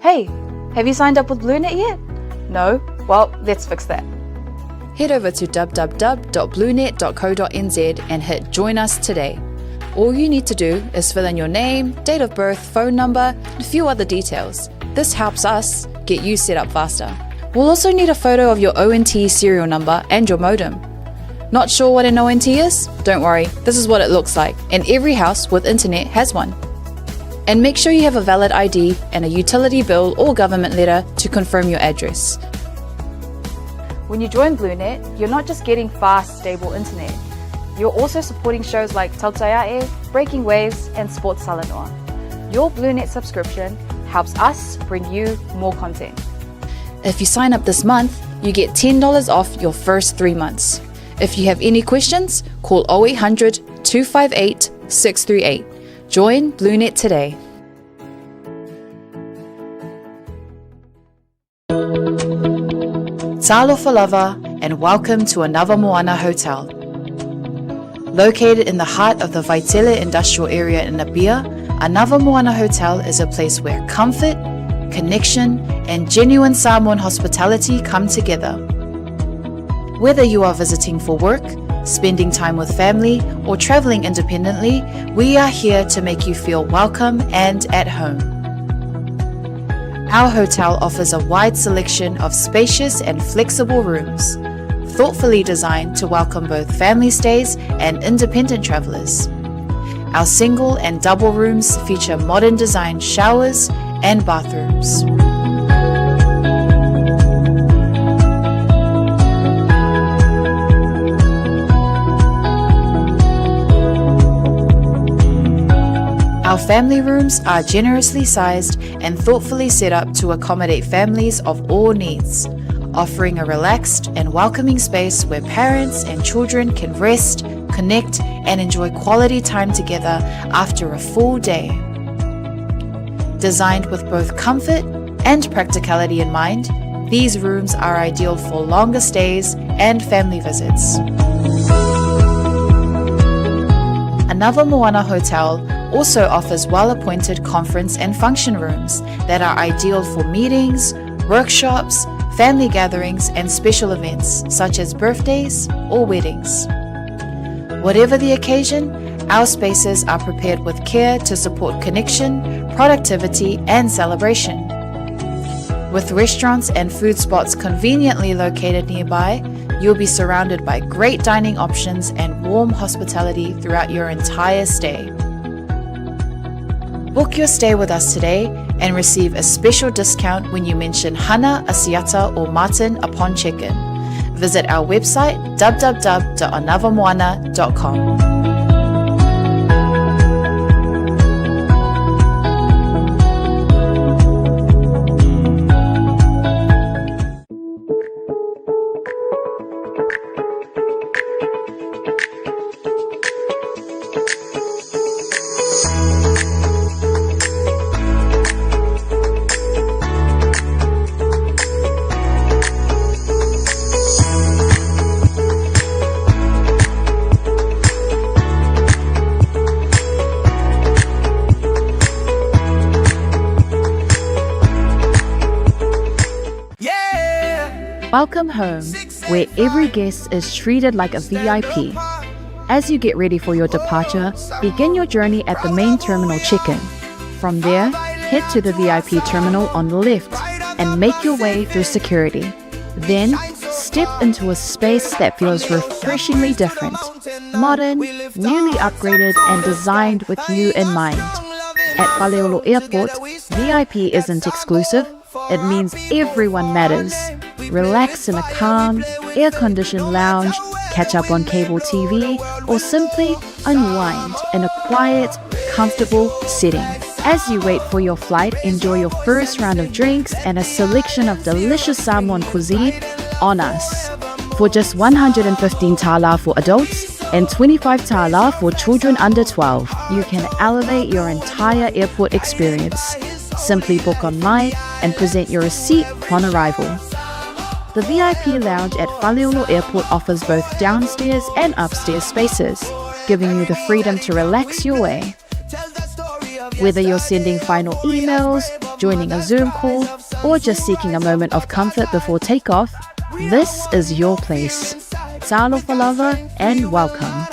Hey, have you signed up with BlueNet yet? No? Well, let's fix that. Head over to www.bluenet.co.nz and hit Join Us today. All you need to do is fill in your name, date of birth, phone number, and a few other details. This helps us get you set up faster. We'll also need a photo of your ONT serial number and your modem. Not sure what an ONT is? Don't worry, this is what it looks like, and every house with internet has one. And make sure you have a valid ID and a utility bill or government letter to confirm your address. When you join BlueNet, you're not just getting fast, stable internet. You're also supporting shows like Tautai A'e, Breaking Waves, and Sports Talanoa. Your BlueNet subscription helps us bring you more content. If you sign up this month, you get $10 off your first 3 months. If you have any questions, call 0800 258 638. Join BlueNet today. Talofa lava and welcome to Anava Moana Hotel. Located in the heart of the Vaitele industrial area in Apia, Anava Moana Hotel is a place where comfort, connection, and genuine Samoan hospitality come together. Whether you are visiting for work, spending time with family, or traveling independently, we are here to make you feel welcome and at home. Our hotel offers a wide selection of spacious and flexible rooms, thoughtfully designed to welcome both family stays and independent travelers. Our single and double rooms feature modern design showers and bathrooms. Our family rooms are generously sized and thoughtfully set up to accommodate families of all needs, offering a relaxed and welcoming space where parents and children can rest, connect, and enjoy quality time together after a full day. Designed with both comfort and practicality in mind, these rooms are ideal for longer stays and family visits. Anava Moana Hotel also offers well-appointed conference and function rooms that are ideal for meetings, workshops, family gatherings, and special events such as birthdays or weddings. Whatever the occasion, our spaces are prepared with care to support connection, productivity, and celebration. With restaurants and food spots conveniently located nearby, you'll be surrounded by great dining options and warm hospitality throughout your entire stay. Book your stay with us today and receive a special discount when you mention Hana, Asiata, or Martin upon check-in. Visit our website www.anavamoana.com. Welcome home, where every guest is treated like a VIP. As you get ready for your departure, begin your journey at the main terminal check-in. From there, head to the VIP terminal on the left and make your way through security. Then, step into a space that feels refreshingly different, modern, newly upgraded, and designed with you in mind. At Faleolo Airport, VIP isn't exclusive, it means everyone matters. Relax in a calm, air-conditioned lounge, catch up on cable TV, or simply unwind in a quiet, comfortable setting. As you wait for your flight, enjoy your first round of drinks and a selection of delicious Samoan cuisine on us. For just 115 tala for adults and 25 tala for children under 12, you can elevate your entire airport experience. Simply book online and present your receipt upon arrival. The VIP lounge at Faleolo Airport offers both downstairs and upstairs spaces, giving you the freedom to relax your way. Whether you're sending final emails, joining a Zoom call, or just seeking a moment of comfort before takeoff, this is your place. Talofa lava and welcome.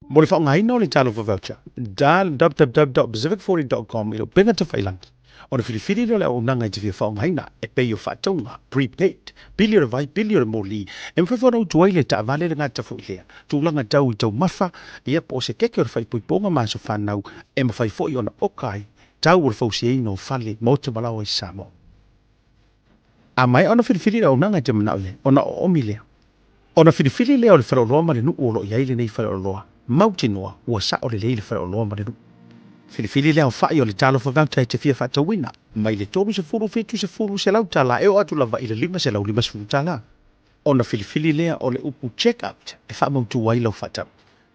Mo le faaaogaina o le Talofa Voucher, www.pacific40.com i le upega tafailagi, ona filifili lea o le auaunaga e te fia faaaogaina, e pei o faatauga, prepaid, pili o le vai, pili o le moli, e mafai foi ona utu ai le taavale le gata foi lea, tulaga tau i taumafa, ia po o se keke o le faaipoipoga ma aso fanau, e mafai foi ona oka ai tau o le fausiaina o fale, maota ma laoa i Samoa. A maea ona filifili le auaunaga e te manao i ai, ona oomi lea. Ona filifili lea o le faleoloa ma le nuu o lo o i ai lenei faleoloa, mautinoa ua sao lelei le faleoloa ma le nuu. Filifili le aofai o le talofa voucher e te fia faatauina, mai le 30, 70, $100 e oo atu lava i le $550. Ona filifili lea o le upu check out e faamautu ai lau faatau.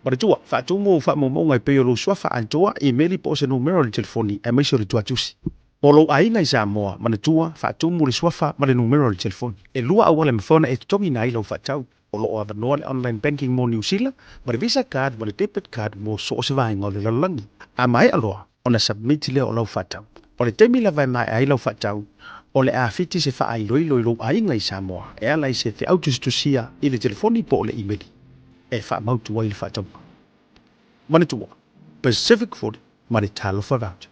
Manatua, faatumu faamaumauga e pei o lou suafa atoa, imeli po o se numera o le telefoni aemaise o le tuatusi. Mo lou aiga i Samoa, manatua, faatumu le suafa ma le numera o le telefoni. E lua auala e mafai ona e totogiina ai lau faatau. O lo o avanoa le online banking mo Niu Sila, ma le Visa card ma le debit card mo so o se vaega o le lalolagi. A maea loa ona submit lea o lau faatau. O le taimi lava e maea ai lau faatau, o le a fiti se faailoilo i lou aiga i Samoa e ala i se feau tusitusia i le telefoni po o le imeli e faamautu ai le faatauga. Manatua, Pacific Food ma le Talofa Voucher.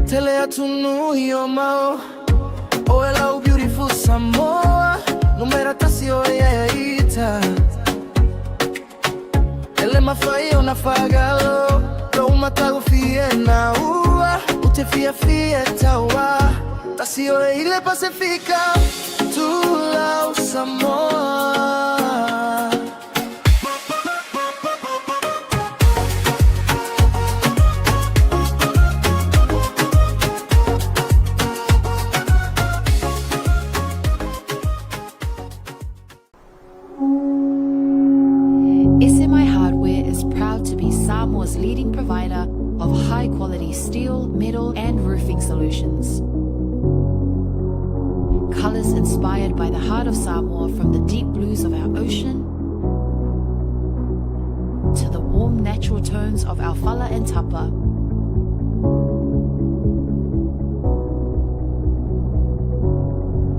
Tele atu nui o mau Oe lau beautiful Samoa Numera tasi oe ia ita Ele mafai ona fagalo Lou matagofie na ua Ute fia fia taua Tasi oe ile Pasifika Tulau Samoa. SMI Hardware is proud to be Samoa's leading provider of high-quality steel, metal, and roofing solutions. Colors inspired by the heart of Samoa, from the deep blues of our ocean to the warm natural tones of our fala and tapa.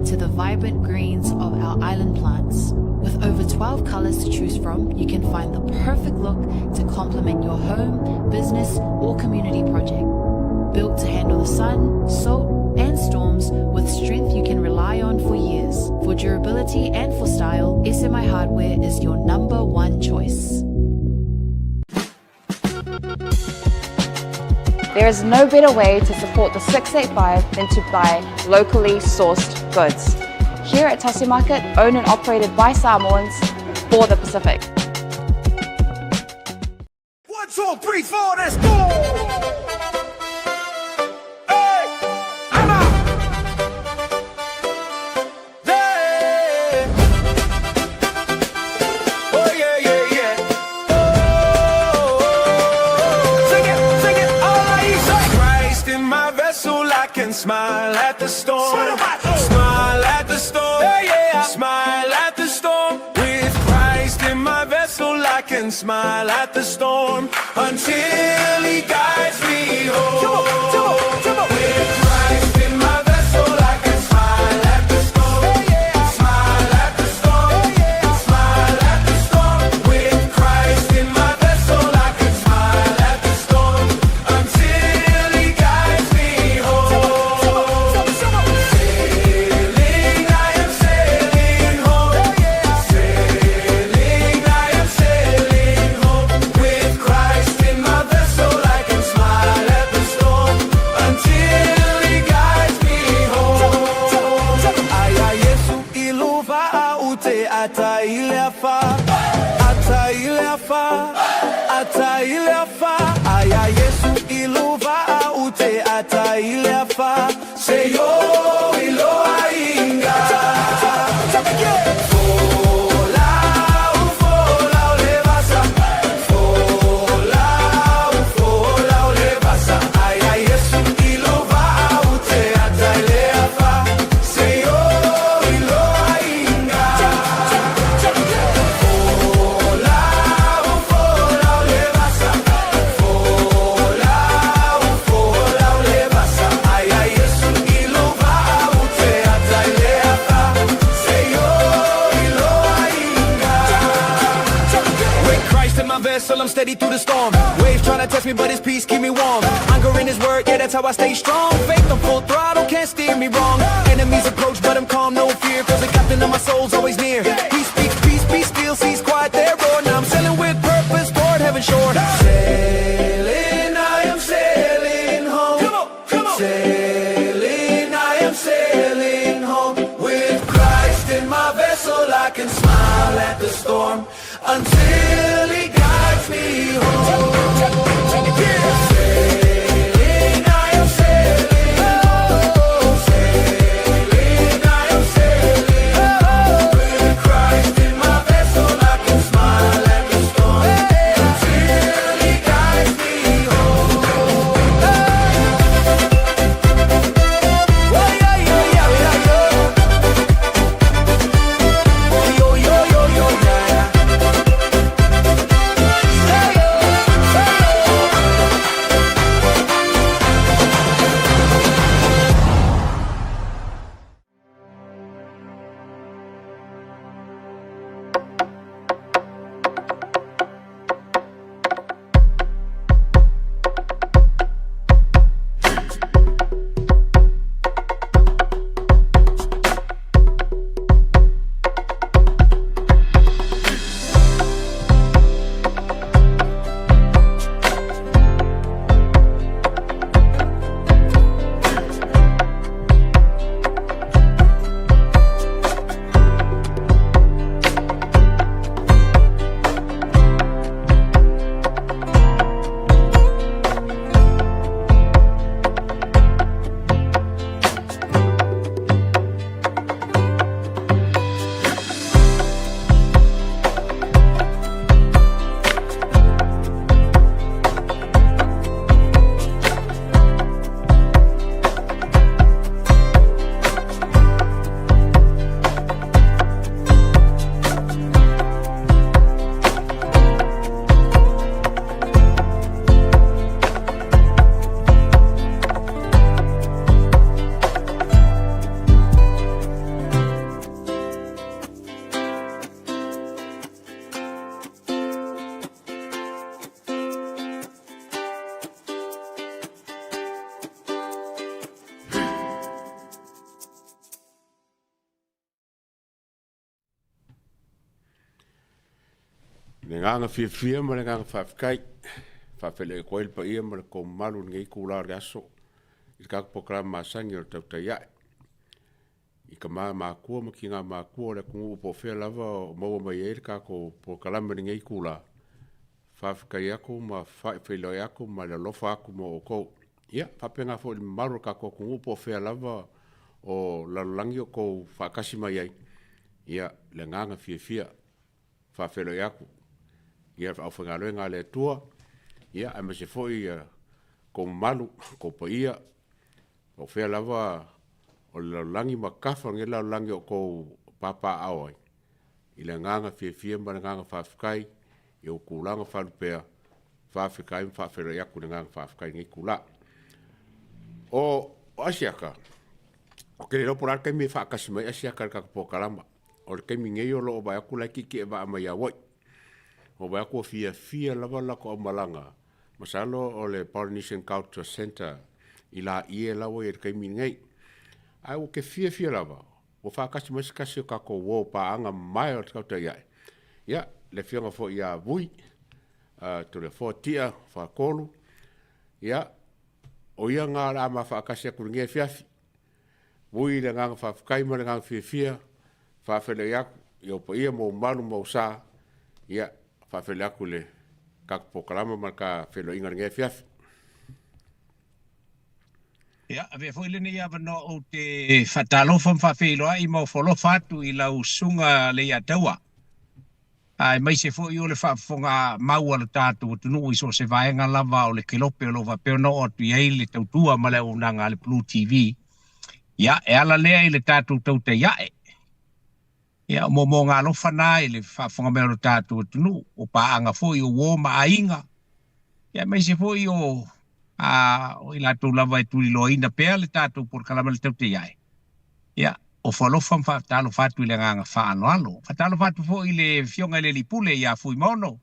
To the vibrant greens of our island plants. With over 12 colors to choose from, you can find the perfect look to complement your home, business, or community project. Built to handle the sun, salt, and storms with strength you can rely on for years. For durability and for style, SMI Hardware is your number one choice. There is no better way to support the 685 than to buy locally sourced goods. Here at Tasi Market, owned and operated by Samoans for the Pacific. 1, 2, 3, 4, let's go! Hey, I'm out. Yeah. Oh, yeah, yeah, yeah. smile at the storm. Smile at the storm. Smile at the storm. With Christ in my vessel, I can smile at the storm until He guides me home. With Christ in my vessel, I can smile at the storm. Smile at the storm. Smile at the storm. With Christ in my vessel, I can smile at the storm until He guides me home. Sailing, I am sailing home. Sailing, I am sailing home. With Christ in my vessel, I can smile at the storm until He guides me home. Aia Iesu i lou vaa ou te ata i le afa, ata i le afa, ata i le afa. Aia Iesu i lou vaa ou te ata i le afa, seia oo i lou aiga. Folau, folau le vasa, folau, folau le vasa. Aia Iesu i lou vaa ou te ata i le afa, seia oo i lou aiga. Folau, folau le vasa, folau, folau le vasa. Aia Iesu i lou vaa ou te ata i le afa, seia oo i lou aiga. With Christ in my vessel, I'm steady through the storm. Waves trying to test me, but His peace keep me warm. Anchor in His word, yeah, that's how I stay strong. Faith on full throttle, can't steer me wrong. Enemies approach, but I'm calm, no fear. 'Cause the captain of my soul's always near. He speaks peace, be still, seas quiet their roar. Now I'm sailing with purpose toward heaven's shore. Sailing, I am sailing home. Come on, come on. Sailing, I am sailing home. With Christ in my vessel, I can smile at the storm until He guides me home. Sailing, I am sailing home. Sailing, I am sailing home. With Christ in my vessel, I can smile at the storm until He guides me home. Oh, yeah, yeah, yeah, yeah, yeah. Yo, yo, yo, yo, yeah. Hey, yo, hey, yo. Le agaga fiafia ma le agaga faafetai, faafeiloai atu ai le paia ma le tou mamalu i lenei itula o le aso i le tatou polokalame masani o le Tautai Ae. I tama matua ma tina matua o le atunuu po o fea lava o maua mai ai le tatou polokalame i lenei itula, faafetai atu ma faafeiloai atu ma le alofa atu mo outou. Ia, faapena foi i le mamalu o le tatou atunuu po o fea lava o lalolagi o outou faatasi mai ai, ia, le agaga fiafia faafeiloai atu ia le aufaigaluega a le Atua, ia aemaise foi ia tou mamalu, tou paia. O fea lava o le lalolagi ma kafa o lenei lalolagi o outou papaaao ai, i le agaga fiafia ma le agaga faafetai i ou tulaga faalupea, faafetai ma faafeiloai atu i le agaga faafetai i lenei itula. O Asiata, ou te le iloa po o le a le taimi e faatasi mai ai Asiata i le tatou polokalama. O le taimi nei o lo o vaai atu la e tietie vaa mai ia Hawaii. Ua vaai atu ua fiafia lava le latou aumalaga, masalo o le Polynesian Culture Centre i Laie la ua i ai i le taimi lenei. Ae ua te fiafia lava, ua faatasi mai se tasi o tatou uo paaga mamae o le tautai ae, ia, le afioga foi ia Vui, Toleafoa Tia Faatolu, ia, o ia lena o le a ma faatasi atu i lenei afiafi. Vui i le agaga faafetai ma le agaga fiafia, faafeiloai atu i ou paia ma ou malu ma ou sa, ia, faafeiloai atu i le tatou polokalama ma le ta feiloaiga i lenei afiafi. Ia, avea foi lenei avanoa ou te faatalofa ma faafeiloai ma ofo alofa atu i lau Susuga Leiataua, aemaise foi o le faafofoga mau a lo tatou atunuu i so o se vaega lava o le kelope o lo o faapea ona oo atu i ai le tautua ma le auaunaga a le Blue TV. Ia, e ala lea i le tatou tautai ae. Ia, o moomooga alofa na i le faafofoga mai o lo tatou atunuu, o paaga foi o uo ma aiga, ia aemaise foi o a o i latou lava e tuliloaina pea le tatou polokalame le tautai ae. Ia, ofo alofa ma faatalofa atu i le agaga faaaloalo. Faatalofa atu foi i le Afioga i le Alii Pule ia Fuimaono.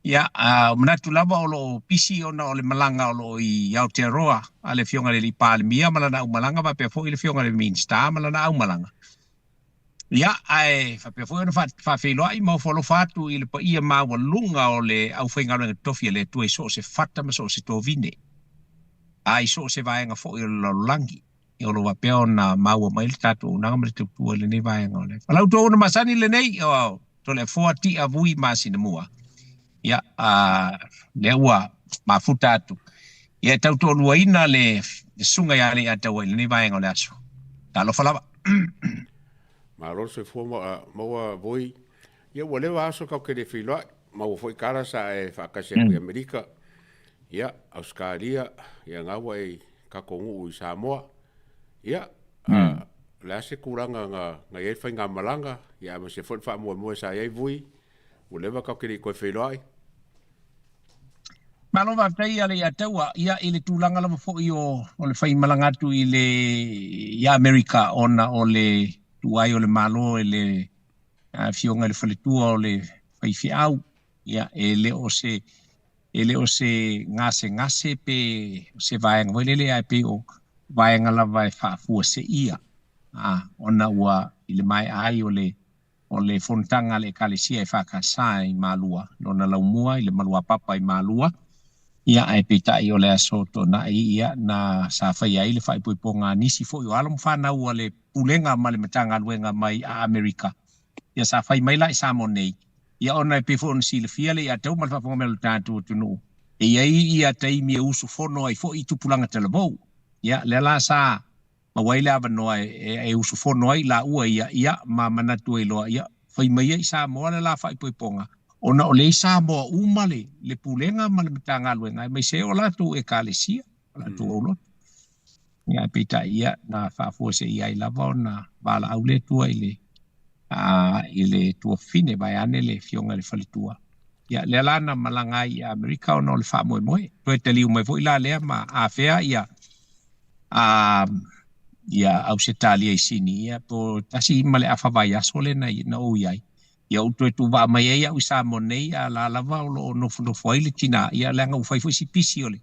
Ia, a, manatu lava o lo o pisi ona o le malaga o lo o i Aotearoa a le Afioga i le Alii Palemia ma lana aumalaga faapea foi le Afioga i le Minisita ma lana aumalaga. Ia, ae faapea foi ona faafeiloai ma ofo alofa atu i le paia maualuga o le aufaigaluega totofi a le Atua i so o se fata ma so o se tovine, a i so o se vaega foi o le lalolagi. O lo o faapea ona maua mai le tatou auaunaga ma le tautua i lenei vaega o le Falau ona masani lenei, o Toleafoa Tia Vui Masinamua. Ia, a, lea ua mafuta atu. Ia, e tautoaluaina le susuga ia Leiataua i lenei vaega o le aso. Talofa lava. Malo le soifua maua Vui. Ia ua leva aso tatou te le feiloai. Maua foi tala sa e faatasi atu i Amerika, ia, Ausetalia, ia na ua e tatou nuu i Samoa. Ia, o le a se tulaga na i ai le faigamalaga, ia aemaise foi le faamoemoe sa i ai Vui, ua leva tatou te le i toe feiloai. Malo faafetai ia Leiataua, ia i le tulaga lava foi o le faimalaga atu i le ia Amerika ona o le tuai o le Malo e le Afioga i le faletua o le faifeau, ia e le o se e le o se gasegase pe o se vaega foi lele ae pei o vaega lava e faafuaseia a ona ua i le maea ai o le o le fonotaga a le Ekalesia EFKS i Malua, lona laumua i le Maluapapa i Malua, ia ae peitai o le aso Toonai ia na sa faia ai le faaipoipoga a nisi foi o alo ma fanau a le Pulega ma le Matagaluega mai a Amerika, ia sa fai mai la i Samoa nei, ia ona e pei foi ona silafia le Iatau ma le faafofoga mai o le tatou atunuu, e i ai ia taimi e usufono ai foi i tupulaga talavou. Ia lea la sa maua ai le avanoa e usufono ai laua ia, ia ma manatu ai loa, ia, fai mai ia i Samoa le la faaipoipoga, ona o lea i Samoa uma le, le Pulega ma le Matagaluega, aemaise ai o latou Ekalesia, o latou aulotu. Ia, ae peitai, ia, na faafuaseia ai lava ona valaau le Atua i le, a, i le tuafafine, vaeane le afioga i le faletua. Ia, lea la na malaga ai i Amerika ona o le faamoemoe. Toe taliu mai foi la lea ma afea ia, a ia Ausetalia i Sini, ia po tasi ma le afa vaiaso lea na, na ou i ai. Ia ou toe tuuvaa mai ai au i Samoa nei, a la lava o lo o nofonofo ai le tinā, ia leaga ua fai foi si pisi o le,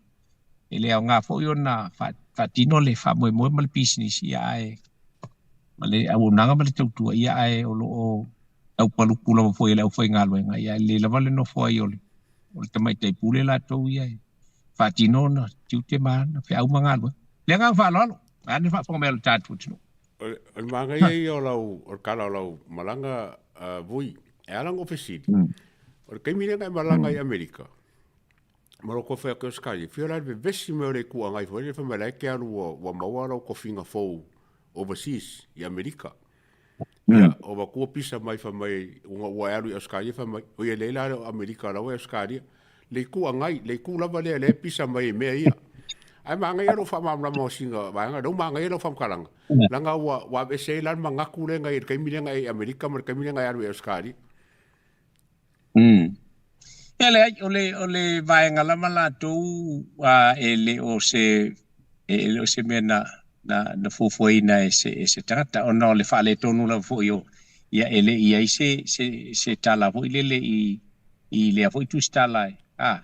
e le aoga foi ona faatino le faamoemoe ma le pisinisi, ia ae ma le auaunaga ma le tautua, ia ae o lo o taupaluku lava foi e le aufaigaluega, ia e lelei lava le nofo ai o le, o le tamaitai pule latou ia e faatino ona tiute ma ana feau ma galuega. Le agaga faaaloalo, vaeane le faafofoga mai a lo tatou atunuu. O le manaia ia o lau, o le tala o lau malaga, Vui, e ala ona ou fesili, o le taimi lea na e malaga i Amerika, ma lou tofe atu i Ausetalia, e fia la le vevesi mai o le Itu Agai foi lele fai mai la e te alu ua maua lau tofiga fou overseas i Amerika. Ia, o matua pisa mai fai mai ua ua e alu i Ausetalia fai mai, oi e leai la o Amerika la ua i Ausetalia. Le Itu Agai, le itu lava lea lea e pisa mai ai i mea ia. Ae magaia lou faamalamalama o sina vaega lea ua magaia lau faamatalaga, leaga ua ua aveese ai la le manatu lea na i ai i le taimi lea na e i Amerika ma le taimi lea na e alu ai i Ausetalia. Ia leai, o le, o le vaega lava latou e le o se, e le o se mea na, na, na fuafuaina e se, e se tagata, ona o le faaletonu lava foi o, ia e le i i ai se, se, se tala foi lele i, i lea foi tusitala e, a,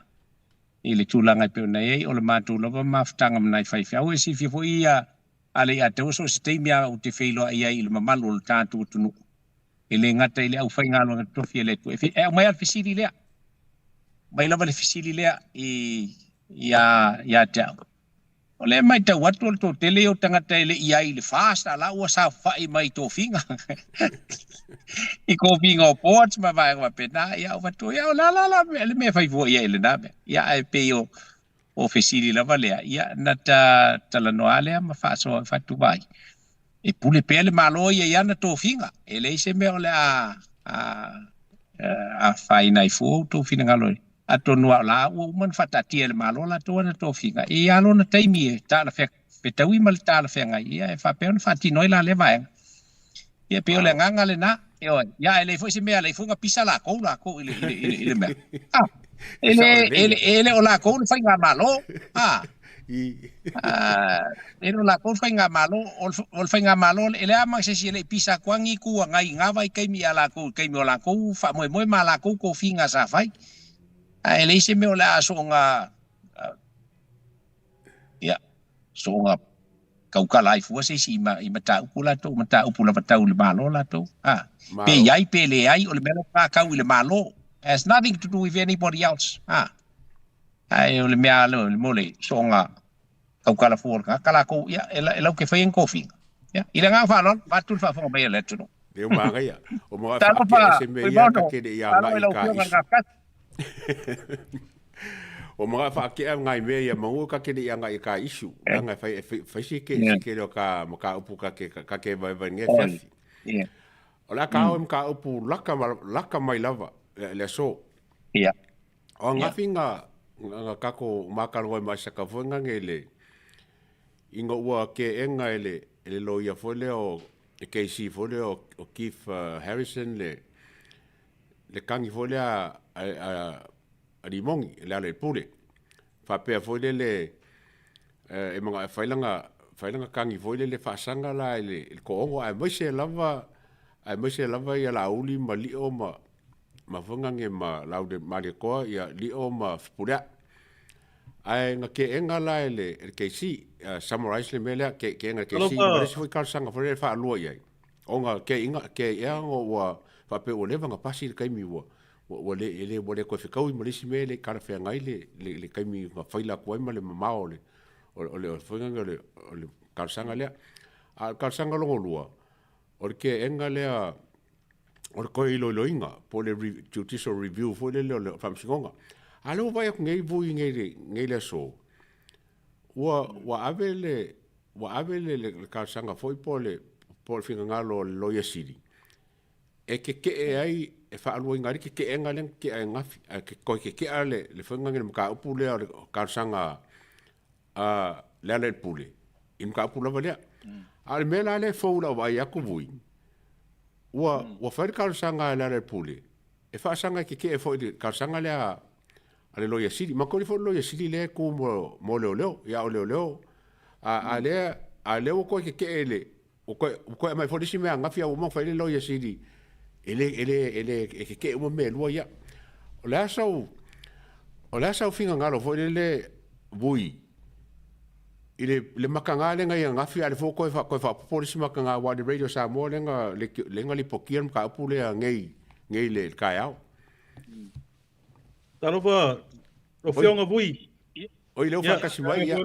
i le tulaga e pei ona i ai, o le matou lava mafutaga ma nai faifeau. E silafia foi ia a le i ataua so o se taimi lava ou te feiloai ai i le mamalu o le tatou atunuu, e le gata i le aufaigaluega totofi a le Atua. E aumai lava le fesili lea, aumai lava le fesili lea i, ia, ia te au. O lea e matau atu o le toatele ia o tagata e le i ai i le FAST a la ua saofai mai i tofiga i tofiga o boards ma vaega faapena. Ia ou fai atu, ia o le a la la le mea e fai fua i ai i lena mea. Ia ae pei o o fesili lava lea, ia na ta talanoa lea ma faasoa fai atu, vaai, e pule pea le Malo ia i ana tofiga, e leai se mea o le a afaina ai fua outou finagalo atonu a o la ua uma ona faataatia e le Malo latou ana tofiga, e i ai lava lona taimi e fetaui ma le talafeagai, ia e faapea ona faatino ai la lea vaega. Ia pei o le agaga lena, ioe, ia ae leai foi se mea, leai foi na pisa lakou lakou i le, i le, i le, i le mea. Ah, e le, e le, e le o lakou le faigamalo. Ah, ah, e le o lakou le faigamalo, o le, o le faigamalo, e leai ma se isi e le i pisa atu lava ni Itu Agai i na vaitaimi ia lakou i taimi o lakou faamoemoe ma lakou tofiga sa fai. Ae leai se mea o le a soona, ia, soona tautala ai fua se isi i, ma, i mataupu latou, mataupu lava tau i le Malo latou. Ha. Pe Malo. i ai, pe leai, o le mea lea tau i le Malo. Has nothing to do with anybody else. Ha. Ae o le mea le, le mo le soonga tautala fua o le tagata latou, ia, e, e lau te faia ni tofiga. Ia, i le agaga faaaloalo, vaeatu le faafofoga mai a le atunuu. Lea ua magaia. O mo Talofa, whaakea ese me ia ka Fuimaono, kere ia malo ngai i lau ka afioga i le isu. Gafkasi. O mga whaakea ngai mea ia mangu ka kere ia ngai ka isu. Eh, Nanga whai, whai, whai si ke yeah, si ke leo ka maka upu ka ke ka ke vai vai nge oi, fiafi. yeah, O la ka o mka upu laka laka mai lava le, le so. yeah, O yeah. ngafi nga nga kako makalo mai saka foi nga ngele inga ua ke enga ele ele lo ia foi le o e KC foi le o, o Keith Harrison le le kagi foi lea a, a, a Limongi, le ala i le pule. Faapea foi lele e manaʻo e fai lana, fai lana kagi foi lele faasaga la i le, i le toaono, aemaise lava, aemaise lava ia Laauli ma Lio ma, ma Fagage ma Laauli Malietoa, ia Lio ma Fepuleai. Ae na keena la e le, e le KC, summarize le mea lea, ke, keena e le KC, ma le isi foi talosaga foi lea e faalua i ai. Ona ke inga, ke ea ona ua faapea ua leva ona pasi le taimi ua, ua, ua le, e le, ua le toe fetaui ma le isi mea e le i talafeagai le, le, le taimi na faila atu ai ma le mamao o le, o le, o le, foi lea o le, o le talosaga lea. A o le talosaga lona lua, o le keena lea o le toe iloiloina po o le judicial review foi lele o le faamasinoga. A lea ua vaai atu nei vui nei le, nei le aso, ua, ua ave le, ua ave le, le, le talosaga foi po o le, po o le finagalo o le Loia Sili e kekeʻe ai, e faaluaina ai le kekeʻega lea na kekeʻa e Gafi, ae ke, toe kekeʻa le, le faiga le mataupu lea o le talosaga a Lealailepule i le mataupu lava lea. A o le mea la lea e fou i lau vaai atu vui, ua, ua fai le talosaga a Lealailepule e faasaga e kekeʻe foi i le talosaga lea a le Loia Sili. Manatua foi le Loia Sili lea e tu mo, mo leoleo, ia o leoleo, a, a lea, a lea ua toe kekeʻe i le, ua toe, ua toe aumai foi le isi mea ananafi a ua uma ona fai le Loia Sili, e le, e le, e le, e kekeʻe uma mea e lua ia. O le a sau, o le a sau finagalo foi lele vui i le, le makaga lea na i ananafi, a o lea foi ua toe, toe faaopoopo le isi makaga aua o le Radio Samoa lea na, lea na lipotia le mataupu lea nei, nei i le taeao. Talofa, lau Afioga Vui. Oi, lea ua faatasi mai, ia.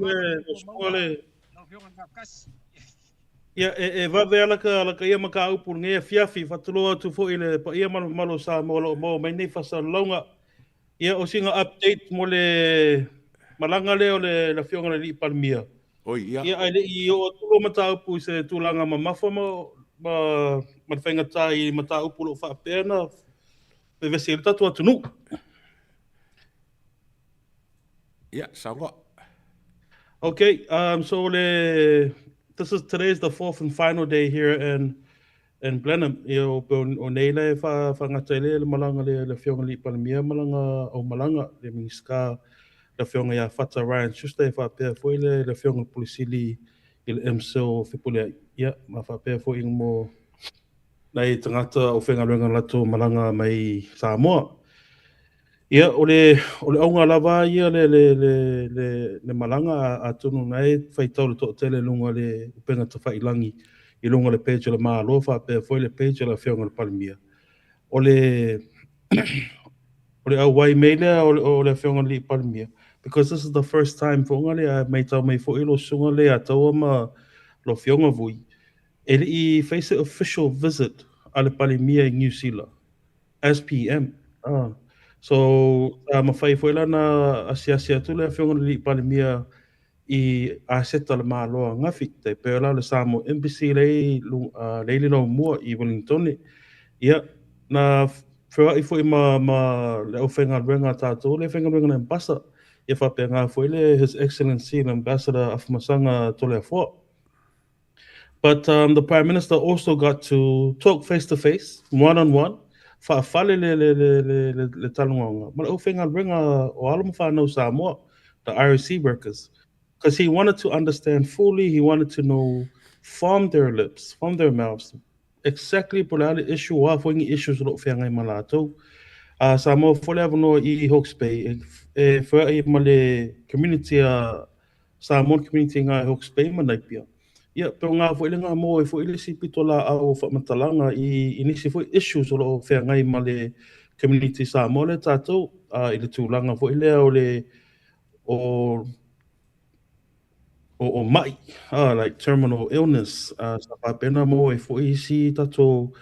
Ia, e, e vave ala ka, ala ka ia mataupu lenei afiafi, faatalofa atu foi i le paia ma le mamalu o Samoa o lo o maua mai nei faasalalauga. Ia, o sina update mo le malaga lea o le, le Afioga i le Alii Palemia. Oi, ia. Ia, ae le i oo atu lua mataupu i se tulaga mamafa ma, ma, ma le faigata i mataupu o lo o faapea na vevesi ai le tatou atunuu. Ia, saunoa. Okay, so le this is today is the fourth and final day here in in Blenheim. Ia o pe o nei le fa whangata le le malanga le le fionga li palemia malanga o malanga le Minista le fionga ia Fata Ryan Schuster e whapea foi le le fionga polisili i le MCO Fepuleai. Ia ma whapea foi mo nai tagata o faigaluega latou malaga mai Samoa. Ia, o le, o le auga lava ia le, le, le, le, le malaga atonu na e faitau le toatele i luga o le upega tafailagi i luga o le page o le Malo faapea foi le page o le Afioga i le Palemia. O le, o le auai mai lea o le, o le Afioga i le Palemia, because this is the first time foʻiga lea matau mai foi lo susuga lea taua ma lo Afioga Vui, E le i fai se official visit a le Palemia i Niu Sila as PM. Ah. So, sa mafai foi la na asiasi atu le Afioga i le Alii Palemia i aseta le Malo angafi, tai pei o la le Samoa Embassy lea i lea i le Laumua i Wellingtone. Ia, na feoai foi ma, ma le aufaigaluega a tatou, le faigaluega na Ambassa, ia faapena foi le His Excellency le Ambassador Afamasaga Toleafoa. But the Prime Minister also got to talk face to face, one on one, faafale le, le, le, le, le, le talanoaga ma le aufaigaluega o alo ma whanau Samoa, the RSC workers. Because he wanted to understand fully, he wanted to know from their lips, from their mouths, exactly po o le a le issue, o a foi ni issues o lo o feagai ma latou. Sa maua foi le avanoa i Hawke's Bay e, e feoai ma le community a Samoan community ngā Hawke's Bay ma Napier. Ia, pe o ngā foi le ngā mō e foi le si pito la au whamatalanga i, i nisi foi issues o lo o feagai ma le community Samoa le tātou, i le tūlanga foi lea o le o o, o mai, like terminal illness, sa whapena mō e foi isi tātou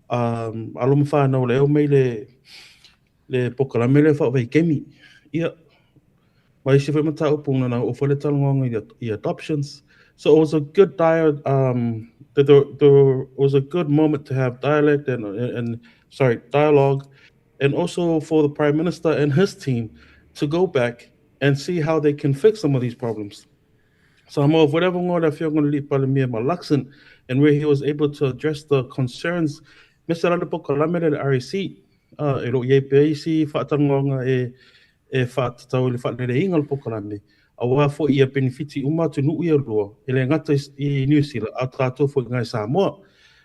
alo ma whānau le au mai le le pokalame lea whaavaikemi. Ia, ma isi foi mataupu na o foi le talanoaga i adoptions. So it was a good dialogue, there was a good moment to have dialect and sorry, dialogue, and also for the Prime Minister and his team to go back and see how they can fix some of these problems. So mo whatever ngo le afioga le Palemia ma Luxon, and where he was able to address the concerns, Mr. Rale Pokalame le RAC, e lo o i ai pea isi faatalanoaga e e faatatau i le faaleleiga o le polokalame, aua foi ia penefiti uma atunuu ia lua, e le gata i Niu Sila, a o tatou foi i Samoa.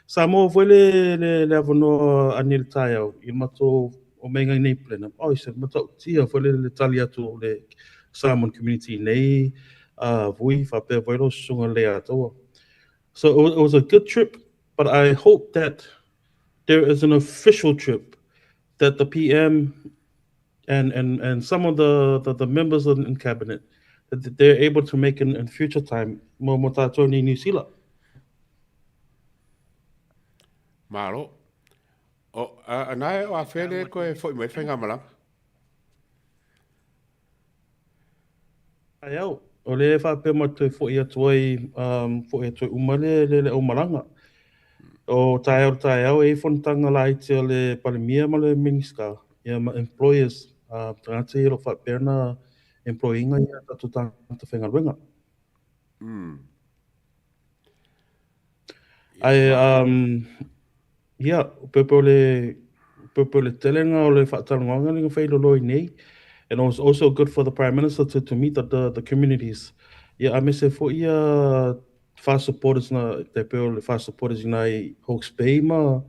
Samoa foi le, le, le avanoa anei le taeao i le matou omaiga i nei plenum. Oi, se matautia foi le, le tali atu o le Samoan community nei vui faapea foi lo susuga le Atoa. So it was a good trip, but I hope that there is an official trip that the PM and, and, and some of the, the, the members in, in cabinet that they're able to make in, in future time mo, mo tātou ni New Zealand. Malo. O, a, a nai o a whele koe foi mai whainga malanga. Ai au, o le whapea ma toe foi atu ai, foi atu ai uma le, le, le aumalanga. O taeao le taeao e i fonotaga laiti a le Palemia ma le Minista, ia ma employers, tagata ia o lo o faapea ona employ ina ia tatou tagata faigaluega. Ae, ia, pepe o le, pepe o le telenga o le faatalanoaga lea na fai i lalo i nei. And it was also good for the Prime Minister to, to meet the, the, the communities. Ia, aemaise foi ia FAST supporters na, te pei o le FAST supporters i nai Hawke's Bay ma,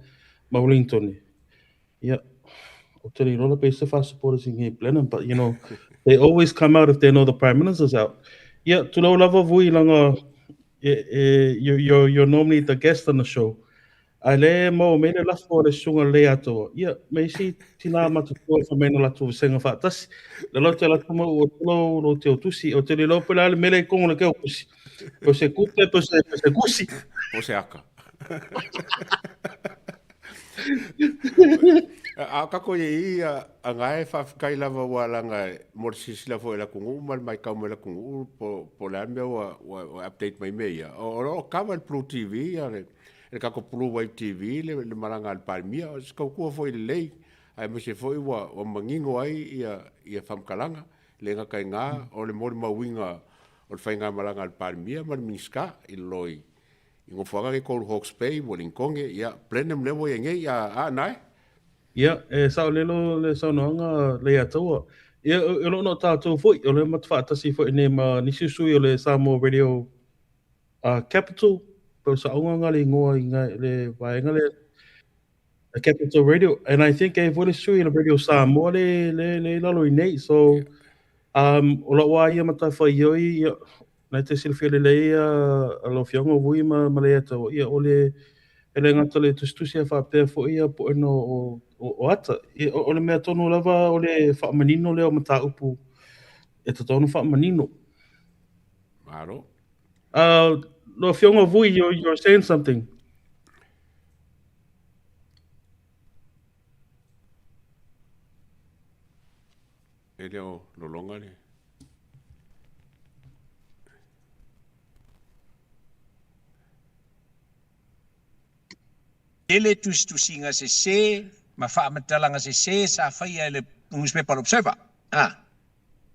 ma Wellington. Ia, o te le pe se FAST supporters i nei Blenheim, but you know, they always come out if they know the Prime Minister's out. Ia, tulou lava vui langa, e, e, you, you're, you're normally the guest on the show. Ae le maua mai le lafo a le susuga lelei atoa, ia, me isi tinā matutua e whai mai na latou vasega faatasi. Le lau te latou mau o tulou lo te o tusi, o te lilo pe la le mele i kongo le ke o kusi. Po se kute, po se, po se kusi. Po se aka. A kako i i a ngae whaafekai lava ua langa mo le silasila foi la kunuu ma le maitau mai la kunuu po po le a le mea ua ua update mai mea ia. O lo o kava le Blue TV a le le kako Blue Wave TV le le malaga a le Palemia o se tautua foi lelei aemaise foi ua ua manino ai ia ia faamatalaga le gata i na o le molimauina. o le faigamalaga a le Palemia ma le Minisita i lalo i i nofoaga nei Gold Hawke's Bay, Wellington, ia, Blenheim lea ua i ai nei, a, a na e? Ia, e saolelo le saunoaga Leiataua. Ia, o lo o na o tatou foi, o lea matou faatasi foi nei ma nisi o sui o le Samoa Radio Capital, po o saoga nga le igoa i le vaega lea, Capital Radio. And I think e foi le sui o le Radio Samoa le, le, le i lalo i nei. So, o lau lava ia matafaioi, ia, na te silafia lelei lau Afioga o Vui ma, ma Leiataua, ia, o le, e le gata le tusitusi a faapea foi ia puega o, o, o ata. Ia, o, o le mea tonu lava o le faamanino lea o mataupu e tatau ona faamanino. Malo. Lau Afioga Vui, you're saying something. E le o lologa le... Tele tusitusiga sese ma faamatalaga sese sa faia e le nusipepa o le Observer. A.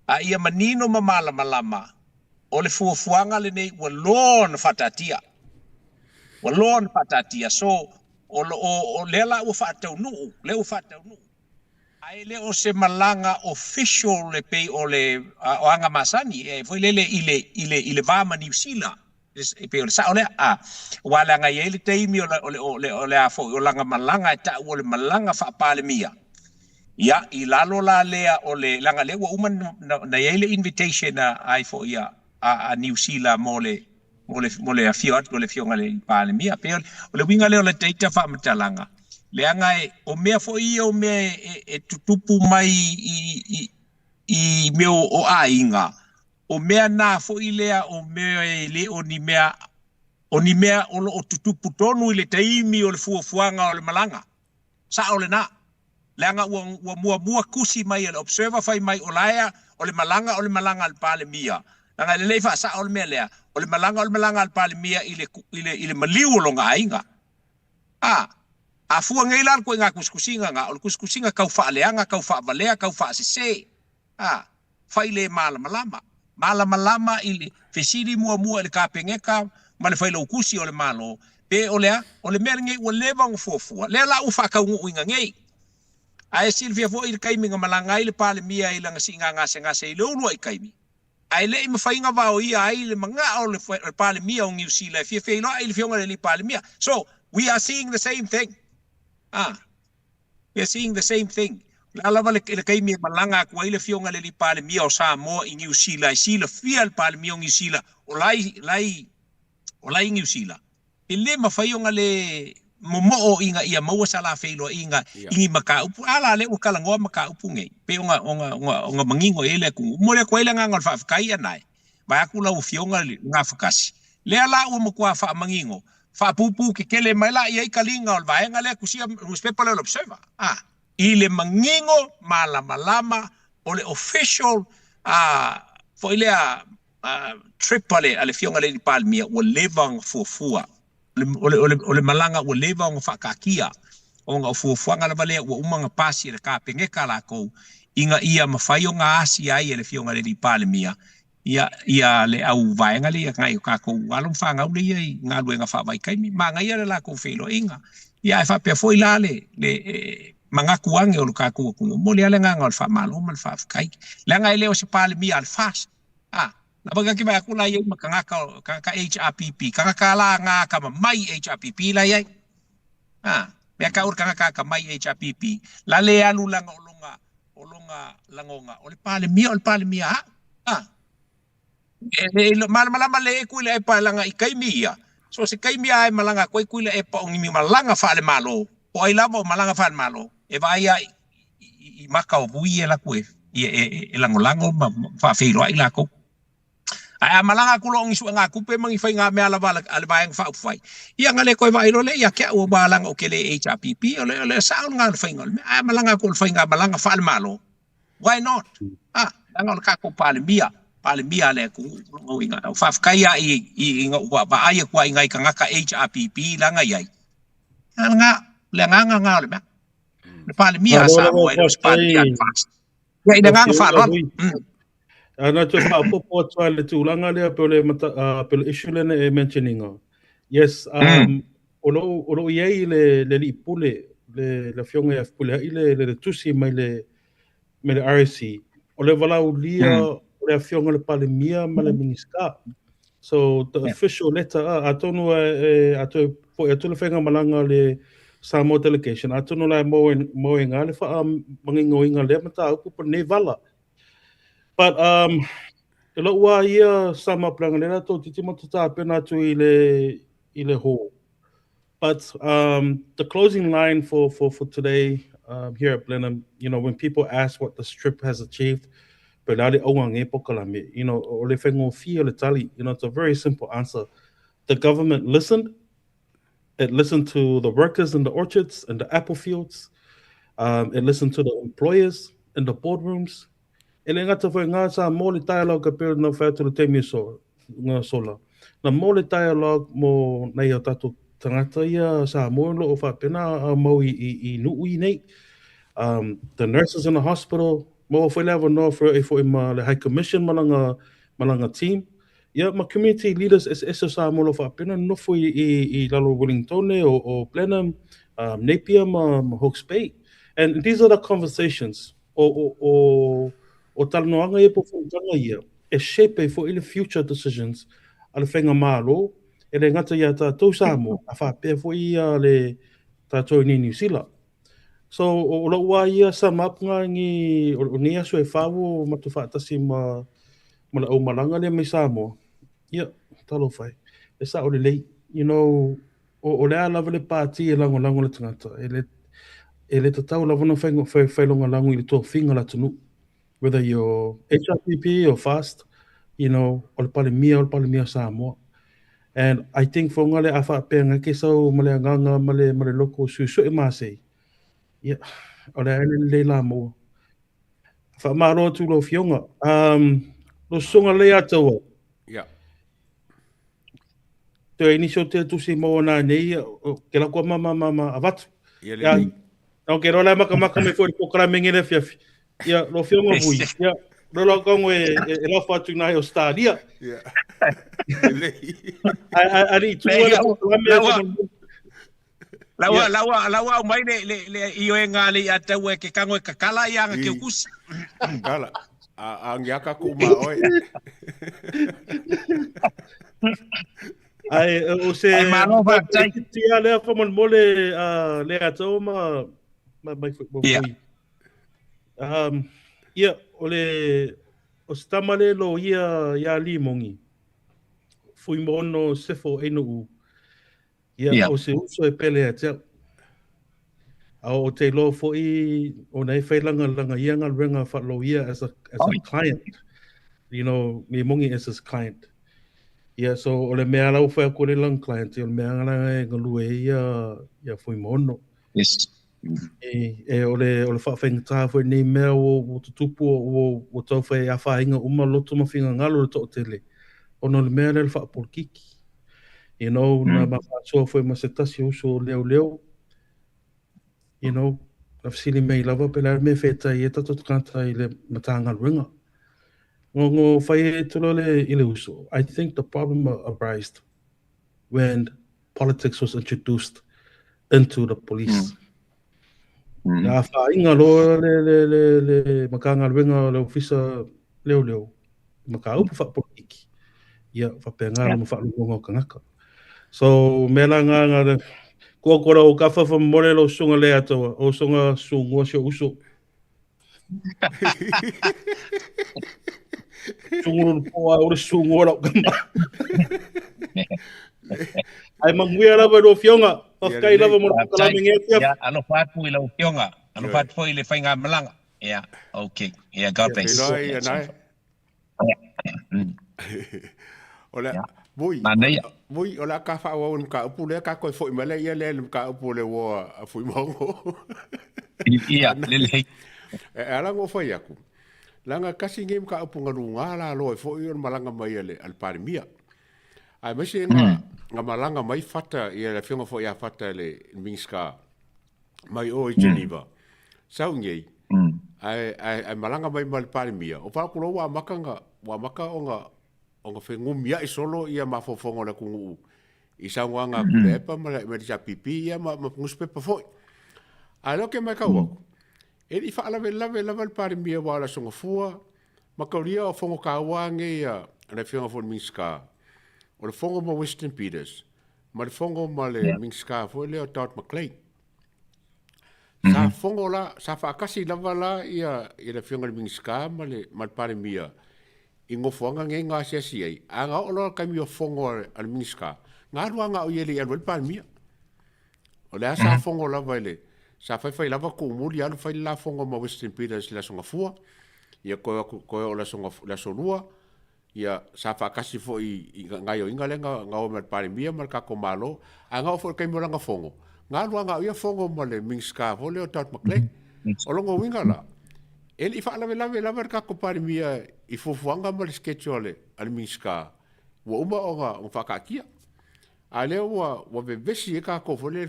A ia manino ma malamalama, o le fuafuaga lenei ua loa ona faataatia. Ua loa ona faataatia. So, o, o, o lea la ua faataunuu, lea ua faataunuu. Ae le o se malaga official e pei o le o aga masani e foi lele i le i le i le va ma Niu Sila e pei o le sao lea a aua leaga e i ai le taimi o le o le o le o le a foi o lana malaga e tau o le malaga faa-Palemia. Ia, i lalo la lea o le leaga lea ua uma na i ai le invitation a ai foi a a Niu Sila mo le mo le, mo le afio atu o le Afioga i le Palemia. Pei o le uiga lea o le ita faamatalaga, leaga e, o mea foi ia o mea e, e, e tutupu mai i, i, i mea o, o aiga, o mea na foi lea o mea e le o ni mea, o ni mea o lo o tutupu tonu i le taimi o le fuafuaga o le malaga. Sao lena. Leaga ua, ua muamua tusi mai e le Observer fai mai o la ea, o le malaga o le malaga a le Palemia. Leaga e lelei faasao le mea lea, o le malaga o le malaga a le Palemia i le, i le, i le maliu o lona aiga. A, a fua nei la le ituaiga tusitusiga na, o le tusitusiga tau faaleaga, tau faavalea, tau faasese. A, fai le malamalama. Malamalama i le fesili muamua i le Kapeneta ma le Failautusi o le Malo, pe o le a? O le mea lenei ua leva ona fuafua, lea la ua faataunuuina nei. Ae silafia foi i le taimi na malaga ai le Palemia i lana siiga gasegase i le uluai taimi, ae le i mafai ona vaoia ai le manao o le Palemia o Niu Sila e fia feiloai i le Afioga i le Alii Palemia. So, we are seeing the same thing. A. We are seeing the same thing. O le a lava le taimi e malaga atu ai le Afioga i le Alii Palemia o Samoa i Niu Sila e silafia e le Palemia o Niu Sila o la i, la i, o la i Niu Sila, e le mafai ona le momoo ina ia maua sa la feiloaiga i ni mataupu. A la lea ua talanoa mataupu nei, pei ona, ona, ona, ona manino i ai le atunuu. Momoli atu ai le agaga o le faafetai ia nae, vaeatu lau Afioga i le Gafatasi. Lea la ua matua faamanino, faapupuu tetele mai la i ai taliga o le vaega lea tusia nusipepa lea o le Observer, a, i le manino malamalama o le official a, foi lea a, trip a le, a le Afioga i le Alii Palemia ua leva ona fuafua. O le, o le, o le malaga ua leva ona faataatia, ona o fuafuaga lava lea ua uma ona pasi e le Kapeneta lakou ina ia mafai ona asia ai e le Afioga i le Alii Palemia ia, ia le au vaega lea nai o tatou alo ma fanau lea i galuega faavaitaimi. Manaia le latou feiloaiga. Ia ae faapea foi la le, le e, manatu ane o le tatou atunuu. Momoli lava le agaga o le faamalo ma le faafetai. Leaga e le o se Palemia a le FAST. A, lava ka ke vaai atu la i ai ma tagata, tagata HRPP, tagata la na atamamai HRPP la i ai. A, mea tau o le tagata atamai HRPP, la le alu leaga o lona, o lona lagona, o le Palemia, o le Palemia a au. A, e, e, malamalama le e Tuilaepa leaga i taimi ia, so se taimi lava e malaga atu ai Tuilaepa o ni malaga faale-Malo, po o ai lava o malaga faale-Malo, e vaai lava i, i, i maka o vui e alu atu e, e, e, e lagolago ma faafeiloai lakou. Ae a malaga atu loa o ni suegatupe ma ni faigamea lava a le Vaega Faaupufai, ia ona le toe vaai loa lea ia te au aua leaga ou te le HRPP, o le, o le sao lena o le faiga o le mea. Ae a malaga atu o le faigamalaga faale-Malo, why not? Ah, leaga o le tatou Palemia, Palemia a le atunuu, o lona uiga. Faafetai lava i, i, ina ua vaai atu lava i nai tagata HRPP la na i ai. A lena, le agaga lena o le mea. Le Palemia a Malo lava Samoa e le o se faafetai Palemia a le FAST. Ia, i le lau agaga Afioga faaaloalo. Vui. Mm. A na toe faaopoopo atu lava i le tulaga lea pei o le mata, pei o le issue lea na e mention ina. Yes, o lo o, o lo o i ai le, le alii pule, le, le afioga ia Fepuleai le, le, le tusi mai le, mai le RSE, o le valaaulia o le afioga i le Palemia ma le Minisita. So the official letter, atonu e, a toe foi atu le faigamalaga a le Samoa delegation, atonu la e maua e ngā le faamaninoina lea mataupu po o lenei vala. But e lou lava ia sum up leaga o lea la tou titi ma tapena atu i le i le hall. But the closing line for, for, for today here at Blenheim, you know, when people ask what this trip has achieved, pe le a le auga o lenei polokalame, you know, o le faigofie o le tali, you know, it's a very simple answer. The government listened. It listened to the workers in the orchards and the apple fields. It listened to the employers in the boardrooms. E le gata foi ngā sa mō le dialogue ka pei ona whai atu le taimi so, ngā sola. Na mō le dialogue mō nei o tātou tangata ia Samoa lo o whapena a mau i, i, i nuu i nei. The nurses in the hospital, mō foi le awanoa foi e foi ma le High Commission ma langa, ma langa team. Ia, ma community leaders eseese o Samoa o lo o faapena nonofo i, i, i lalo o Wellingtone, o, o Blenheim, Napier ma, ma Hawke's Bay. And these are the conversations o, o, o, o talanoaga ia po o fonotaga ia e shape ai foi le future decisions a le faigamalo e le gata iā tātou Samoa, a faapea foi ia le tātou i nei New Zealand. So, o lou lava ia sum up nga ni, o nei aso e whā ua matou faatasi ma, ma le aumalaga lea mai Samoa, ia, talofa e, e sao lelei, you know, o, o le a lava le pāti e lagolago le tagata, e le, e le tatau lava ona whai, whai, whailongalago i le tofiga o le atunuu, whether you're HRPP or FAST, you know, o le Palemia, o le Palemia o Samoa. And I think foga le a faapea nga ke sau ma le agaga ma le, ma le loko suesue masei, ia, o le a ele lelei la maua. Faamalo atu lau Afioga. Lo susuga Leiataua. Ia. Toe nisi o te tusi maua nā nei, ke la kua ma, ma, ma, ma avatu. Ia lelei. Ia, ke roa lai makamaka mai foi le polokalame nge le afiafi. Ia, lo Afioga Vui. Ia, lo lau kaungo e, e, e lafo atu nai Australia. Ia. Lelei. Ai, ai, ari, tua le polokalame. Laua, laua, laua au mai le, le, le i oe ngā le i ataua e ke kango e kakala i anga ke ukusi. Kala. A, a ngiaka ku ma oe. Ai, o se... Ai, malo whātai. Tia lea whamolemole le ataua ma, ma, mai foi. Ia. Ia, o le, o se tama le lo ia ia Limongi. Fuimono Sefo Einu'u. Ia, Ia. o se uso e pele ia te au. A o te iloa foi ona e whailanga ia galuega faaloia as a client. You know, Limongi as his client. Ia, so o le mea la ua whai atu le lang client, o le mea la e galue ia, ia Fuimono. Yes. E, e o le, o le whaawhaingatā foi nei mea o, o tutupu o, o, o tau whai a whainga uma loto ma whingangalo le to'atele. Ona o le mea lea le whaapolokiki. You know, na ma faasoa foi ma se tasi o uso o leoleo. You know, na fesili mai lava pe le a le mea e whetai e tatou tagata i le Matagaluega. Ngo ngo whai e tolo le i le uso. I think the problem arised when politics was introduced into the police. Na whainga loa le, le, le, le Matagaluega o le Ofisa Leoleo, mataupu faapolitiki. Ia, faapena yeah. ma faalogologo o tagata. So, mea la ngā ngā kua kora o ka whawhamore lo sunga le atoa, o sunga sungoa si o uso. Sungo po a ore sungoa lau kama. Ai manguia lava i lo fionga. Whawhikai lava mo le kalame ngea tia. Ia, alofa atu i lau fionga. Alofa atu foi i le whainga malanga. Yeah, okay. Yeah, God bless. Peiloa ia nai. O le vui. Manaia. Vui o le a ka whaawau i ka upu lea ka koe foi mai le ia lea i ka upu le ua a Fuimaono. Ia, lelei. E ala ngo whai aku. Langa kasi nge ka upu ngalu ngā la loa e foi o le malanga mai a le, a le Palemia. Ai mai se nga, nga malanga mai fata ia le whionga foi a fata le Minska mai o i Geneva. Sau ngei. Ae ae ae malaga mai ma le Palemia, o faaku loa ua amata ona ua amata ona ona fenumia'i solo ia mafaufauga o le atunuu i saunoaga a Tuilaepa ma le ma le HRPP ia ma ma nusipepa foi. A o lea ou te matau atu, e le i faalavelave lava le Palemia aua o le Aso Gafua ma taulia o fono taua lava nei a le Afioga foi i le Minisita, o le fono ma Winston Peters ma le fono ma le Minisita foi lea o Todd McClay. Sa fono la, sa faatasi lava la ia le Afioga i le Minisita ma le ma le Palemia i nofoaga nei na asiasi ai. A na oo loa le taimi o fono a le Minisita, na alu lava na o ia e le i alu ai le Palemia. O lea sa fono lava i le, sa faifai lava tuumuli alu fai le la fono ma Winston Peters i le Aso Gafua, ia toe o atu toe oo i le Aso le Aso Lua, Ia, sa faatasi foi i gaoioiga lea na o ma le Palemia ma le tatou Malo, ae na oo foi i le taimi o lana fono, na alu lava na o ia fono ma le Minisita foi lea o Todd McClay. O lona uiga la, e le i faalavelave lava le tatou Palemia i fuafuaga ma le schedule a le Minisita ua uma ona faataatia. A o lea ua vevesi ai tatou foi lea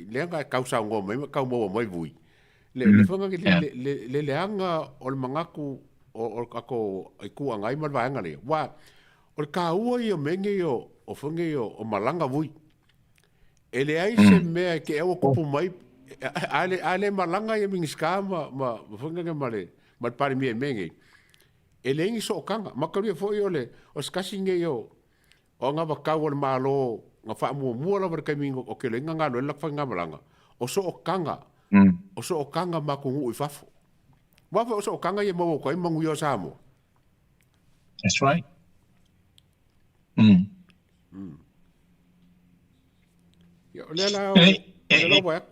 lea na e tau saunoa mai ma tau maua mai vui, le le leaga o le manatu o le tatou Itu Agai ma le vaega lea, aua o le taua ia o mea nei o foi nei o malaga vui. E leai se mea e te ua tupu mai, a le malaga ia Minisita ma foi nei ma le Palemia i mea nei, e leai ni sootaga. Matalia foi o le o se tasi nei o O anavatau a le Malo na faamuamua lava i le taimi o ke loiga galuega le latou faigamalaga, o sootaga, o sootaga ma atunuu i fafo. Aua foi o sootaga ia e maua atu ai manuia o Samoa. That's right. Ia, o lea la, o lea la ua atu.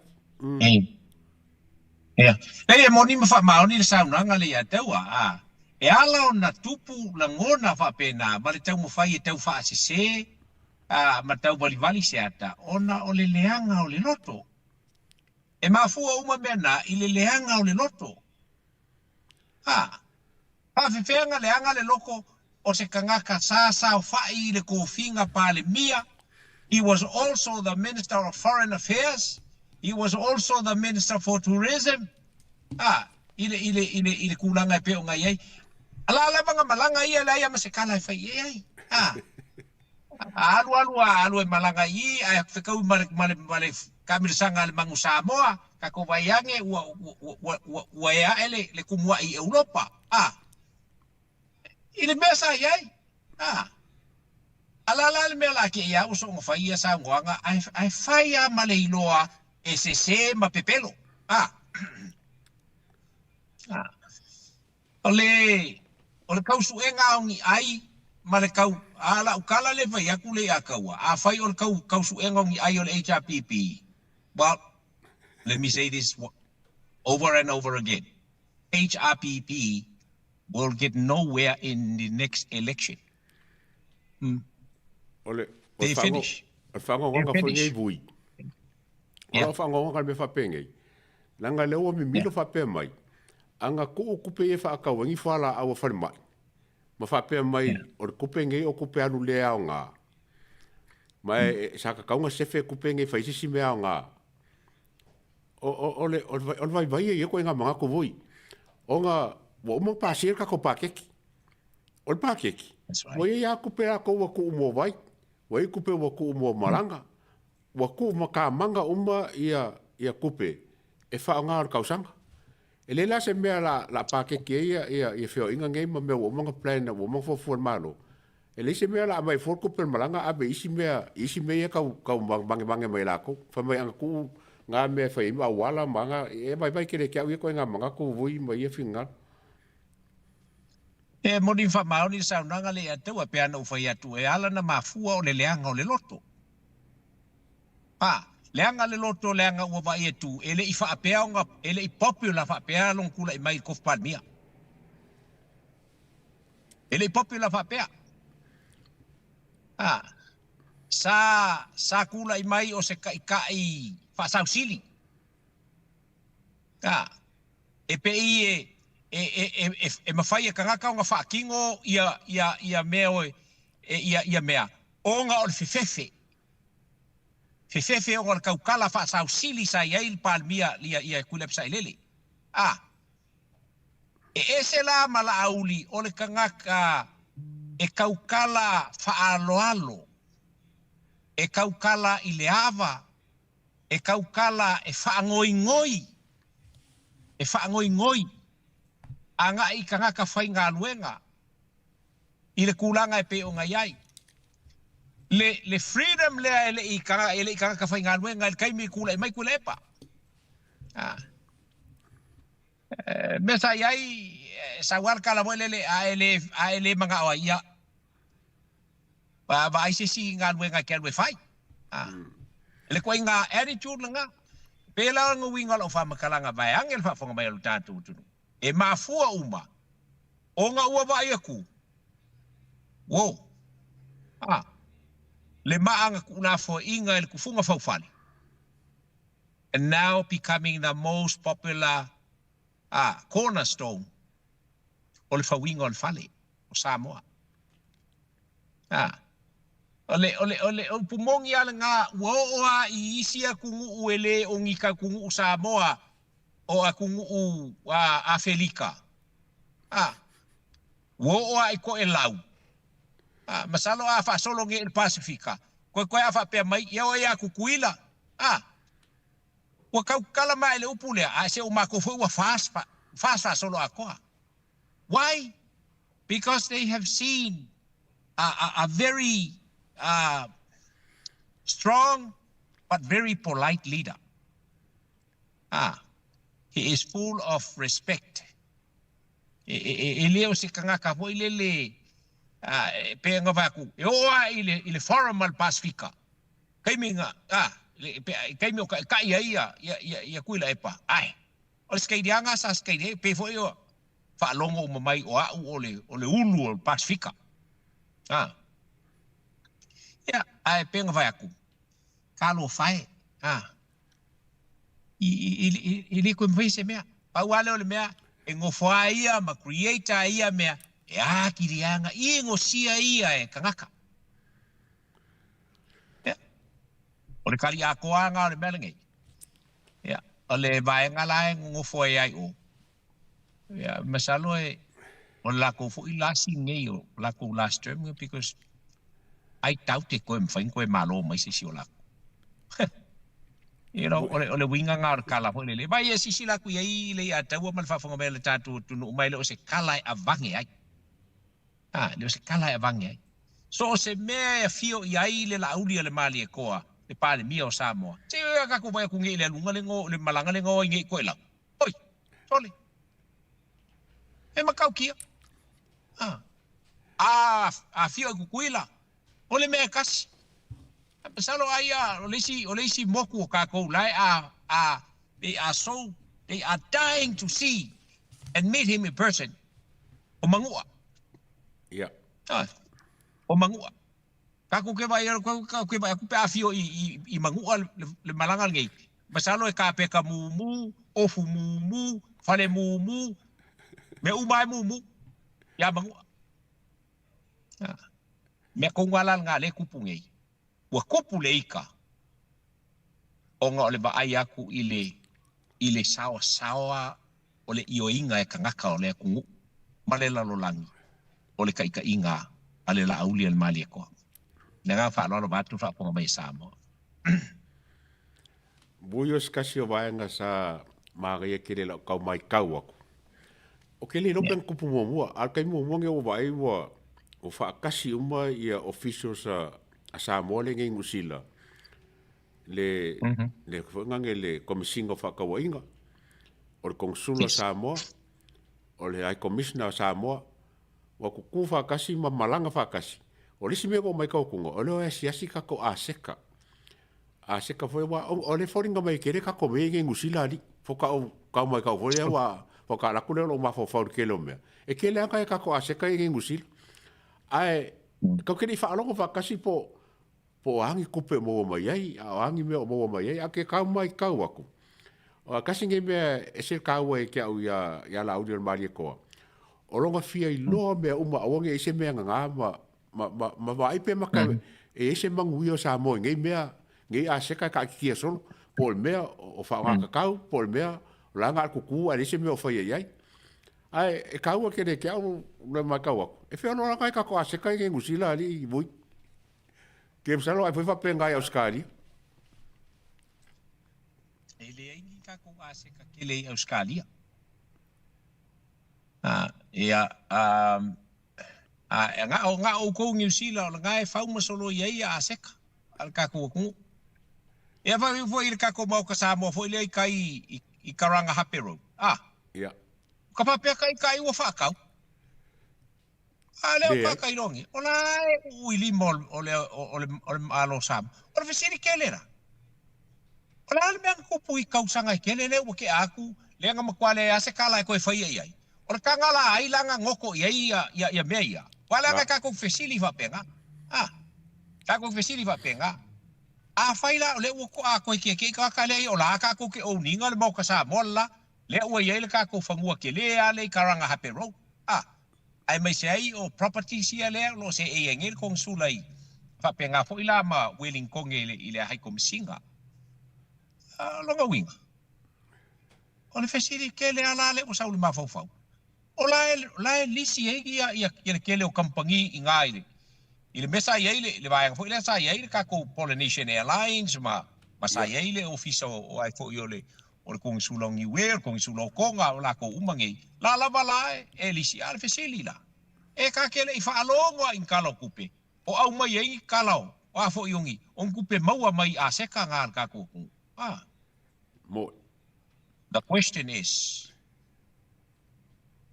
Ia. E moni ma faamaoni le saunoaga lea ia te au, a e ala ona tupu lagona faapena ma le taumafai e tau faasese a ma tau valivali se ata ona o le leaga o le loto. E mafua uma mea na i le leaga o le loto. A faafefea leaga le loto o se tagata sa saofa'i i le tofiga Palemia. He was also the Minister of Foreign Affairs. He was also the Minister for Tourism. A i le i le i le i le tulaga e pei ona i ai. A la lava na malaga ia leai ma se tala e fai i ai. A alu alu a alu e malaga i ae fekaui ma le ma le ma le kamilosaga a le Manu Samoa tatou vaai ane ua ua ua ua e ae le kumua'i i Europa. A i le mea sa i ai. A a la la le mea la ke ia ua soona fai ia saunoaga ae ae fai lava ma le iloa e sesē ma pepelo. A a o le o le tausuega o ni ai ma le tau a la'u tala le fai atu le ia taua afai o le tau tausuega o ni ai o le HRPP. Well, let me say this over and over again. HRPP will get nowhere in the next election. O le They finish. O le faagaogaoga foi nei vui. O lau faagaogaoga le mea faapenei, leaga lea ua mimilo faapea mai, ana tuu tupe ia e faatau ai ni fualaau a falemai, ma faapea mai o le tupe nei o tupe alu le aoga, ma e sa tatau ona sefe tupe nei e fai ai se isi mea aoga. O le vaivai ia i ia ituaiga manatu foi, ona ua uma ona pasia le tatou paketi. O le paketi, ua i ai lava tupe latou ua tuu mo vai, ua i ai tupe ua tuu mo malaga, ua tuu ma tamaga uma ia tupe e faaaoga o le tausaga. E leai la se mea o le a paketi ai ia feoaiga nei ma mea ua uma ona plan, ua uma ona fuafua e le Malo. E leai se mea o le a aumai fua le tupe o le malaga ave i isi mea, i isi mea ia tau, tau magemage mai e latou. Fai mai ana tuu na mea e fai ai ma auala ma aga, e vaivai tele ia te au ia ituaiga manatu vui ma ia finagalo. E moni ma faamaoni le saunoaga lea ia te au, e pei ona ou fai atu, e ala ona mafua o le leaga o le loto. A, leaga le loto leaga ua vaai atu e le i faapea ona, e le i popular faapea lona tulai mai i le tofi Palemia. E le i popular faapea. A, sa, sa tulai mai o se taʻitaʻi faasausili. A, e pei e, e, e, e, e, e mafai e tagata ona faatino ia, ia, ia mea o, e, ia, ia mea, ona o le fefefe. Fefefe ona o le tautala faasausili sa i ai le Palemia ia, ia Tuilaepa Sailele. A. E ese la ma Laauli o le tagata e taukala faaaloalo, e taukala i le ava, e taukala e faagoigoi, e faagoigoi agai i tagata faigaluega i le tulaga e pei ona i ai. Le, le freedom lea e le i e le i tagata faigaluega i le taimi e tulai mai Tuilaepa. Ah. Mea sa i ai, sau lava le tala foi lele, a e le, a e le manao ai, ia, vaai se isi galuega e te alu e fai. A. Le ituaiga attitude lena. Pei la o le uiga o lau faamatalaga vaeane le faafofoga mai a lo tatou atunuu. E mafua uma ona ua vaai atu, uo, a, le maa na tuulafoaiina i le tufuga faufale, and now becoming the most popular cornerstone o le fauiga o le fale o Samoa. O le, o le, o le upu moni lava lena, ua oo lava i isi atunuu e le o ni atunuu Samoa, o atunuu Afelika. Ua oo lava i Toelau. Masalo a faasolo nei i le Pasefika, toe a faapea mai, ia o ia Tutuila. Ua tautala mai le upu lea, ae se o matou foi ua fast, fast faasolo atoa. Why? Because they have seen a very strong but very polite leader. He is full of respect. E le o se tagata foi lele pe ona fai atu, e oo lava i le forum a le Pasefika, taimi na, taimi o taitai ai ia Tuilaepa, ae, o le sikeiliaga sa sikeili ai, pei foi o faalogo uma mai o au o le ulu o le Pasefika. Ia, ae pei ona fai atu, talofa e, i le toe mafai se mea. Pau lava lea o le mea, e nofo lava ia ma create ai ia mea, e atili aga i gosia ia e tagata. Ia, o le kali atoa lena o le mea lenei. Ia, o le vaega la e nonofo ai ai o. Ia, masalo e o le latou foi lasi nei o latou last term because I doubt e toe mafai ona toe malo mai se isi o latou. O le uiga lena o le tala foi lele. Vai e silasila atu i ai le ia taua ma le faafofoga mai o le tatou atunuu mai le o se tala e avage ai. Le o se tala e avage ai. So o se mea e afio i ai le Laauli a le Malietoa, le Palemia o Samoa. Se i tatou vaai atu nei i le aluga le go le malaga le go ai nei i Toelau. Oi, sole. E matautia. Afio i Tutuila, o le mea e tasi. Masalo ai o le isi moku o tatou la e a they are so they are dying to see and meet him in person. O Manua. O Manua. Tatou ke vai ke vai aku pe afio i Manua le malaga lenei. Masalo e kapeka mumu, ofu mumu, fale mumu, mea uma e mumu. Ia Manua. Mea tonu lava la lena lea e tupu nei. Ua tupu le ika ona o le vaai atu i le saoasaoa o le ioiga e tagata o le atunuu ma le lalolagi o le taitaiga a le Laauli a le Malietoa. Le agaga faaaloalo vaeatu le faafofoga mai e Samoa. Bui o se tasi o vaega sa manaia tele i lau tau matau atu. O ke le iloa pe na tupu muamua, a o le taimi muamua lenei ua ou vaai ua faatasi uma ia officials a Samoa lea e i Niu Sila, le foi lena le Komesina o Faatauaiga, o le Konesula o Samoa, o le High Commissioner o Samoa, ua tutu faatasi ma malaga faatasi. O le isi mea ua ou matau atu, o lea e asiasi tatou aseta. Aseta foi aua o le foliga mai e tele tatou mea i Niu Sila alii. Faatoa ou tau matau foi lea ua faatoa alu atu lea o lou mafaufau i le tele o mea. E tele lava nai a tatou aseta ia i Niu Sila. Ae tatou te le i faalogo faatasi po o a ni tupe o maua mai ai, a o a ni mea o maua mai ai, ae ou te tau matau atu, o tasi lenei mea e ese le taua ia te au ia Laauli o le Malietoa, o lona fia iloa mea uma aua ne i ai se mea nana ma vaai pe mata e i ai se manuia o Samoa i nei mea, nei aseta e taatitia solo, po o le mea o faaaoga tatau, po o le mea o la e na o le tutu ae leai se mea o faia i ai. Ae e kaua kele ke au le mai kau aku. E whea loa ngai kako a seka i Nusila ali i vui. Ke msalo ai foi whapenga i Australia. E leai ni takou aseka tele i Ausekalia. A, ia, a, a, e nga, o nga oukou Niu Sila o lena e fau ma soloi ai ia aseka a le takou atunuu. Ia faapea foi i le takou Maota Samoa foi lea i tai i, i Karangahape Road. A, Ia. ka faapea kai kai ua faatau. A lea o Leai. Kakailogi, o la e uu i lima o, o le, o, le, o le Malo o Samoa. O le fesili tele la. O le a le mea na tupu i tausaga e tele lea ua tea atu, lea na matua leai lava se tala e toe faia i ai. O le taga la a ai la na goto i ai ia, ia, ia mea ia? Aua leaga e tatou fesili faapena. A, tatou fesili faapena. Afai la o lea ua toa toe tietie tagata lea ia o la a tatou te own ina le Maota Samoa le la, lea ua i ai le tatou fanua tele lava lea i Karangahape Road. A, aemaise ai o properties ia lea o lo o seei ai nei le Konesula i faapena foi la ma Wellingtone i le, i le Hai Komesina. O lona uiga, o le fesili tele lava la lea ua sau i le mafaufau, o la e, la e lisi ai ia, ia, ia le tele o kamupani i ina i le, i le mea sa i ai le, le vaega foi lea sa i ai le tatou Polynesian Airlines ma, ma sa i ai le ofisa o, o ai foi o le, o le Konesula o Niue, o le Konesula o Toga, o lakou uma nei, la lava la e lisi. A o le fesili la, e ta te le i faalogo a i ni tala o tupe, o aumai ai ni tala o, o a foi o ni, o ni tupe maua mai i aseta na a le tatou atunuu? A. Moe. The question is,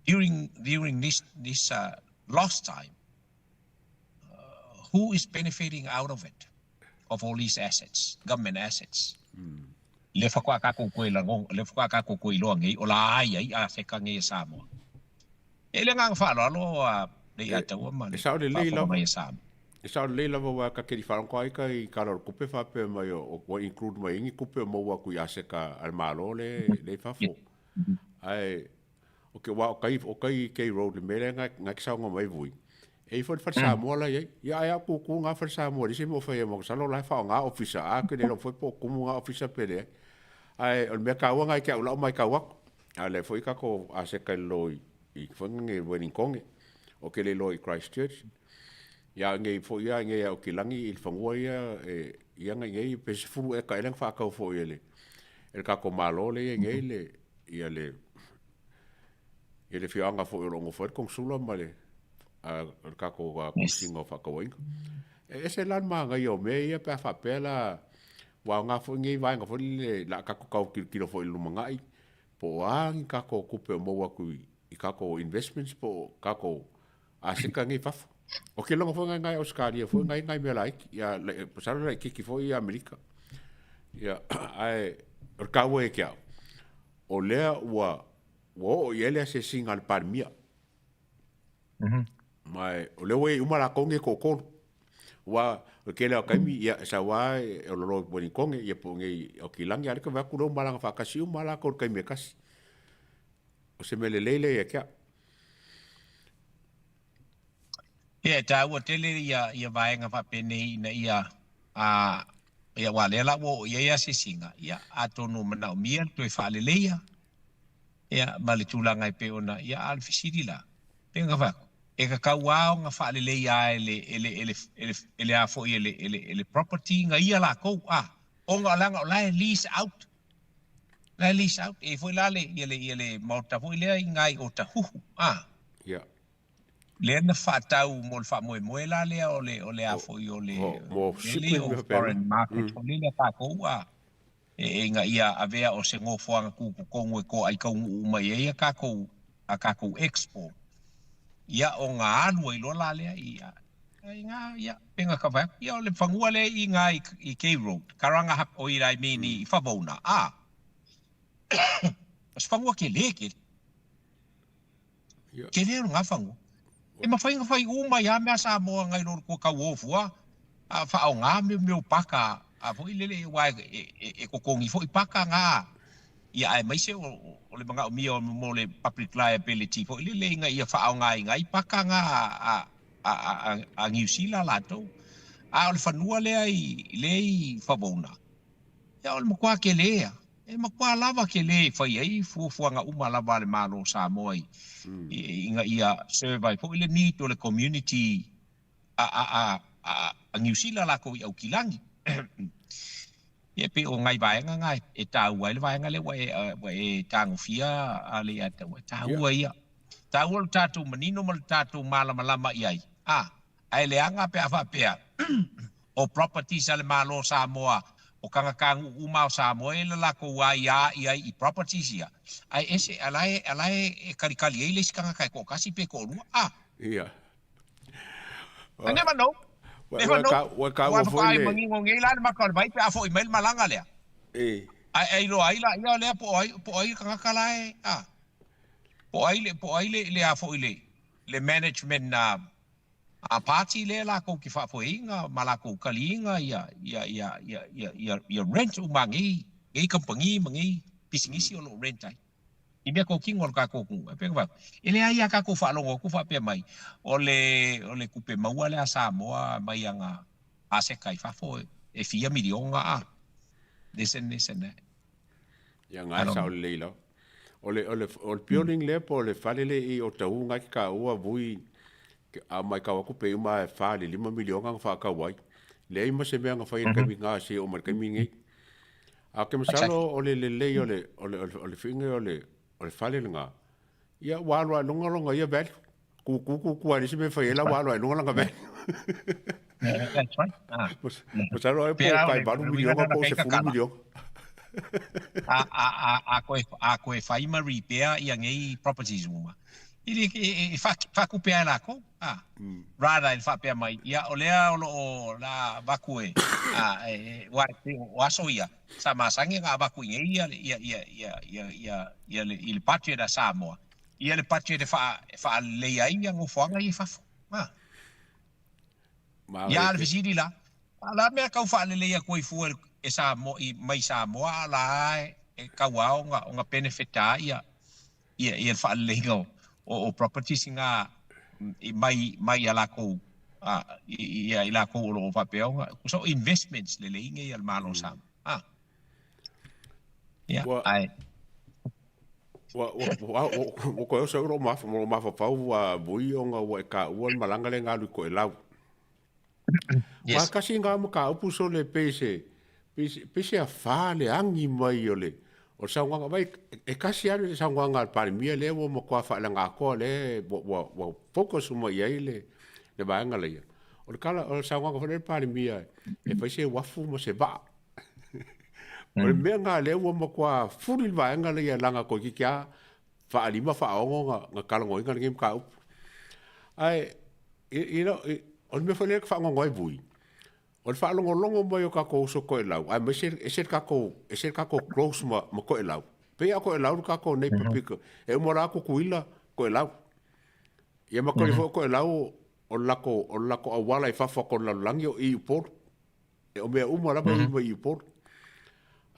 during, during this, this uh, lost time, uh, who is benefiting out of it, of all these assets, government assets? Le faatoa tatou toe lago, le faatoa tatou toe iloa nei, o la ai ai a se ka nei e Samoa. E le agaga faaaloalo a le E, Iataua ma e le sao lelei faafofoga lava. mai a Samoa. E sao lelei lava wa ka keri wharongo ai ka i kala o le kupe whapea mai o, o ua include mai ingi kupe o maua aku i aseka a le malo le, le i fafo. Ae, o ke wā o kai, o kai K Road le mea lea ngai, ngai ki saonga mai vui. E i fo le whare Samoa la iai. Ia ai a kūkū ngā whare Samoa le se mo whai e mo salo la e whao ngā ofisa. A ke le lo foi po kumu ngā ofisa pere. Ae, o le mea kaua ngai ke au lau mai kau aku. A le foi kako a se kai lo i, i whanga nge Wellingtonge. O ke le lo i Christchurch. Ia nge i foi ia nge au ki langi i le whangua ia e, ia ngai nge i pe se furu e ka elang whakau foi e le, e le kako malo le ia nge le, ia le, ia le afioaga foi o lo o nofo ai le konesula ma le le tatou Komesina o Faatauaiga. E ese la le manaia o mea ia pe a faapea la ua aoga foi lenei vaega foi lele o le a tatou tau tilotilo foi i le lumanai po o a ni tatou tupe o maua atu i tatou investments po o tatou aseta nei i fafo. O ke logo foi ngai ngai Ausekalia foi ngai ngai mea laiti ia masalo laitiiti foi i Amerika. Ia ae o le taua ia te au, o lea ua ua oo i ai le asiasiga a le Palemia. Ma o lea ua i ai uma latou nei e toatolu. Aua o le tele lava o taimi, ia, e sau lava e ololo i Wellingtone, ia po o nei i Aukilani, a o lea e vaai atu o lea ua malaga faatasi uma lava latou i le taimi e tasi. O se mea lelei lea ia te au. Ia, e taua tele ia, ia vaega faapenei ina ia, a, ia, aua o lea la ua oo i ai asiasiga, ia, atonu manaomia le toe faaleleia, ia, ma le tulaga e pei ona, ia, a o le fesili la, pei ona fai atu, e tatau lava ona faaleleia e le, e le, e le, e le, e le a foi e le, e le, e le property na ia latou, a, ona leaga o la e lease out, la e lease out, e i ai foi la le, ia le, ia le maota foi lea i ina i Otahuhu, a. Ia. Lea na faatau mo le faamoemoe la lea o le, o le a foi o le, Mo le le o foreign market foi lele a tatou, a. E ina ia avea o se nofoaga tutotonu e toai taunuu uma i ai a tatou, a tatou export, ia ona alu ai loa la lea i, i nga, ia, pe na kava atu, ia o le fanua lea i nga i K Road, Karanga, o i I mean i Favauna, a, o se fanua kele tele. Kele o nga fanua. E mafai ona fai uma ai lava mea Samoa nai lo le tua tauofua a faaaoga mea o paka a foi lele aua e totogi foi paka na ia aemaise o le manaomia mo le public liability foi lele ina ia faaaogaina ai paka na a Niu Sila latou. A o le fanua lea i lea i Favauna, ia o le matua kele ia. E matua lava telē e fai ai fuafuaga uma lava a le Malo o Samoa i ina ia serve ai foi le need o le community a a a a a Niu Sila lakou i Aukilani. Ia e pei o nai vaega na e taua ai le vaega lea ua e ua e tagofia a le ia te au, e taua ia. Taua lo tatou manino ma lo tatou malamalama i ai, a, ae leaga pe a faapea o properties a le Malo o Samoa, o tagatanuu uma o Samoa e i le latou aia i ai i properties ia, ae ese, a la e, a la e kalikali ai le isi tagata e toatasi pe toalua, a. Ia. I never know. Never know. Ua taua Aua foi faatoa ai le... manino nei la le maka o le vai pe a foi mai le malaga lea. E. Ae e iloa ai laia o lea po o ai, po o ai le tagata la e, a, po o ai le, po o ai le, le a foi le, le management a, a party lea lakou te faafoeina ma lakou taliina ia, ia, ia, ia, ia, ia, ia rent uma a nei, nei kamupani ma nei pisinisi o lo o rent ai. I mea totino a lo tatou atunuu. E pei ona fai atu, e leai a tatou faalogo atu faapea mai, o le, o le tupe maua lea a Samoa mai ana aseta i fafo e fia miliona a, this and this and that. Ia nga e sao lelei lava. O le, o le, o le building lea po o le fale lea i Otahuhu nga e te taua vui a matau atu pe uma e 4 i le 5 miliona na faatau ai. Leai ma se mea na fai i le taimi na seia oo mai le taimi lenei. A ou te masalo o le lelei o le, o le, o le fiiga o le, o le fale lena, ia ua alu lava i luga lona ia value. Kuku kuku lava i le isi mea e fai ai la ua alu lava i luga lana value. That's right. Ah. Masalo ai po o tai 8 miliona po o 10 miliona. A, a, a, a koe, a koe fai ma repair ia nei properties uma. I le, e, e, faatupe ai lakou, a, rather e faapea mai, ia, o lea o lo o la avatu e, a, e, ua, o aso ia, sa masani ona avatu i nei ia, ia, ia, ia, ia, ia, ia le, i le budget a Samoa, ia le budget e faa, e faaleleia ai ia nofoaga ia i fafo. A. Ia, a o le fesili la, a o le a mea e tau faalelei atu ai fua e Samoa, i, mai Samoa, a o la e tau lava ona, ona benefit lava ia, ia ia le faaleleiga o o properties ina i mai mai ia lakou a ia i lakou o lo o faapea ona tusa o investments lelei nei a le Malo o Samoa a ia ae Ua ua ua ua koe oso ro maf mo mafaufau ua vui ona ua e taua le malaga le galu i Toelau. Yes. Wa kasi ngā mataupu sole pei se pei se afa le agi mai o le o le saunoaga mai e kasi alu le saunoaga a le Palemia lea ua matua faaleagakoa lea ua ua ua focus uma i ai le le vaega lea. O le kala o le saunoaga foi lea a le Palemia e fai se uafu ma se vaa. O le mea lena lea ua matua fuli le vaega lea leaga toeitiiti lava faalima faaono na na talanoaina lenei mataupu. Ae i i o le mea foi lea e faanoanoa ai vui, o le faalogologo mai o tatou uso toelau, aemaise ese le tatou, ese le tatou close ma, ma toelau. Pei a toelau le tatou nei papito, e uma loa Tutuila, toelau. Ia ma toli foi toelau o le latou, o le latou auala i fafo atu o le lalolagi o i Upolu. E o mea uma lava i mai i Upolu.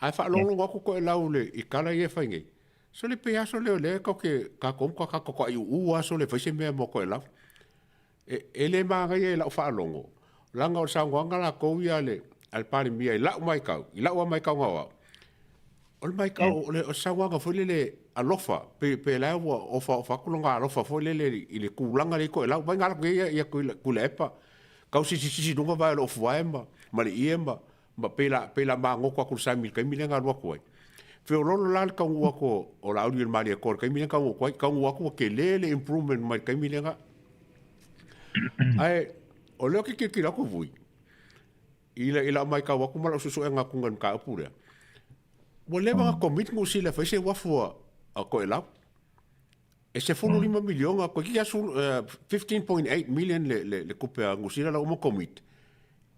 Ae faalogologo atu toelau le, i tala ia e fai nei, sole pei lava sole o lea tatou te, tatou ma tatou taiuu lava sole e fai se mea mo toelau. E, e le manaia i lau faalogo, leaga o le saunoaga latou ia a le, a le Palemia i lau matau, i lau lava matau na o au, o le matau, o le, o le saunoaga foi lele alofa, pe, pe la ua ofaofa atu lona alofa foi lele i le tulaga lea i Toelau. Vaai na alu atu nei ia, ia Tuilaepa, tau sisisisi i luga vae o le ofuae ma, ma le ie ma, ma pei la, pei la magoto atu i le sami i le taimi lea na alu atu ai. Feoloolo la le taunuu atu o, o Laauli i le Malietoa i le taimi lea na taunuu atu ai, taunuu atu ua tele le improvement mai le taimi lea na. Ae o lea ou te tilotilo atu vui, i le, i lau matau atu ma lau suesuega atu i le mataupu lea, ua leva ona commit Niu Sila e fai se uafu a, a Toelau. E 15 miliona, toeitiiti lava 15.8 million le, le, le tupe a Niu Sila la ua uma commit.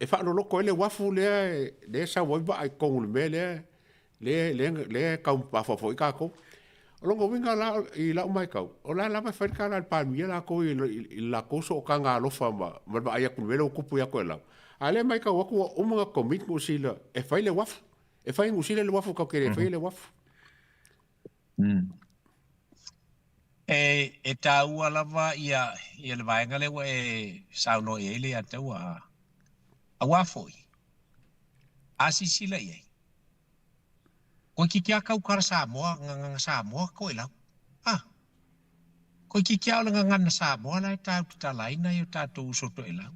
E faaloloto ai le uafu lea, lea e sau ai vaa i totonu o le mea lea, lea, lea, lea e tau mafaufau ai tatou. O lona uiga la i lau matau, o la e lava e fai le tala a le Palemia latou i, i, i le latou sootaga alofa ma, ma le vaai atu i le mea lea ua tupu ia Toelau. A o lea e matau atu ua uma ona commit Niu Sila e fai le uafu. E fai e Niu Sila le uafu tatou te le faia le uafu. E, e taua lava ia, ia le vaega lea ua e saunoa i ai le ia te au a, auā foi, a silasila i ai. Toeitiiti lava tautala Samoa, gagana Samoa Toelau. A! Toeitiiti lava o le gagana Samoa la e tatou tatalaina i o tatou uso Toelau.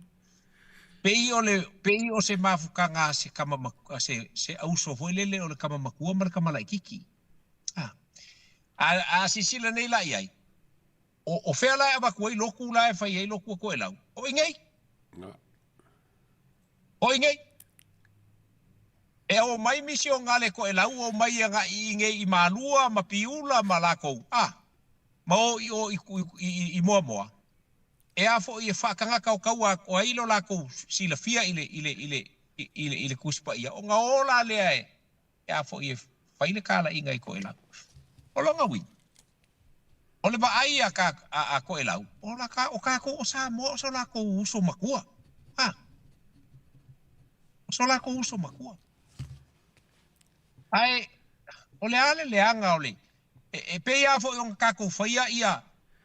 Pei o le, pei o se mafutaga a se tama a se, se auso foi lele o le tama matua ma le tama laitiiti. A! A, a silasila nei la i ai, o, o fea la e avatu ai lotu la e fai ai lotu a Toelau? O i nei. O i nei. E omai misionale Toelau omai agai i inei i Malua ma Piula ma lakou, a, ma o i o i, i, i Moamoa, e a foi e faatagata o taua o ai lo lakou silafia i le, i le, i le, i le, i le Tusi Paia, ona o la lea e, e a foi e fai le talaiga i Toelau. O lona uiga, o le vaai a, ka, a, a Toelau, o, la, o tatou o Samoa o so lakou uso matua. A, o so lakou uso matua. Ae, o le a le leaga o le, e, e pei lava foi ona tatou faia ia,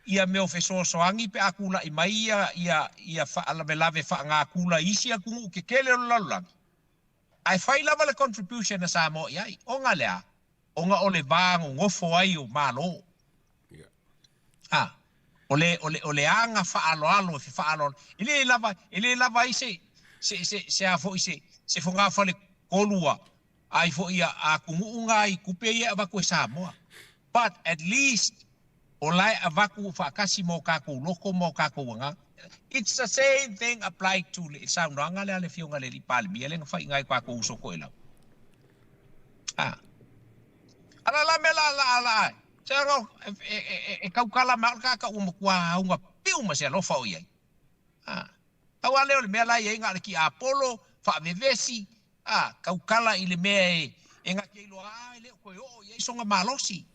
ia mea o fesoasoani pe a tulai mai ia, ia, ia faalavelave faagakula i isi atunuu tetele o le lalolagi, ae fai lava le contribution a Samoa i ai. Ona le a? Ona o le va nonofo ai o Malo. A, o le, o le, o le aga faaaloalo e fefaaaloalo. E le lava, e le lava ai se, se, se, se a foi se, se fogafale kolua ai foi a, a atunuu na i tupe ia e avatu e Samoa. But at least o la e avatu faatasi ma o tatou loko ma o tatou agaga. It's the same thing applied to le saunoaga lea a le Afioga i le Alii Palemia lea na faiga ai i tatou uso Toelau. A. Ala la mea la la la e. Se aga e, e, e, e tautala mai au le tagata ua matua auga piu ma se alofa o i ai. A. Pau lava lea o le mea la e i ai na o le tiapolo, faavevesi, a, tautala i le mea e, e na te iloa a e le o toe oo i ai sona malosi.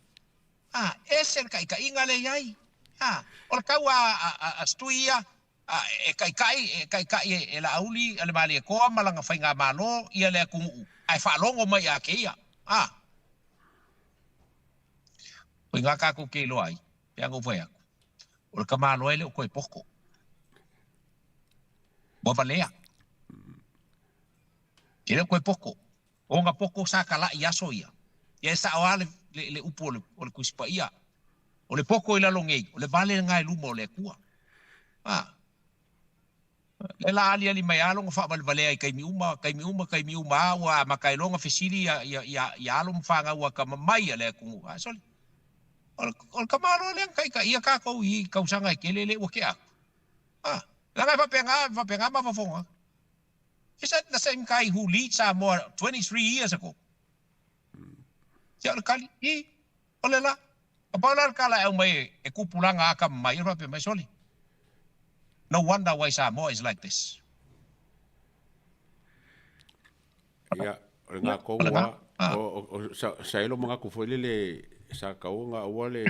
A, ese le taitaiga lea i ai. A, o le tau a, a, a, a Stui ia, a, e taitai, e taitai e, e Laauli a le Malietoa ma lana faigamalo ia le atunuu, ae faalogo mai ia te ia. A. O i ina tatou te iloa ai, pe ana ou fai atu, o le tamaloa e le o toe poto. Ua valea. E le o toe poto. O na poto sa tala'i i aso ia. Ia e sa'o lava le, le, le upu o le, o le Tusi Paia. O le poto i lalo nei, o le vale lena i luma o le Atua. A. Lea la aliali mai lava lona faavalevalea i taimi uma, taimi uma, taimi uma a ua amata ai loa ona fesili ia, ia, ia, ia alo ma fanau a tama mai a le atunuu. A sole, o le, o le tamaloa lea na taitaia tatou i tausaga e tele lea ua tea atu. A, leaga e faapena, e faapena mafaufauga. Is that the same guy who lead Samoa 23 years ago? Ia o le tali, i, o le la. A pau la le tala e aumai e, e kupulaga a tama mai, e faapea mai, sole, no wonder why Samoa is like this. Ia, o le gā kou a, o, o, o, sa, sa elo manatu foi lele, sa kaua ngā ua le,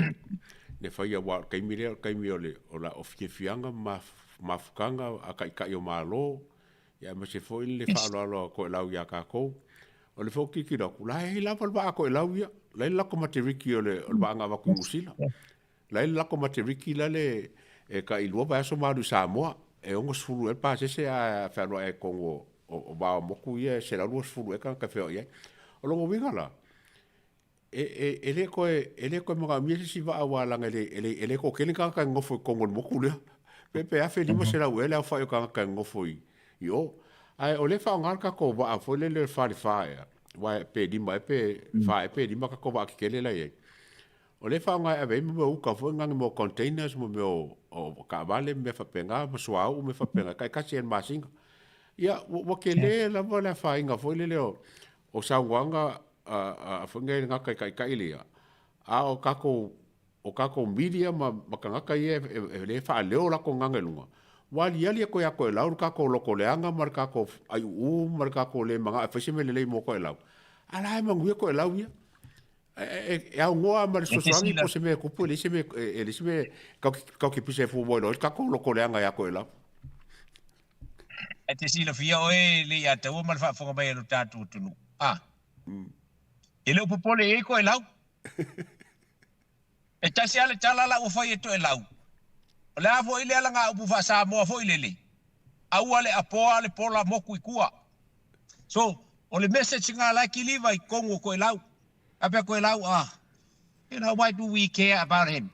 le whaia wā o le taimi lea, o le taimi o le, o la, o fiafiaga ma mafutaga a taitai o Malo, ia aemaise foi le faaaloalo a Toelau iā tatou. O le foi tilotilo atu, la e i ai lava le vaa a Toelau ia, la e i le latou materiki o le, o le vaa na avatu i Niu Sila. La e i le latou materiki la le e tai lua vaiaso ma alu i Samoa, e 60 ea le pasese ae fealuai ai i totonu o, o, o vao motu ia e 120 ea tagata e feoai ai. O lona uiga la, e, e, e le toe, e le toe manaomia se isi vaa aua leaga e le, e le, e le toatele tagata e nonofo i totonu o le motu lea. Pe, pe 1500 ea le aofai o tagata e nonofo i, i o. Ae o lea e faaaoga le tatou vaa foi lele o le falefa ea, aua pe lima ea pe fa ea pe lima tatou vaa tetele la e i ai. O lea e faaaoga e ave ai mea o uka foi na, mea o containers ma mea o, o taavale ma mea faapena ma suauu ma mea faapena, taitasi lava i le masina. Ia, ua, ua tele lava le afaina foi lele o, o saunoaga a, a, foi nei le gata i taitai lea, a o tatou, o tatou media ma, ma tagata ia e, e, e, e faaleo latou gagana i luga, ua aliali atu ia Toelau le tatou loto leaga ma le tatou aiuu ma le tatou le manao e fai se mea lelei mo Toelau, a la e manuia Toelau ia. E, e, e aunoa ma le fesoasoani po o se mea e tupu, e leai se mea, e leai se mea tatou te pisa e fuamua iloa ai le tatou loto leaga ia Toelau. E te silafia oe le ia taua ma le faafofoga mai a lo tatou atunuu. A. E le o popole i ai Toelau. E tasi lava le tala la ua fai e Toelau. O le a foi le alagaupu faa-Samoa foi lele, aua le apoa le pola moku i tua. So, o le message lena la e kiliva i totonu o Toelau. Faapea Koelau, ah, you know, why do we care about him?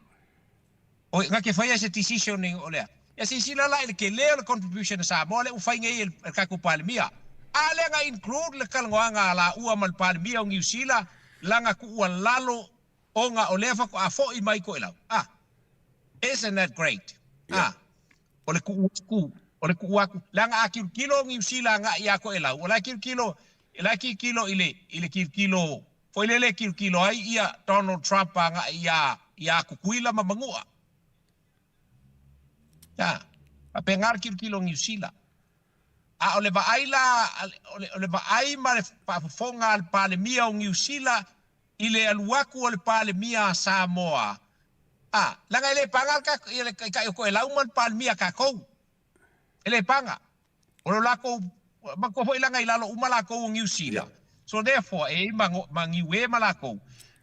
O nga ke faia se decision o lea. Ia silasila la i le tele o le contribution a Samoa lea ua fai nei e le tatou Palemia. A lea na include le talanoaga a laua ma le Palemia o Niu Sila lana tuualalo ona o lea faatoa foi mai Toelau. Ah, isn't that great? Ah, o le tuu atu, o le tuu atu, leaga a tilotilo o Niu Sila agai ia Toelau, o la e tilotilo, o la e tilotilo i le, i le tilotilo foi lele e tilotilo ai ia Donald Trump agai ia, ia Tutuila ma Manua. A, faapena le tilotilo o Niu Sila. A o le vaai la, o le, o le vaai ma le faafofoga a le Palemia o Niu Sila i le alu atu o le Palemia a Samoa, a, leaga e le paga le ia le Taitai o Toelau ma le Palemia a tatou. E le paga. O lo latou, manatua foi leaga i lalo uma latou o Niu Sila. So therefore, e i ai ma, ma Niue ma latou,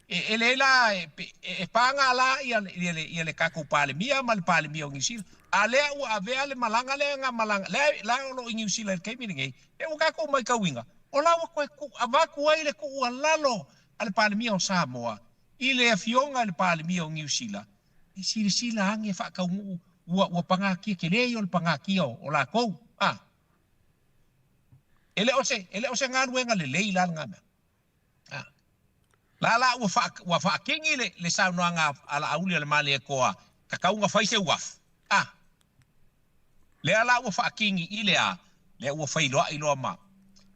e, e leai la, e, e paga la ia, ia, le, ia le tatou Palemia ma le Palemia o Niu Sila. A lea ua avea le malaga lea na malaga, lea, la o lo o i Niu Sila i le taimi lenei, e ua tatou matauina, o la ua toe tuu, avatu ai le tuualalo a le Palemia o Samoa i le Afioga i le Palemia o Niu Sila, e silasila ane e faataunuu ua, ua pagatia, tele ia o le pagatia o, o latou. A. E le o se, e le o se galuega lelei la lena mea. A. La la ua faa, ua faakigi le, le saunoaga a Laauli a le Malietoa, tatau ona fai se uafu. A. Lea la ua faakigi i le a, lea ua feiloai loa ma,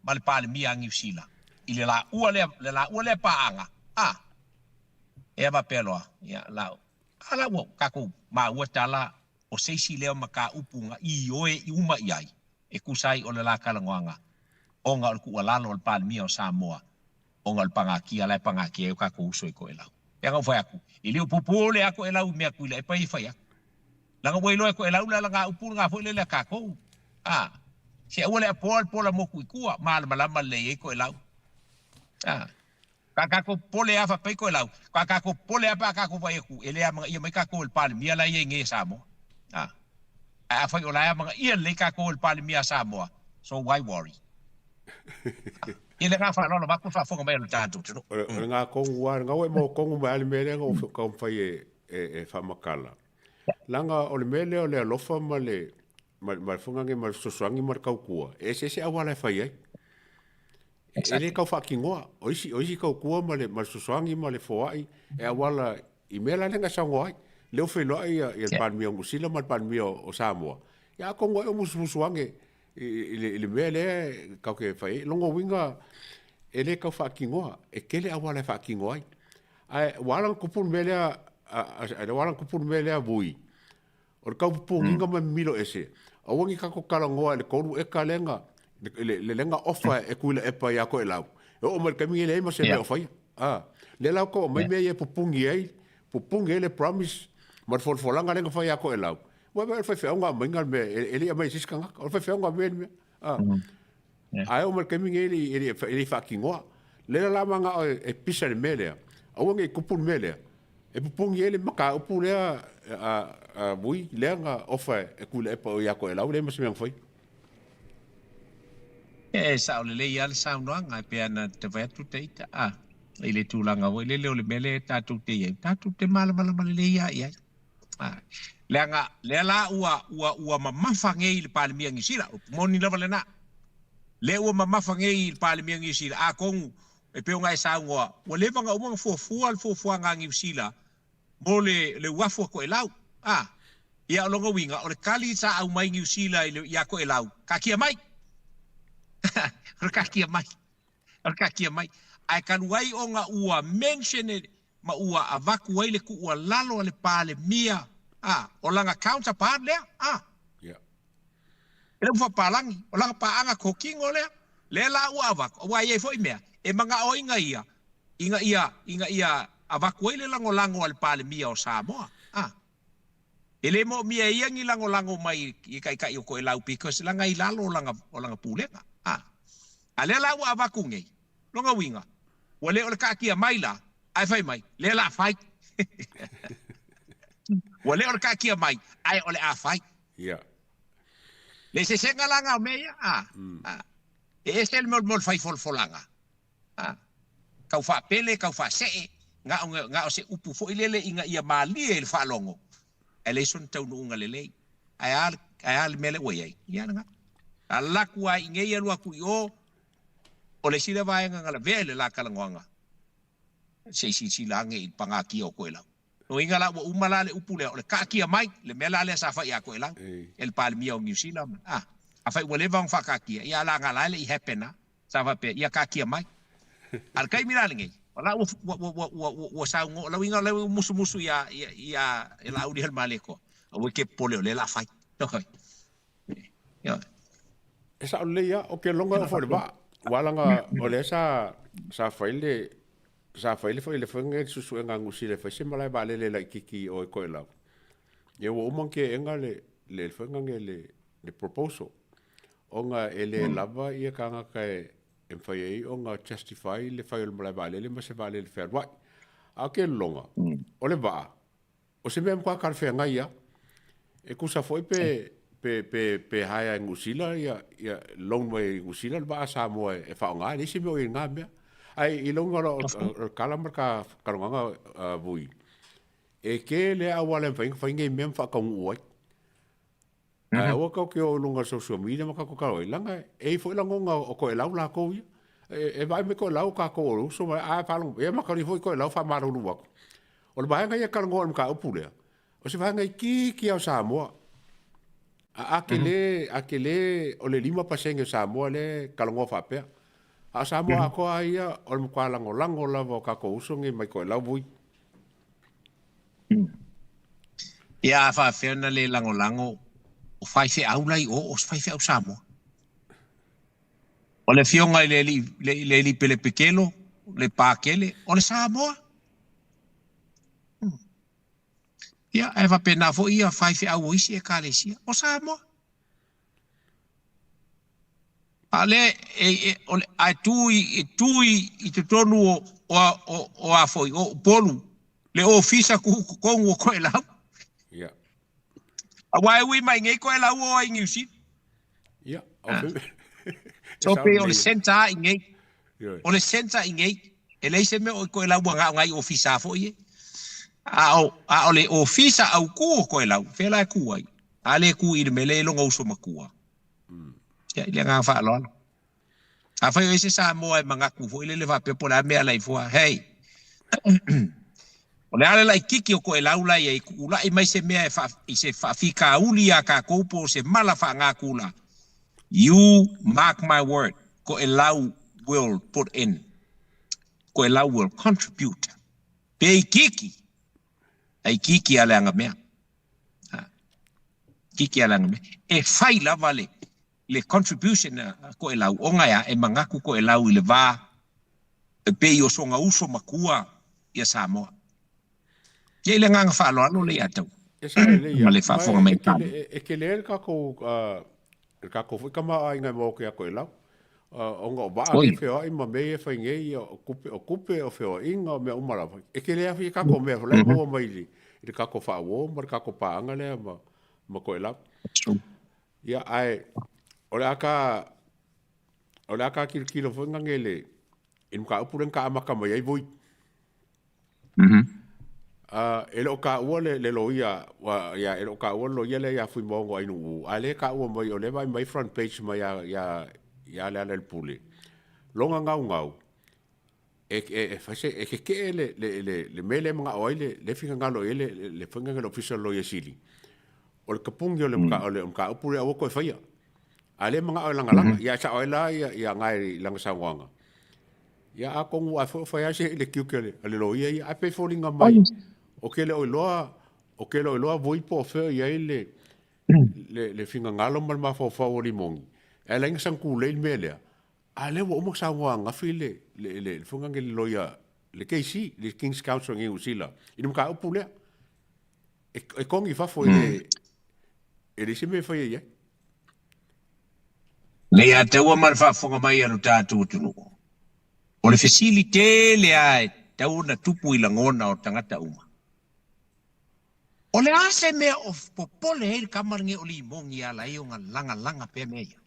ma le Palemia a Niu Sila i le laua lea, le laua lea paaga, a, ea faapea loa, ia, la, a la ua tatou maua tala o se isi lea o mataupu na ioe uma i ai e tusa ai o le la talanoaga ona o le tuualalo a le Palemia o Samoa ona o le pagatia la e pagatia ai o tatou uso i Toelau. Pei ona ou fai atu, e le o popole a Toelau i mea Tuilaepa ia e fai atu. Leaga ua iloa e Toelau le alagaupu lena foi lele a tatou. A, se aua le apoa le pola motu i tua, malamalama lelei ai Toelau. A, ka tatou popole a faapea i Toelau, ka tatou popole a pe a tatou vaai atu, e le amanaia mai tatou e le Palemia la e i ai nei a Samoa. A, ae afai o la e amanaia lelei tatou e le Palemia a Samoa, so why worry? I le agaga faaaloalo avatu le faafofoga mai a lo tatou atunuu. O le ga kongu lava, lena ua e maua kongu mai lava le mea lea na ou taumafai e faamatala. Leaga o le mea lea o le alofa ma le ma le fogage ma le fesoasoani ma le tautua, e eseese auala e fai ai. E le tau faatinoa. O isi, o isi tautua ma le, ma le fesoasoani ma le foai e auala i mea la lea na saunoa ai. Lea ua feiloai ia, ia le Palemia o Niu Sila ma le Palemia o Samoa, ia atonu ai o musumusu ane i le mea lea tatou te fai ai. Lona uiga, e le tau faatinoa, e tele auala e faatino ai. Ae ua ala ona tupu le mea lea, ua ala ona tupu le mea lea Vui, o le tau pupugiga ma mimilo ese, aua ne i tatou talanoa i le 3 eka lea na, le na ofa e Tuilaepa ia Toelau, e oo mai i le taimi e leai ma se mea o faia. Lea la ua tau aumai mea ia e pupugi ai, pupugi ai le promise ma le folafolaga lea na fai ia Toelau. Ua o le faifeau na aumaiga le mea, e le i aumai e se isi tagata. O le faifeau na aumai le mea. Ae oo mai le taimi lenei e le i faatinoa. Lea la manao e pisa le mea lea, aua ne i tupu le mea lea, e pupugi ai le mataupu lea a Vui lea na ofa e Tuilaepa o ia Toelau, leai ma se mea na faia. E sao lelei lava le saunoaga e pei ona te fai atu te ita a i le tulaga foi lele o le mea lea tatou te i ai, tatou te malamalama lelei lava i ai. Leaga lea la ua, ua, ua mamafa nei i le Palemia Niu Sila, moni lava lena. Lea ua mamafa nei i le Palemia Niu Sila, atonu e pei ona e saunoa, ua leva ona uma ona fuafua le fuafuaga a Niu Sila mo le, le uafu a Toelau. A, ia o lona uiga, o le tali sa aumai Niu Sila i le, ia Toelau, taatia mai. O le taatia mai. O le taatia mai. Ae talu ai ona ua mention e, ma ua avatu ai le tuualalo a le Palemia, a, o lana counterpart lea, a. Yeah. E le ua faapalagi, o lana paaga tokino lea, lea la ua avatu, aua e i ai foi mea, e manaoina ia, ina ia, ina ia avatu ai le lagolago a le Palemia o Samoa, a. E le moomia e ia ni lagolago mai i taitai o Toelau because leaga i lalo o lana, o lana pulega, a. A lea la ua avatu nei, lona uiga, ua le o le taatia mai la, ae fai mai, lea la fai. Ua le o le taatia mai, ae o le a fai. Yeah. Le eseesega la na o mea ia, a. A. E ese le mea o le fai folafolaga. A. Tau faapele, tau faasee, na o, na o se upu foi lele ina ia malie i le faalogo, ae leai sona taunuuga lelei. Ae a, ae a le mea lea ua i ai? Ia lena. Alu atu lava i inei alu atu i o, o le isi lea vaega na lavea i le la talanoaga, se i silasila ane i le pagatia o Toelau. Lona uiga la ua uma la le upu lea, o le taatia mai, le mea la lea sa fai ia Toelau e le Palemia o Niu Sila, a, afai ua leva ona faataatia, ia a la la e le i happen lava. Sa faapea, ia taatia mai. A o le taimi la lenei, o la ua, ua, ua, ua, ua, ua saunoa, o le uiga o lea ua musumusu ia, ia, ia, ia Laaulialemalietoa, aua e te popole o lea o le a fai. Ioe. E sao lelei lava, ou te logo foi i le vaa. Ua laga o lea sa sa fai le sa fai le foi le faiga le suesuega a Niu Sila e fai se malae vaalele laitiiti i o i Toelau. Ia ua uma ona teena le le faiga nei le le proposal ona e le lava ia tagata e e mafai ai ona justify le fai o le malae vaalele ma se vaalele fealuai. A o ke lologa, o le vaa, O se mea matua talafeagai lava. E tusa foi pe, pe, pe, pe hire e Niu Sila ia, ia loan mai e Niu Sila le vaa a Samoa e faaaoga ai. E leai se mea o i ai i lena mea. Ae i lou igoa o le tala ma le ta talanoaga Vui, e tele lava auala e mafai ona fai nei mea ma faataunuu ai. Ae aua tatou te o i luga o le social media ma tatou talanoa ai, leaga e i ai foi lagona o toelau latou ia. E vaai mai toelau o tatou o le uso ma a faalogo mai, ia mataulia foi toelau faamalulu atu. O le vaega ia e talanoa i le mataupu lea, o se vaega itiiti lava o Samoa. A tele, a tele o le 5% o Samoa lea e talanoa faapea. A o Samoa atoa lava ia, o le matua lagolago lava o tatou uso nei mai toelau vui. Ia a faafefea ona le lagolago o faifeau la i o, o se faifeau Samoa. O le afioga i le alii, le, le alii Pelepekelo, le Pakele, o le Samoa. Ia, ae faapena foi ia faifeau o isi ekalesia, o Samoa. A o lea e, e, o le, ae tu i, e tu i, i totonu o, o, o, o a foi, o Upolu, le ofisa tutotonu o Toelau. Ia. Aua e ui mai nei Toelau o ai i Niu Sila. Ia, o fe... So pei o le centre a i nei. O le centre i nei. E leai se mea o i Toelau ua na o nai ofisa foi e. A o, a o le ofisa autū o Toelau, fea la e tu ai? A le tu i le mea lea e lona uso matua. Ia, i le agaga faaaloalo. Afai o i ai se Samoa e manatu foi lele faapea po o le a mea la i fua, hei, o le a le laitiiti o Toelau la i ai, tuulai mai se mea e faa, i se faafitauli iā tatou po o se mala faagatu la, you mark my word, Toelau will put in, Toelau will contribute. Pe itiiti, a itiiti lava le agamea. Itiiti lava le agamea. E fai lava le, le contribution a Toelau, ona e a, e manatu Toelau i le va e pei o sona uso matua ia Samoa. Ia i le agaga faaaloalo le ia tau. E sao lelei Ma lava. le Ma faafofoga e mai e a Samoa. tele e tele ai le tatou le tatou foi tamaoaiga e maua atu ia Toelau. Ona o vaa nei Oi. feoai ma mea ia e fai nei, ia o tupe, o tupe, o feoaiga, o mea uma lava. E tele lava foi tatou mea la e maua mai i le i le tatou faauo ma le tatou paaga lea ma ma Toelau. Ia ae o le a ta o le a ta tilotilo foi nane i le i le mataupu lea na ta amata mai ai voi. E le o taua le, le loia, ua, ia, e le o taua le loia lea ia Fuimaono Ainuu, a o lea e taua mai, o lea e vaai mai front page mai ia, ia, ia Lealailepule, lona gaugau, e, e, e, fai se, e tetee le, le, le, le mea lea e manao ai le, le finagalo i ai le, le, le faiga le Ofisa o le Loia Sili, o le tapuni o le, o le mataupu lea aua toe faia. A o lea e manao e lagalaga, ia e sao ai la ia, ia Gae i lana saunoaga. Ia atonu a foi o fai lava se le tiute a le loia ia, ae pei e foliga mai o ke le o iloa, o ke le o iloa voi po o fea o i ai le, le, le finagalo ma le mafaufau o Limoni, e ala ai ona sana tulei le mea lea, a o lea ua uma ona saunoa ananafi le, le, le, le foi le loia, le KC, le King's Counsel i Niu Sila, i le mataupu lea. E, e kogi i fafo e le, e leai se mea e faia i ai. Lei ia te ua ma le faafofoga mai a lo tatou atunuu, o le fesili tele lava e tatau ona tupu i lagona o tagata uma, O le a se mea o popole ai le tama lenei o Limoni e ala ai ona lagalaga pea mea ia?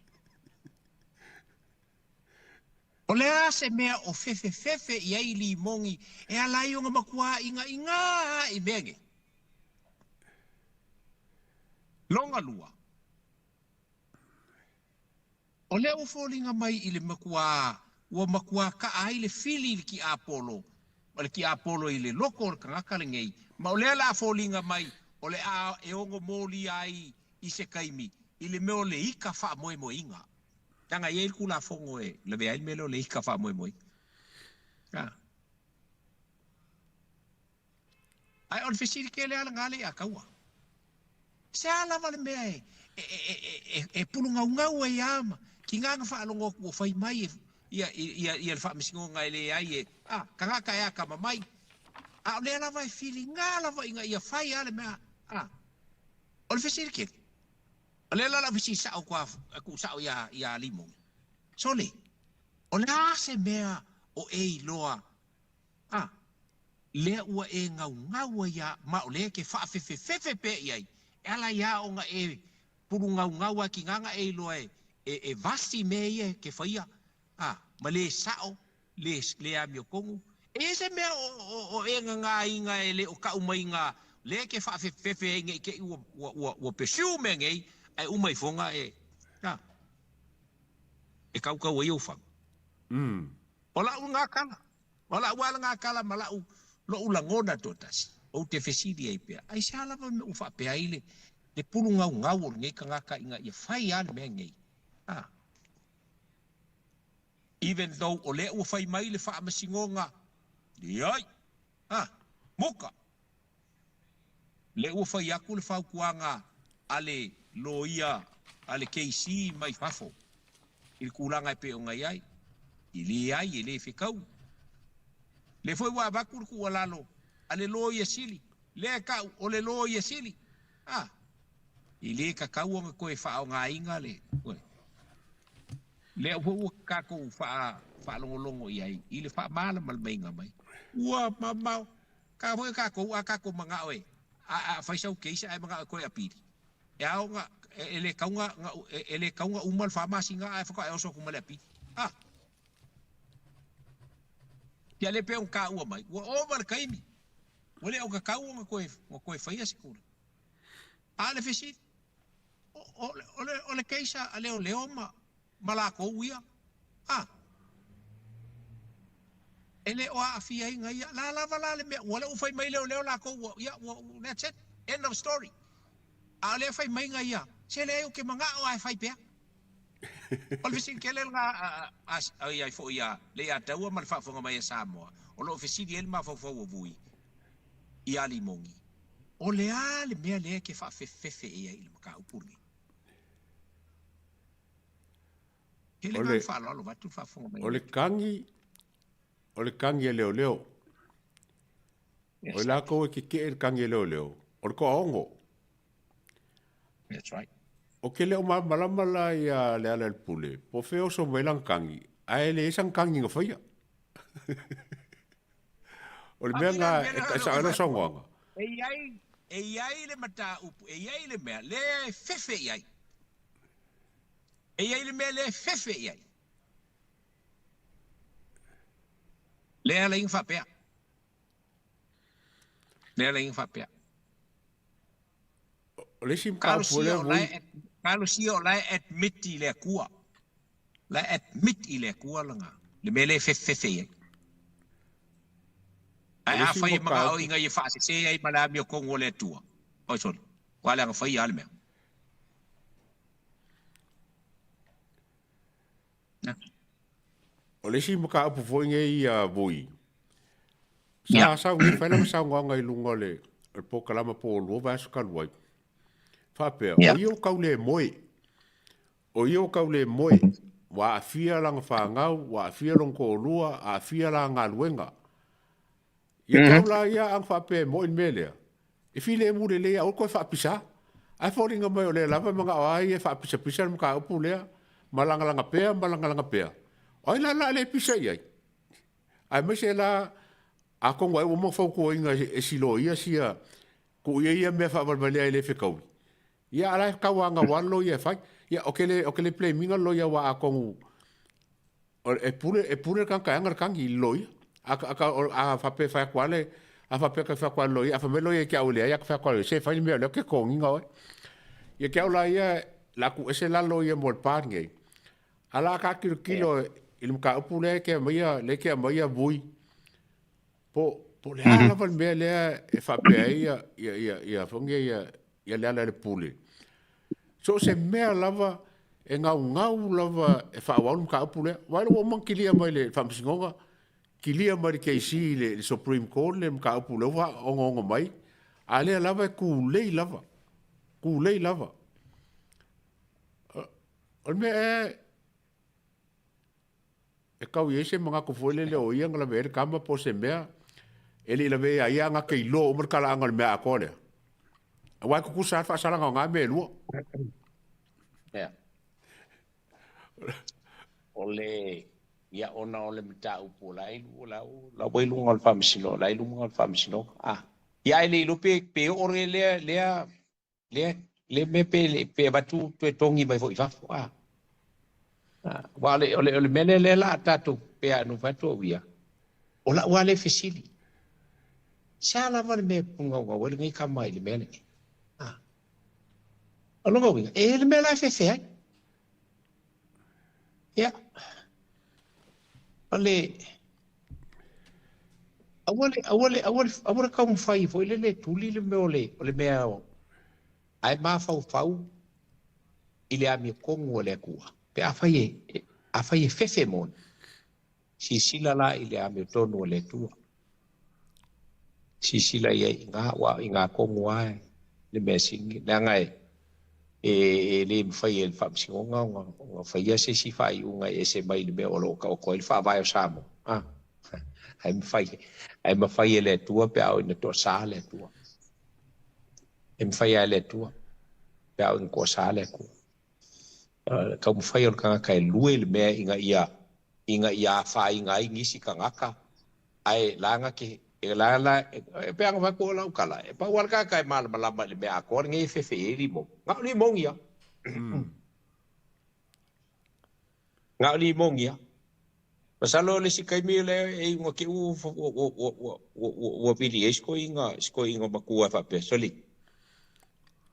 O le a se mea o fefefefe i ai limogi e ala ai ona matua igaigā i mea nei? Longa lua, o lea ua foliga mai i le matua ua matua kaa ai le fili i le tiapolo, o le tiapolo i le loko o le tagata lenei, ma o lea o le a foliga mai o le a e ono molia ai i se taimi i le mea o le ika faamoemoeina. Leaga e i ai le Tulafono e lavea ai le mea lea o le ika faamoemoeina. A. Ae o le fesili tele lava lena lea ia Taua. Se a lava le mea e, e, e, e, e pulugaugau ai lava ma tiga na faalogo atu ua fai mai e, ia, ia, ia le faamasinoga e leai e, a, tagata e atamamai. A o lea lava e filiga lava ina ia fai lava le mea, a. O le fesili tele, O lea la o le a fesili sao atu tuusao ia, ia Limogi. Sole, o le a se mea o e iloa, a, lea ua e gaugau ai a, ma o lea e te faafefefefe pea i ai, e ala ai a ona e pulugaugau a tiga na e iloa e, e, e vasi mea ia e te faia, a, ma le sao, le, le amiotonu. E i ai se mea o, o, o e gagāina e le o kau mai ngā, lea e te faafefefefe ai nei te i ua, ua, ua, ua pesiu mea nei, ae uma ifoga e, a, e kaukau ai ou fagu. O la'u lena tala. O la'u lava lena tala ma la'u, lo'u lagona toatasi, ou te fesili ai pea, aisea lava le mea ua faapea ai le, le pulugaugau o lenei tagata ina ia fai lava le mea lenei? A. Even though o lea ua fai mai le faamasinoga, leai, ha, muka! Lea ua fai atu le fautuaga a le loia a le KC mai fafo i le tulaga e pei ona i ai, e leai, e le fetaui. Lea foi ua avatu le tuualalo a le loia sili, lea e tau o le loia sili, ha, e le tatau ona toe faaaogaina le. Lea foi ua tatou faalogologo i ai i le faamalamalamaina mai, ua mamao ka foi tatou a tatou manao e a fai sau case ae manao e toe apili, e ao ona e le tatau ona e le tatau ona uma le fa masina ae faatoa e oso atu ma le apili. A Ia le pei ona taua mai, ua ova le taimi, ua le o tatau ona toe ona toe faia se tulaga. A o le fesili, O le case a leoleo ma lakou ia, a, e le o aafiaina ia. La lava la le mea, ua le ua fai mai leoleo lakou ua, ia, ua, that's it, end of story. A o lea fai mai na ia, se leai ou te manao lava e fai pea. O le fesili tele lena a i ai foi ia Leiataua ma le faafofoga mai a Samoa, o lo o fesili ai le mafaufau o Vui ia Limogi. O le a le mea lea e te faafefefefe i ai i le mataupu lenei? Tele lava le faaaloalo vaeatu le faafofoga mai. O le kagi, o le kagi a leoleo. O i lakou e keke'e i le kagi a leoleo, o le toaono. That's right. O ke le o malamalama la ia Lealailepule, po o fea e oso mai lana kagi, ae leai sana kagi na faia. O le mea lena e taisao ai lau saunoaga. E i ai, e i ai le mataupu, e i ai le mea lea e fefe i ai. E i ai le mea lea e fefe i ai. Lea la ina faapea. Lea la ina faapea. O le isi mataupu lea voi. Talosia o la e admit i le Atua. La e admit i le Atua lana, le mea lea e fefefefe i ai. Ae afai e manao ina ia faasese ai ma le amiotonu o le Atua, oi sole, ua leaga faia lava le mea. O le isi mataupu foi nei ia Vui, sa sau nei fai lana saunoaga i luga o le polokalama po o lua vaiaso talu ai, faapea, o ia ua tau le moe, o ia ua tau le moe, ua aafia lana fanau, ua aafia lona toalua, aafia la galuega. Ia tau la ia ana faapea e moi le mea lea, e filemu lelei aua le toe faapisa. Ae foliga mai o lea lava e manao lava ia e faapisapisa le mataupu lea, ma lagalaga pea ma lagalaga pea. O ai la o le a le pisa i ai? Aemaise la, atonu ai ua uma ona fautuaina e si loia sia, tuu ia ia mea faavalevalea e le fetaui. Ia a la e tauanau lava le loia e fai. Ia, ou te le, ou te le blame ina le loia aua atonu. E pule, e pule le tagata e aga le tagi i le loia. A, a, a, a faapea e fai atu lava le, a faapea e fai atu lava le loia, a fai mai le loia ia te au e leai, a fai atu lava le loia, se fai le mea o lea ou te totogiina oe. Ia te au la ia, la atu ese la loia mo le pa lenei. A la ta tilotilo i le mataupu lea e te aumaia, lea e te aumaia Vui, po, po o le a lava le mea lea e faapea ai ia, ia, ia, ia, foi nei, ia, ia Lealailepule. So o se mea lava e gaugau lava e faaauau le mataupu lea. Aua ua uma ona kilia mai le Faamasinoga, kilia mai le KC i le Supreme Court le mataupu lea ua onoono mai, a lea lava e tulei lava, tulei lava. O le mea ea e tau i ai se manatu foi lele o ia na laveai le tama po o se mea e le i lavea ia ia na te iloa uma le talaaga o le mea atoa lea. Aua e tutusa lava le faasalaga o na mea e lua. Yeah. O le ia ona o le mataupu o la e la la ua i luga o le faamasino la i luga o le faamasinoga. Ah. Ia e le iloa pe pe oo le lea lea lea le mea pe pe avatu toe togi mai foi i fafo a. Aua o le o le o le mea lea lea la a tatou pe a nu fai atu au ia, o la'u lava lea fesili, se a lava le mea e pugaugau ai lenei tama i le mea lenei? A. O lona uiga, e i ai le mea la e fefe ai. Ia, o le aua le aua le aua le aua le taumafai foi lele e tuli le mea o le o le mea ae mafaufau i le amiotonu a le Atua pe afai e afai e fefe moni silasila la i le amiotonu a le Atua silasila i ai i ina aua o ina tonu lava le mea sili leaga e e le mafai e le Faamasinoga ona ona faia se isi faaiuga e ese mai le mea o lo o taoto ai le Faavae o Samoa a ae mafai ae mafai e le Atua pe a oo ina toasa le Atua e mafai lava e le Atua pe a oo ina toasa le Atua. Taumafai o le tagata e lue le mea ina ia ina ia afaina ai nisi tagata ae laga ke e la la e pe ana fai o lau tala e pau lava le tagata e malamalama i le mea atoa lenei e fefe i ai limoni na o limoni ia na o limoni ia masalo le isi taimi lea e iuga te u ua ua ua ua ua ua vili ai si toeaina si toeaina matua e faapea soli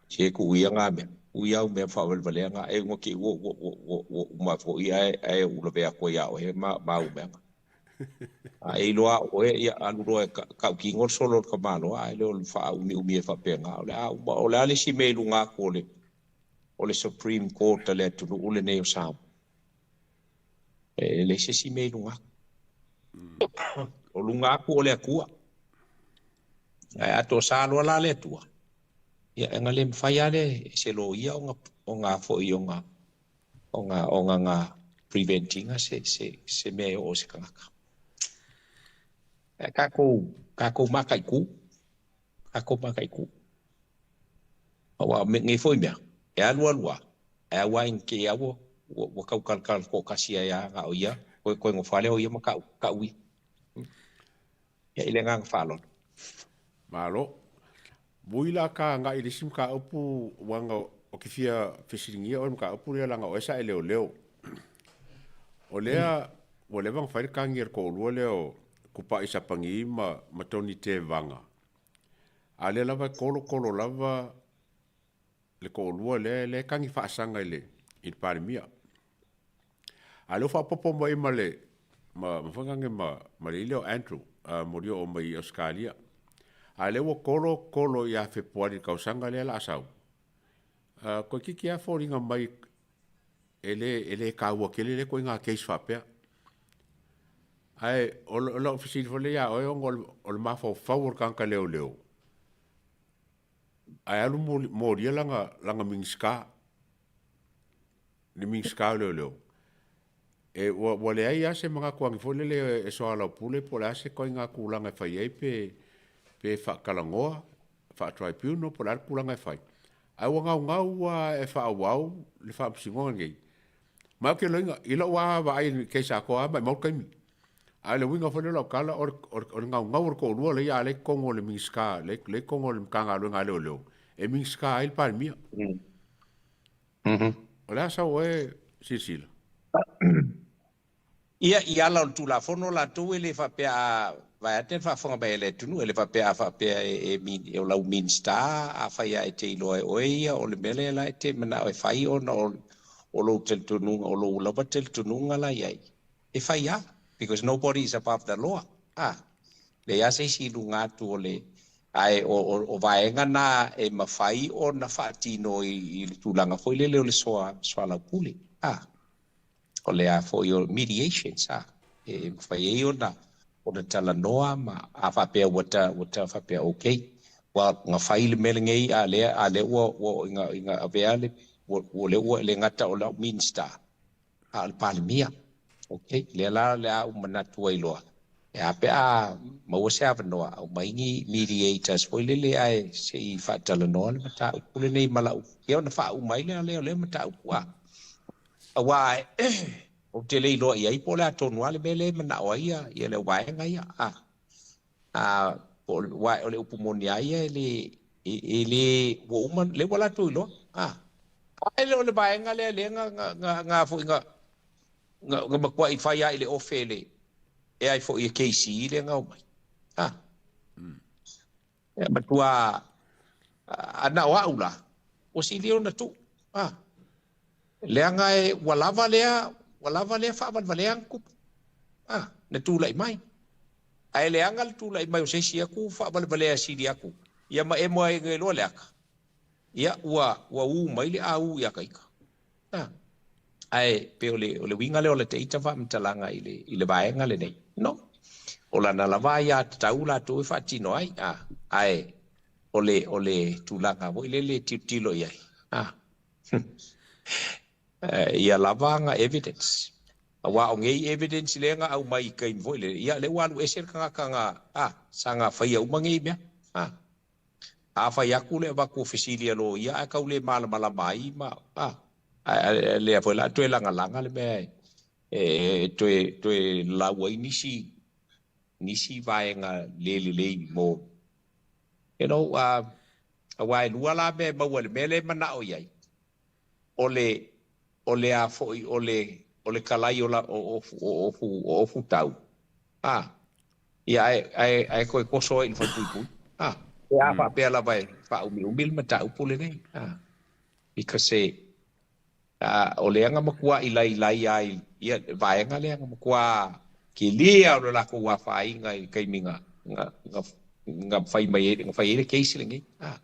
Se tuu ia ngā mea, tuu ia au mea whaawalevalea ngā, e unga ki ua, ua, ua, ua, ua uma foi ae, ae u lavea atu ai ia oe ma, ma au mea ngā. A e iloa a oe, ia alu loa e ka, kautino le solo o le tamaloa, ae le o le whaaumiumi e whaapea ngā. O le a uma, o le a le isi mea i lunga atu o le, o le Supreme Court a le atunuu lenei o Samoa. E leai se isi mea i luga atu. O luga atu o le Atua. Ae a toasa loa la le Atua, ia e na le mafai lava le e se loia ona ona foi ona ona ona na prevent ina se se se mea e oo i se tagata. Ae tatou tatou mataitu, tatou mataitu. Aua o nei foi mea, e alualu lava, ae aua ina te i a ua ua tau talatala toatasi ai lava na o ia, toe toe nofo lava lea o ia ma ka'u ka'u ia. Ia i le agaga faaaloalo. Malo. Mui la ka agai i le isi mataupu uaga o ke fia fesiligia oe i le mataupu lea leaga o oe sa e leoleo. O lea ua leva ona fai le tagi a le toalua lea o Kupa'i Sapagi ma ma Tony Tevaga. A lea lava e kolokolo lava le toalua lea lea e tagi faasaga i le i le Palemia. A lea ua faaopoopo mai ma le ma ma foi nane ma ma le ile o Andrew uh, Molio mai i Australia. A lea ua kolo kolo ia Fepuari tausaga lea la sau. Uh, toeitiiti lava foliga mai e le e le taua tele lea ituaiga case faapea. Ae o lau fesili foi lea ia oe ona o le mafaufau o le tagata leoleo, ae alu molia lana lana Minisita, le Minisita o Leoleo, e ua ua leai lava se manatu ane foi lele e soalaupule po o le a se ituaiga tulaga e fai ai pe pe faatalanoa faa-tribunal po o le a le tulaga e fai. Ae ua gaugau lava e faaauau le faamasinoga lenei. Ma ou te iloaina, i lou lava vaai i le case atoa lava, maumau le taimi. A o le uiga foi lea o lau tala, o le, o le, o le gaugau o le toalua lea, a o lea e i totonu o le Minisita, lea e i totonu o le Matagaluega a Leoleo, e Minisita ai le Palemia. O le a sau oe silasila? Ia, i ala o le Tulafono latou e le faapea a vaeate le faafofoga mai a le atunuu, e le faapea a faapea e, e, e o lau Minisita, afai lava e te iloa e oe ia o le mea lea la e te manao e fai ona o, o lou talitonuga, o lou lava talitonuga la i ai, e fai lava, because nobody is above the law. Ah, leai lava se isi i luga atu o le, ae o, o, o vaega na e mafai ona faatino i, i le tulaga foi lele o le soa, soalaupule. Ah, o le a foi o mediations a e mafai ai ona ona talanoa ma a faapea ua ta ua ta faapea okay ua gafai le mea lenei a lea a lea ua ua inga inga avea le ua ua lea ua le gata o lau Minister a o le Palemia. Okay lea la le a ou manatu ai loa e a pe a maua se avanoa aumai ni mediators foi lele ae se i faatalanoa le mataupu lenei ma lau ia ona faauma ai lea lea o lea mataupu a Aua ou te le iloa i ai po o le a tonu lava le mea lea e manao ai ia, ia le auvaega ia. A, a, po o, aua o le upu moni lava ia e le, e, e le, ua uma, lea ua latou iloa. A, ae le o le vaega lea lea na, na, na, na foi na, na, na matuai fai lava i le ofe e le, e ai foi e KC lea na omai. A, e matua, a na o au la, ua sili ona tuu. A, leaga e ua lava lea, ua lava lea faavalevalea na tupu. A, na tulai mai. Ae leaga le tulai mai o se isi atu faavalevalea sili atu, ia ma emo ai loa le aka. Ia, ua, ua u mai le au ia ka ika. A, ae pe o le, o le uiga lea o le teita faamatalaga i le, i le vaega lenei. No. O lana lava ia tatau latou e faatino ai. A, ae o le, o le tulaga foi lele e tilotilo i ai. A, ia lava aga evidence. Aua o nei evidence lea na aumai i taimi foi lele, ia lea ua alu ese le tagata na, a, sa na faia uma nei mea. A, afai atu le avatu o fesili a loia ae tau le malamalama ai ma, a, ae lea foi la toe lagalaga le mea e, e toe, toe lau ai nisi, nisi vaega le lelei mo, you know, aua e lua la mea e maua i le mea lea e manao i ai, o le, o le a foi, o le, o le kalai o la, o ofu, o ofu, o ofu tau. A, ia ae, ae, ae toe toso ai i le falepuipui. A, pe a faapea lava e faaumiumi le mataupu lenei. A, because e, a, o lea na matuai lailai ai ia le vaega lea na matua kelia o le latou afaina i le taimi na, na, na, na fai mai ai, na fai ai le case lenei. A,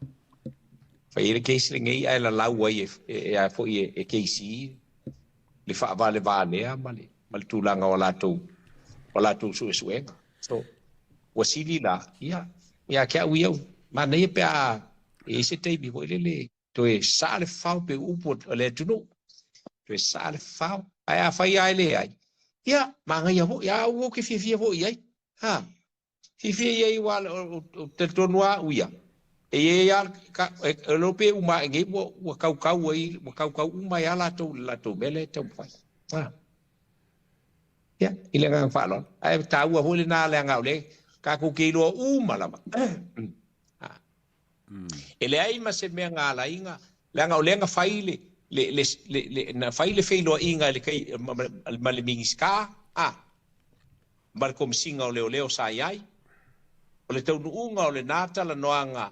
fai ai le case lenei ae lalau ai e, e, e a foi e, e KC le faavalevalea ma le, ma le tulaga o latou, o latou suesuega. So, ua sili la, ia, ia te au ia, manaia pe a e i ai se taimi foi lele toe saa le fafao pe upu o le atunuu, toe saa le fafao, ae afai lava e leai, ia, manaia foi, a ua ou te fiafia foi i ai, ha, fiafia i ai aua ou te talitonu lava au ia, e i ai lava, e iloa pe uma ae nei ua, ua kaukau ai, ua kaukau uma ai lava latou i le latou mea lea e taumafai. Ha. Ia, i le agaga faaaloalo. Ae taua foi lena leaga o lea tatou te iloa uma lava. E leai ma se mea na ala ai na, leaga o lea na fai le, le, le, le, le, na fai le feiloaiga i le kai, ma, ma le Minisita, a, ma le Komesina o Leoleo sa i ai. O le taunuuga o lena talanoaga,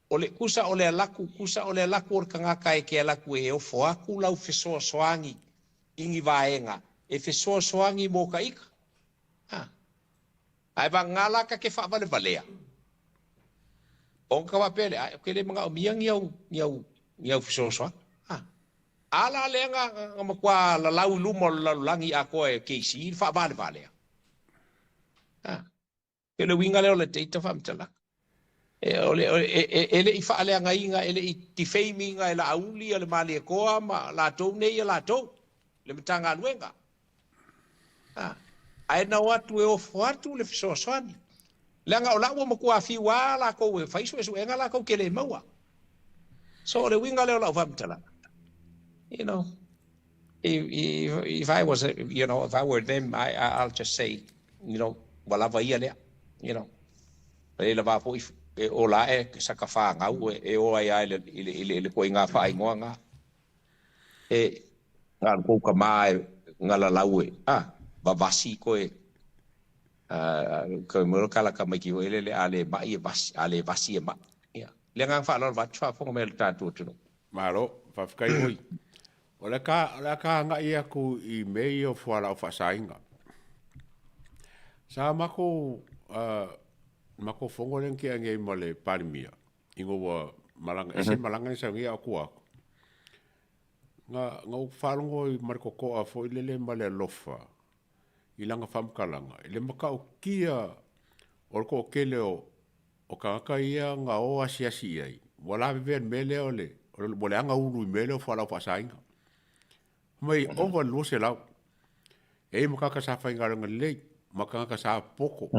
o le, kusa o le alaku, kusa o le alaku o le tagata e te alaku e ofo atu lau fesoasoani i ni vaega e fesoasoani mo ka ika. A. Ae vagana la ka ke faavalevalea. Ona ka faapea lea, ai, ou te le manaomia ni au, ni au, ni au fesoasoani. A. A la lea na, na matua lalau i luma o le lalolagi atoa e KC le faavalevalea. A. E le uiga lea o le data faamatalaga. E, o le, e, e, e le i faaleagaina, e le i defame ina e Laauli a le Malietoa ma latou nei ia latou, le Matagaluega. A, ae na o atu e ofo atu le fesoasoani. Leaga o la ua matua fiu lava latou e fai suesuega latou te le maua. So o le uiga lea o lau faamatalaga. You know, if I was, you know, if I were them, I'll just say, you know, ua lava ia lea, you know. E lava foi e ola ae sa ka whāngau e o ai ai le, i le, i le, i le koe ngā whaingoa ngā. E ngā kou ka mā e ngā lalau e. Ah, Vavasi koe koe mo kala ka mai ki ho ele le ale mai e vasi ale vasi e mai. Ia le agaga faaaloalo vaeatu faafofoga mai a le tatou atunuu. Malo, faafetai foi. O le ka, o le a ka agai aku i mea ia o fualaau faasaina. Sa matou, uh, matou fono lea na tea nei ma le Palemia, ina ua malaga, ese malaga na sau nei a o tua atu. Na, na ou faalogo i ma le totoa foi lele ma le alofa i lana faamatalaga, i le matautia o le toatele o, o tagata ia na o asiasi i ai, ua lavevea i le mea lea o le, ua leaga ulu i le mea lea o fualaau faasaina. Fai mai, ova i le 200. E i ai ma tagata sa faigaluega lelei, ma tagata sa popoto,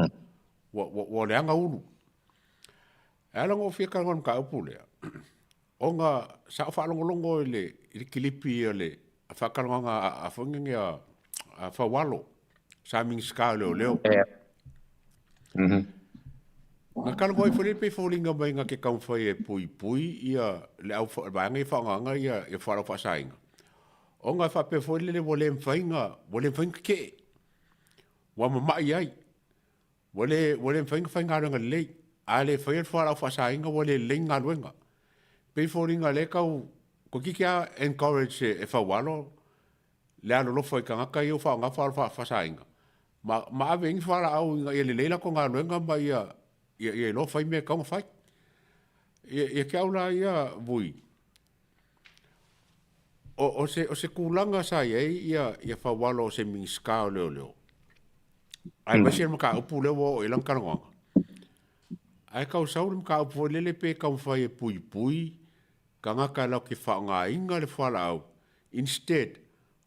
ua, ua, ua leaga ulu. E ala ona ou fia talanoa i le mataupu lea, Ona sa ou faalogologo i le, i le kilipi o le faatalanoaga a, a foi nene a, a Faualo, sa Minisita o Leoleo. Yeah. Mm -hmm. Na talanoa ai foi le pei foliga mai na te taumafai e puipui ia le au vaega ia faagaga ia ia fualaau faasaina. Ona e faapea foi lele ua le mafai na ua le mafai na tetee. Ua mamai ai. Ua le, ua le mafai ona faigaluega lelei. A le faia le fualaau faasaina ua le lelei ni galuega. E pei e foliga o lea e tau, toeitiiti lava encourage e Faualo le alolofa i tagata ia ua faaaoga fualaau faasaina, ma, ma ave ai ni fualaau ina ia lelei latou galuega ma ia, ia, ia iloa fai mea e tatau ona fai. Ia, ia te au la ia, Vui, o, o se, o se tulaga sa i ai ia, ia Faualo o se Minisita o Leoleo, aemaise le mataupu lea ua oo i ai lana talanoaga, ae tau sau le mataupu foi lele pe taumafai e puipui tagata latou te faaaogaina le fualaau instead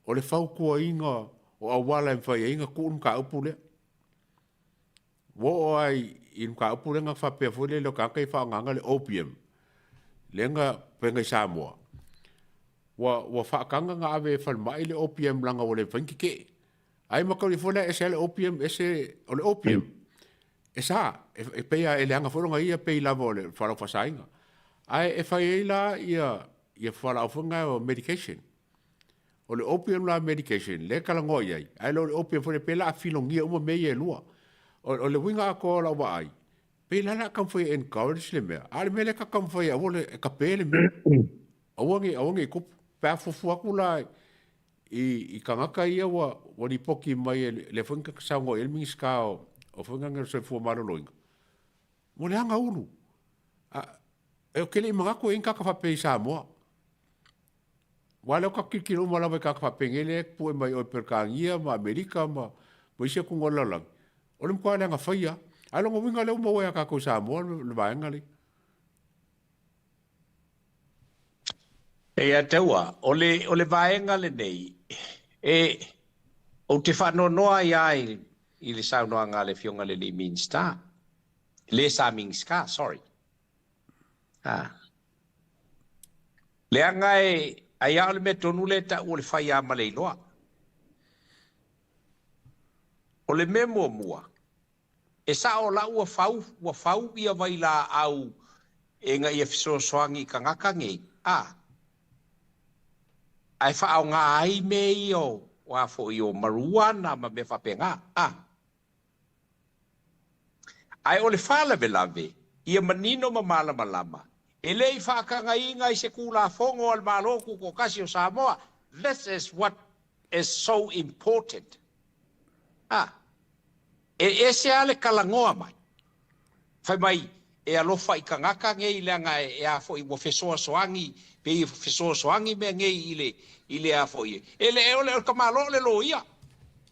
o le fautuaina o auala e mafai ai ona tuu le mataupu lea. Ua oo lava i le mataupu lea na faapea foi lele o tagata ia e faaaogaina le opium lea na faiga i Samoa, ua, ua faataga ona ave e falemai le opium leaga ua le mafai ona tetee. Ai mataulia foi la e ese lava le opium ese o le opium e sa, e pei lava e leaga foi lona ia pei lava o le fualaau faasaina. Ae e fai ai la ia, ia fualaau foi na o medication. O le opium la medication lea e talanoa i ai, ae le o le opium foi lea pei o le a filogia uma mea ia e lua. O le uiga atoa o lau vaai, pei la o le a taumafai e encourage le mea, a o le mea lea e taumafai aua le, e tape le mea. Aua ne, aua ne i tupu. Pe a fuafua atu la i, i tagata ia ua, ua lipoti mai e lea foi na saunoa i ai le Minisita o, o foi o le Soifua Maloloina, ua leaga ulu. A, e ou te le i manatu e i ai ni tagata faapea i Samoa. Aua o lea ua tatou tilotilo uma lava i tagata faapenei lea e pue mai o i Peretania ma Amerika ma, ma isi atunuu o le lalolagi, o le matua leaga fai lava. Ae o lona uiga o lea ua maua ia tatou i Samoa le, le vaega lea. E ia te ua, o le, o le vaega lenei, e, ou te faanoanoa ai lava i, i le saunoaga a le Afioga i le alii Minisita, le sa Minisita, sorry. A. Leaga e, ai lava o le mea tonu lea e tau o le fai lava ma le iloa. O le mea muamua, E sao la ua fau, ua fau ia vailaau ina ia fesoasoani i tagata nei, a, ae faaaoga ai mea ia o, o a foi o marijuana ma mea faapena, a. Ae o le faalavelave, ia manino ma malamalama, e le i faatagaina i se Tulafono a le Malo Tutoatasi o Samoa, this is what is so important. A, e ese lava le talanoa mai, fai mai e alofa i tagata nei leaga e a foi ua fesoasoani, pei e fesoasoani mea nei i le, i le a foi e le o le tamaloa o le loia.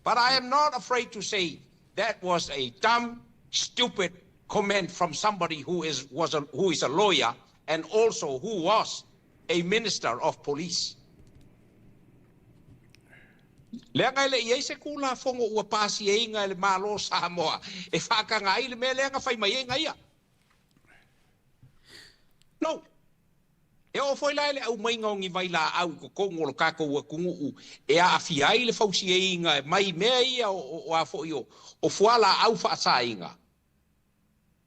But I am not afraid to say that was a dumb, stupid comment from somebody who is, was a, who is a lawyer and also who was a minister of police. Leaga e le i i ai se Tulafono ua pasiaina e le Malo o Samoa e faataga ai le mea lea na fai mai ai na ia. No. E oo foi la i le aumaiga o ni vailaau i totonu o lo tatou atunuu e aafia ai le fausiaina mai mea ia o a foi o fualaau faasaina,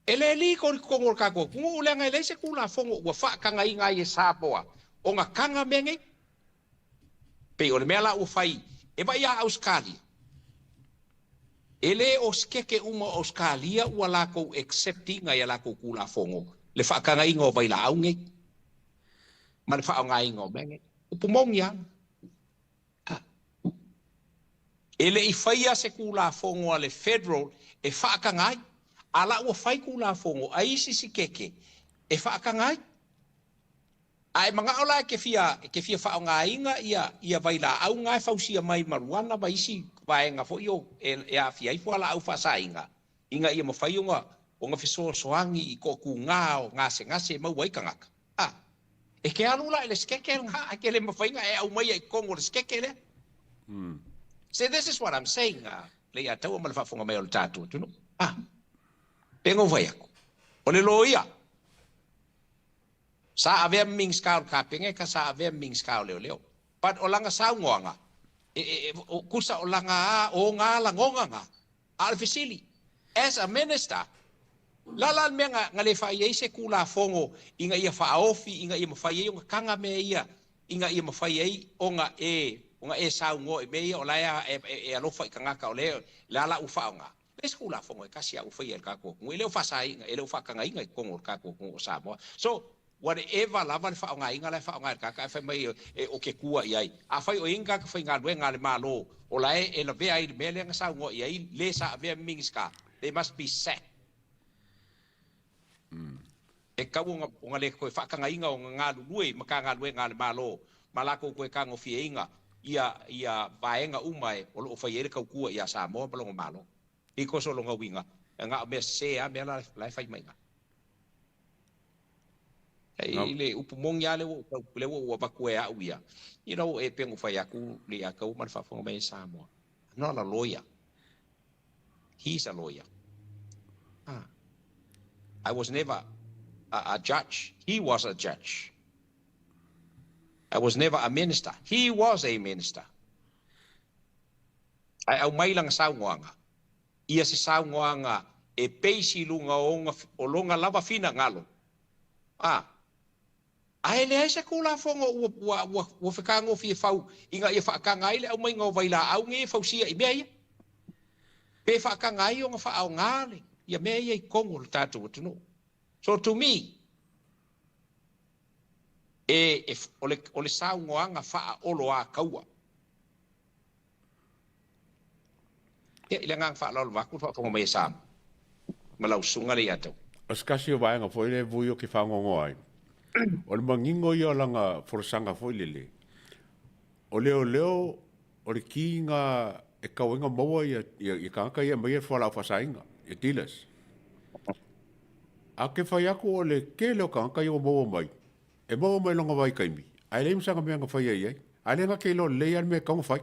e le legal i totonu o le tatou atunuu leaga e leai se Tulafono ua faatagaina ai e Samoa ona taga mea nei. Pei o le mea la ua fai e vaai ia Ausetalia. E lē o sekeke uma o Ausetalia ua lakou accept ina ia lakou tulafono le faatagaina o vailaau nei ma le faaaogaina o mea nei. Upu moni lava. E le i faia se tulafono a le federal e faataga ai, a la ua fai tulafono a isi sikeke e faataga ai. A e manao la e te fia, e te fia faaaogaina ia, ia vailaau na e fausia mai marijuana ma isi vaega foi o e, e aafia ai fualaau faasaina, ina ia mafai ona, ona fesoasoani i toatuga o gasegase e maua ai tagata. A, e te alu la i le sekeke lena, ae te le mafai ona e aumaia i totonu o le sekeke lea. See, this is what I'm saying, Leiataua ma le faafofoga mai o le tatou atunuu. A, pei ona ou fai atu, o le loia, Sa avea ma Minisita o le Kapeneta, sa avea ma Minisita o Leoleo. But o lana saunoaga, e, e, e, tusa o lana, o ona lagona na. A o le fesili, as a minister, la la le mea na, na le fai ai se Tulafono ina ia faaofi, ina ia mafai ai ona taga mea ia, ina ia mafai ai ona e, ona e saunoa i mea ia o la e, e, e alofa i tagata o lea, le a la ua faaaoga. Le isi Tulafono e tasi a ua faia e le tatou atunuu, e le o faasaina, e le o faatagaina i totonu o le tatou atunuu o Samoa. So, whatever lava le faaaogaina la e faaaoga e le tagata ae fai mai e, o ke tua i ai. Afai o i ai ni tagata faigaluega a le Malo o la e e lavea ai i le mea lea na saunoa i ai le sa avea ma Minisita, they must be sacked. E tatau ona, ona le toe faatagaina ona galulue i Matagaluega a le Malo ma latou toe tagofieina ia, ia vaega uma e, o lo o fai ai le tautua ia Samoa ma lona Malo. Because o lona uiga, e na o mea sese lava mea la, la e fai mai i ina. I le upu moni lava lea ua ou, lea ua ou avatu e au ia, you know, e pei ona ou fai atu Leiataua ma le faafofoga mai e Samoa. I'm not a lawyer. He's a lawyer. Ah. I was never a judge. He was a judge. I was never a minister. He was a minister. Ae aumai lana saunoaga, ia se saunoaga e base i luga o ona, o lona lava finagalo. A. Ae leai se Tulafono ua, ua, ua, ua fetagofie fau ina ia faataga ai le aumaiga o vailaau nei e fausia i mea ia. Pe faataga ai ona faaaoga le, ia mea ia i totonu o le tatou atunuu. So to me, e, e, o le, o le saunoaga faaoloataua. Ia, i le agaga faaaloalo vaeatu le faafofoga mai a Samoa ma lau susuga Leiataua. O se tasi o vaega foi lea e vui o ke fagogoa ai, o le manino ia o lana folasaga foi lele, o leoleo o le kiga e tau ai ona maua ia, ia, ia tagata ia e aumaia le fualaau faasaina, ia dealers. A ke fai atu o le tele o tagata ia ua maua mai, e maua mai lona vaitaimi, ae leai ma sana mea na faia i ai. A lea na te iloa lelei lava le mea e tatau ona fai.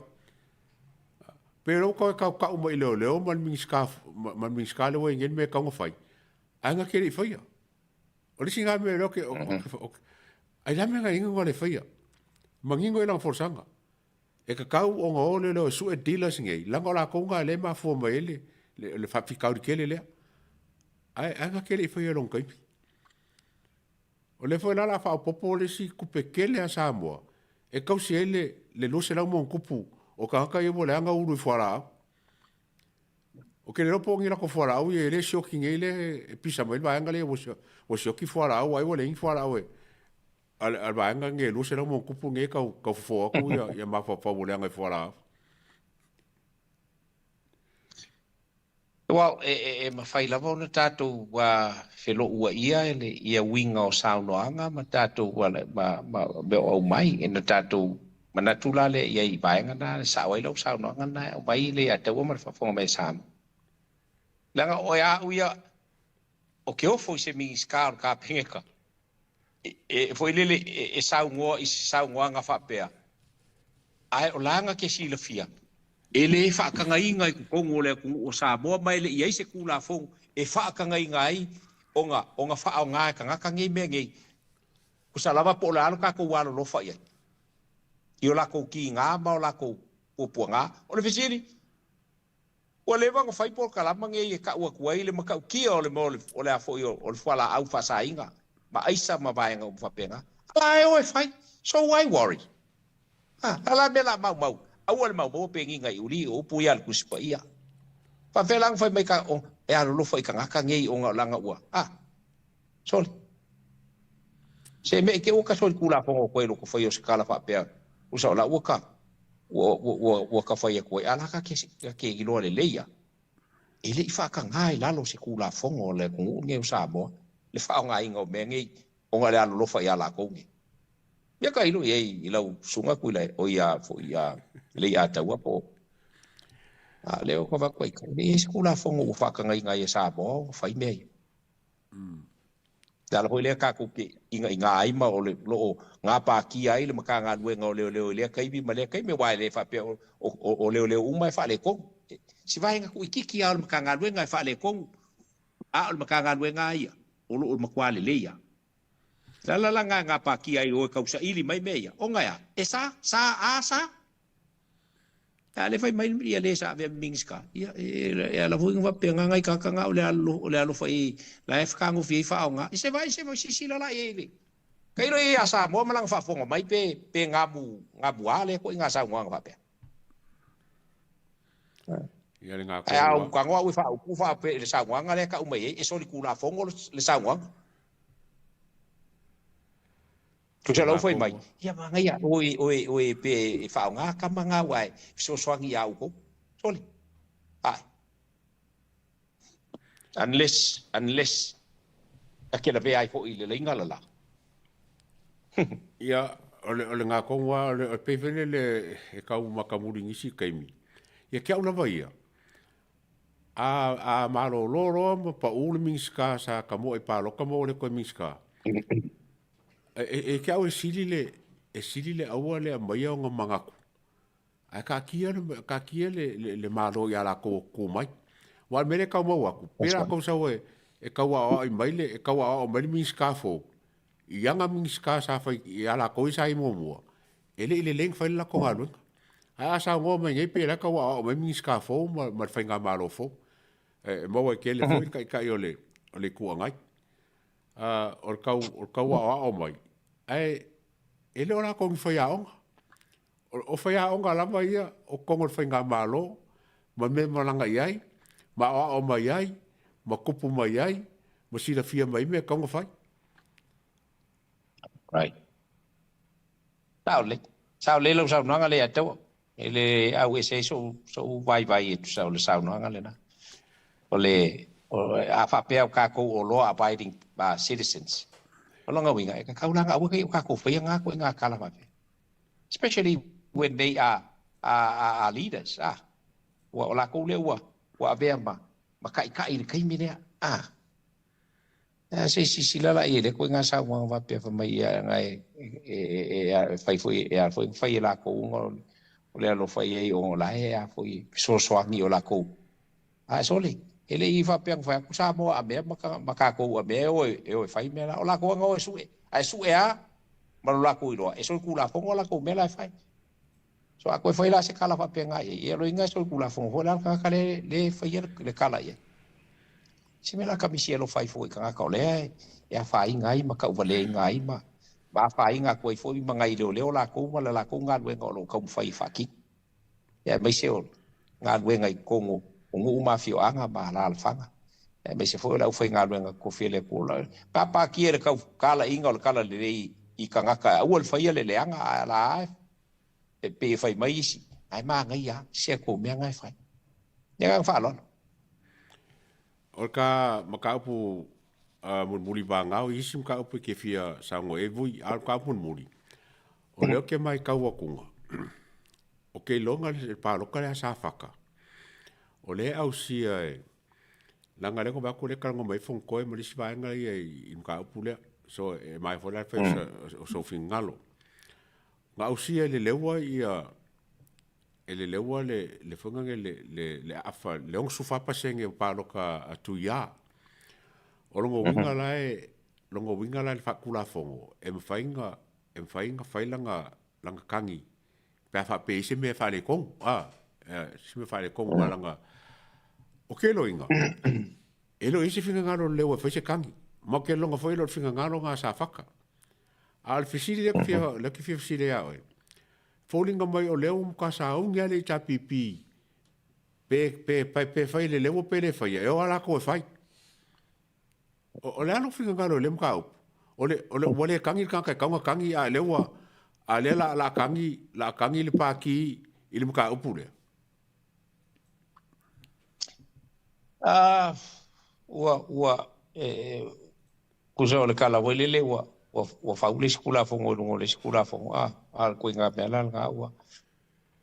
Pe lou tau e tautau mai i leoleo ma le Minisita, ma le Minisita lea ua i ai nei le mea e tatau ona fai, ae na te le i faia. O le isi lena mea lea ou te, ai le a mea na i ai na le faia. Manino i lana folasaga. E tatau ona o leoleo e sue dealers nei, leaga o latou na lea e mafua mai ai le, le, le faafitauli tele lea. Ae, ae na te le i faia i lona taimi. O lea foi la o le a faaopoopo le isi tupe tele a Samoa e tausi ai le, le 200 ma ono tupu o tagata ia ua leaga ulu i fualaau. Ou te le iloa po o ni latou fualaau ia e le sioki nei lea e pisa mai le vaega lea ua, ua sioki fualaau ai ua leai ni fualaau e a le, a le vaega nei e 200 ma ono tupu nei e tau, tau fofo atu ia, ia mafaufau ua leaga i fualaau. Well, e, e, e mafai lava ona tatou felouaia le, ia uiga o saunoaga ma tatou ma, ma mea o aumai ina tatou manatu la lea i ai i vaega na e sao ai lau saunoaga na e aumai le Ataua ma le faafofoga mai a Samoa. Leaga o oe au ia o ke ofo i se Minisita o le Kapeneta e, e foi lele e, e saunoa i se saunoaga faapea, ae o laga ke silafia e lē faatagaina i totonu o le atunuu o Samoa ma e le i ai se Tulafono e faatagaina ai ona ona faaaoga e tagata nei mea nei. Tusa lava po o le a lo tatou alolofa i ai i o latou kiga ma o latou puapuaga. O le fesili, ua leva ona fai polokalama nei e tau atu ai le matautia o le mea o le a foi o le fualaau faasaina ma aisa ma vaega uma faapena. A la e o e fai. So why worry? A la mea la maumau. Aua le maumau pe giga i uli o upu ia a le Tusi Paia. Faapefea la ona fai mai ka, o, e alolofa i tagata nei ona o laga ua, a, sole. Se mea i te ua ka soli Tulafono koe i loko fai o se tala faapea, usa o la ua ka, ua, ua, ua, ua ka fai atu ai, a la ka te, ka te iloa lelei a. E le i faatagā i lalo o se Tulafono a le atunuu lenei o Samoa le faaaogaina o mea nei ona o le alolofa ia latou nei. Ia tailo i ai i lau susuga Tuilae, oi a foi a Leiataua po o a lea ua avatu ai, e leai se Tulafono ua faatagaina ai e Samoa ona fai mea ia. Le ala foi lea tatou te inaina ai ma o lo o gapatia ai le Matagaluega o Leoleo i lea taimi ma lea taimi, aua e le faapea o leoleo uma e faaletonu. Si vaega tuuitiiti lava o le Matagaluega e faaletonu, a o le Matagaluega lava ia o lo o matua lelei lava. O le ala la lena e gapatia ai o e tausaili mai mea ia, ona e a? E sa, sa, a sa. A le fai mai ia le sa avea ma Minisita, ia e ala foi ona faapea nai tagata na o le o le alofa i la e fetagofi ai faaaoga. I se vai se vai silasila la i ai le tailo i ai ia Samoa ma lana faafofoga mai pe pe gamu gamuā lea ituaiga saunoaga faapea. Ia le Ae a ou tago au e faaupu faapea i le saunoaga lea e tau mai ai e solitulafono le saunoaga. Tusa lau fai mai, ia manaia, oe, oe, oe pe e faaaoga tama na aua e fesoasoani ia outou. Sole. Ae. Unless, unless, ta te lavea ai foi i le laina le la. Ia, o le, o le gakonu lava, o le, o le pei foi lele e tau matamuli i nisi taimi, ia te au lava ia, a, a malolo loa ma pau le Minisita sa tamoe i palota ma ua le toe Minisita, E te au e sili le, e sili le aua le aumaia ona manatu, ae taatia le, taatia le, le, le Malo ia latou o tutu mai. Aua o le mea lea e tau maua atu, pe latou sau e, e tau aoaoi mai le, e tau aoao mai le Minisita fou, i ana Minisita sa fai, ia latou ia sa i ai muamua, e le i lelei ona fai le latou galuega. Ae a saunoa mai nei pei o la e tau aoao mai le Minisita fou ma, ma le Faigamalo fou. E, e maua ai tele foi le Taitai o le, o le Itu Agai. O le tau, o le tau aoao mai, ae e le o latou ni faiaoga. O, o faiaoga lava ia o totonu o le faigamalo ma mea malaga i ai, ma aoao mai ai, ma tupu mai ai, ma silafia mai ai mea e tatau ona fai. Right. Sao lelei. Sao lelei lau saunoaga lea ia te au. E le au ese ai so'u, so'u vaivai e tusa o le saunoaga lena. O le, o, a faapea o tatou o law abiding uh, citizens, o lona uiga, e tatau la ona aua ne i o tatou faia na ituaiga tala faapea. Especially when they are, are, are, are leaders, ah. Ua, o latou lea ua, ua avea ma, ma taitai i le taimi lea, ah. Ae se i silasila la i ai i lea ituaiga saunoaga faapea fai mai ia na e e fai foi e ala foi ona fai e latou ona o le alofa i ai ona o la e a foi fesoasoani o latou. Ae sole, e le i faapea na fai atu Samoa a mea ma tatou a mea e o e o e fai mea la. O latou lava na o e sue, ae sue lava ma lo latou iloa e solitulafono a latou mea la e fai. So a toe fai la se tala faapena i ai, ia loiga e solitulafono foi la le tagata lea e faia le tala i ai. Se mea la kamisi e alofa ai foi i tagata o lea e afaina ai ma tauvaleaina ai ma ma afaina atu ai foi ma nai leoleo latou ma le latou galuega o lo o taumafai e faatino. Ia aemaise o galuega i totonu o nuu ma afioaga ma alaalafaga, aemaise foi o le aufaigaluega totofi a le Atua. Gapatia i le tau talaiga o le talalelei i tagata aua le faia le leaga, ae la e pei e fai mai isi, ae manaia lava se atu mea na e fai. Le agaga faaaloalo. O le ka mataupu mulimuli vagao i isi mataupu e te fia saunoa i ai vui, a o le mataupu mulimuli, o lea ou te matau atuga, o ke iloga le paloka lea a Safata, o lea e ausia e, leaga lea na vaai atu o lea e talanoa mai ai Fonotoe ma le isi vaega ia i le mataupu lea. So e maea foi la le fai o sou finagalo. Na ausia e le leua ia e le leua le le foi lea le le le aafa le 64% o palota a Tuia. O lona uiga la e lona uiga la i le faatulafono e mafai ona e mafai ona fai lana lana tagi pe a faapea e i ai se mea e faaletonu a se mea faaletonu ma lana o ke loiga e le o i ai se finagalo o le leua e fai se tagi ma o ke loga foi e le o le finagalo na a Safata. A o le fesili lea fia, lea ke fia fesili ia oe. Foliga mai o lea ua matua sauni lava le HRPP. Pe, pe, pe, pe fai le leua pe le faia, e o a lakou e fai. O, o le a lou finagalo i lea mataupu? O le, o le, ua le kagi le tagata e tatau ona kagi, a o lea ua, a o lea la, la kagi, la kagi le Pati i le mataupu lea. Ah, ua, ua, e, tusa o le tala foi lele ua, ua, ua fau le isi Tulafono i luga o le isi Tulafono, a, a o le ituaiga mea la lena ua,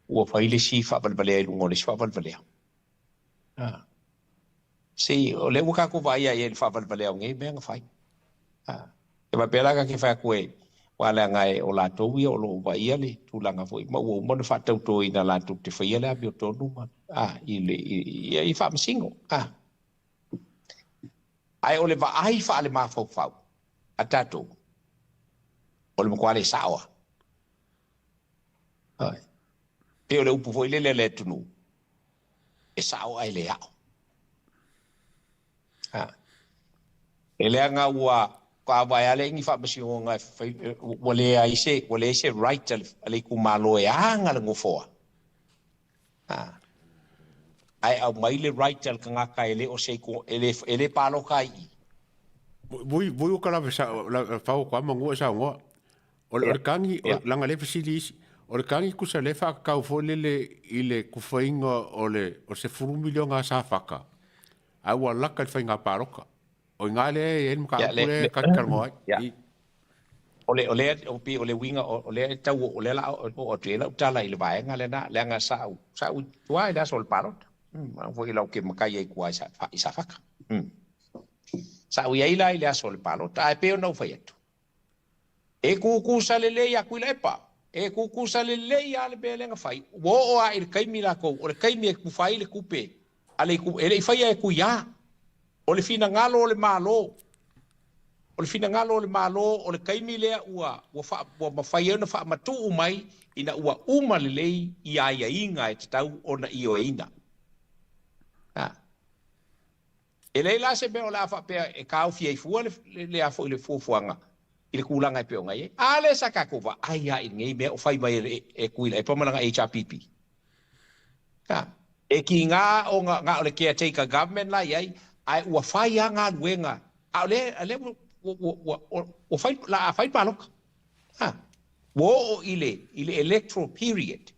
ua fai le isi faavalevalea i luga o le isi faavalevalea. Ah. See, o lea ua tatou vaaia i ai i le faavalevalea o nei mea na fai. Ah. E faapea la ta te fai atu e, aua leaga e o latou ia o lo o vaaia le tulaga foi ma ua uma ona faatautoina latou te faia le amiotonu ma, ah, i le, i, i, i faamasino. Ah. Ae o le vaai faalemafaufau a tatou, o le matua le sao lava. Oi. Pei o le upu foi lele a le atunuu, e sao ae le ao. Ha. E leaga ua faavae lava lea i ni faamasinoga e fai, ua leai se, ua leai se right a le, a le itumalo e aga le nofoa. Ha. Ae aumai le right a le tagata e le o se, e le, e le palota ai i i. Vui, vui o ka lave sa, la, fau ko ama ngua sa ngoa. O le, o le kagi, o, leaga lea e fesili isi, o le kagi tusa lea e faatatau foi lele i le tufaina o le o le 10 miliona a Safata, ae ua lata i le faiga palota. O i ina lea e i ai le mataupu lea e talatalanoa ai. I. O le, o lea, o pei o le uiga, o lea e tau, o lea o le a oo atu i ai lau tala i le vaega lena, leaga sa ou, sa ou i tua i le aso o le palota. Aua foi lau ke makai ai i tua i Safata. Sa ou i ai la i le aso o le palota, ae pei ona ou fai atu, E kūkūsa lelei a Tuilaepa, e kūkūsa lelei lava le mea lea na fai. Ua oo lava i le taimi latou, o le taimi e tufa ai le tupe a le itu, e le i faia e Tuiā. O le finagalo o le Malo, o le finagalo o le Malo, o le taimi lea ua, ua faa, ua mafai ai ona faamatuu mai ina ua uma lelei ia aiaiga e tatau ona ioeina. A. E leai la se mea o le a faapea e taofi ai fua le, le a foi le fuafuaga i le tulaga e pei ona i ai. A lea sa tatou vaai lava i lenei mea o fai mai e le e Tuilaepa ma lana HRPP. A, e tiga ona na o le caretaker government la i ai, ae ua fai lava galuega, a o lea, a lea ua, ua, ua, ua, ua fai, la a fai palota. A, ua oo i le, i le electoral period.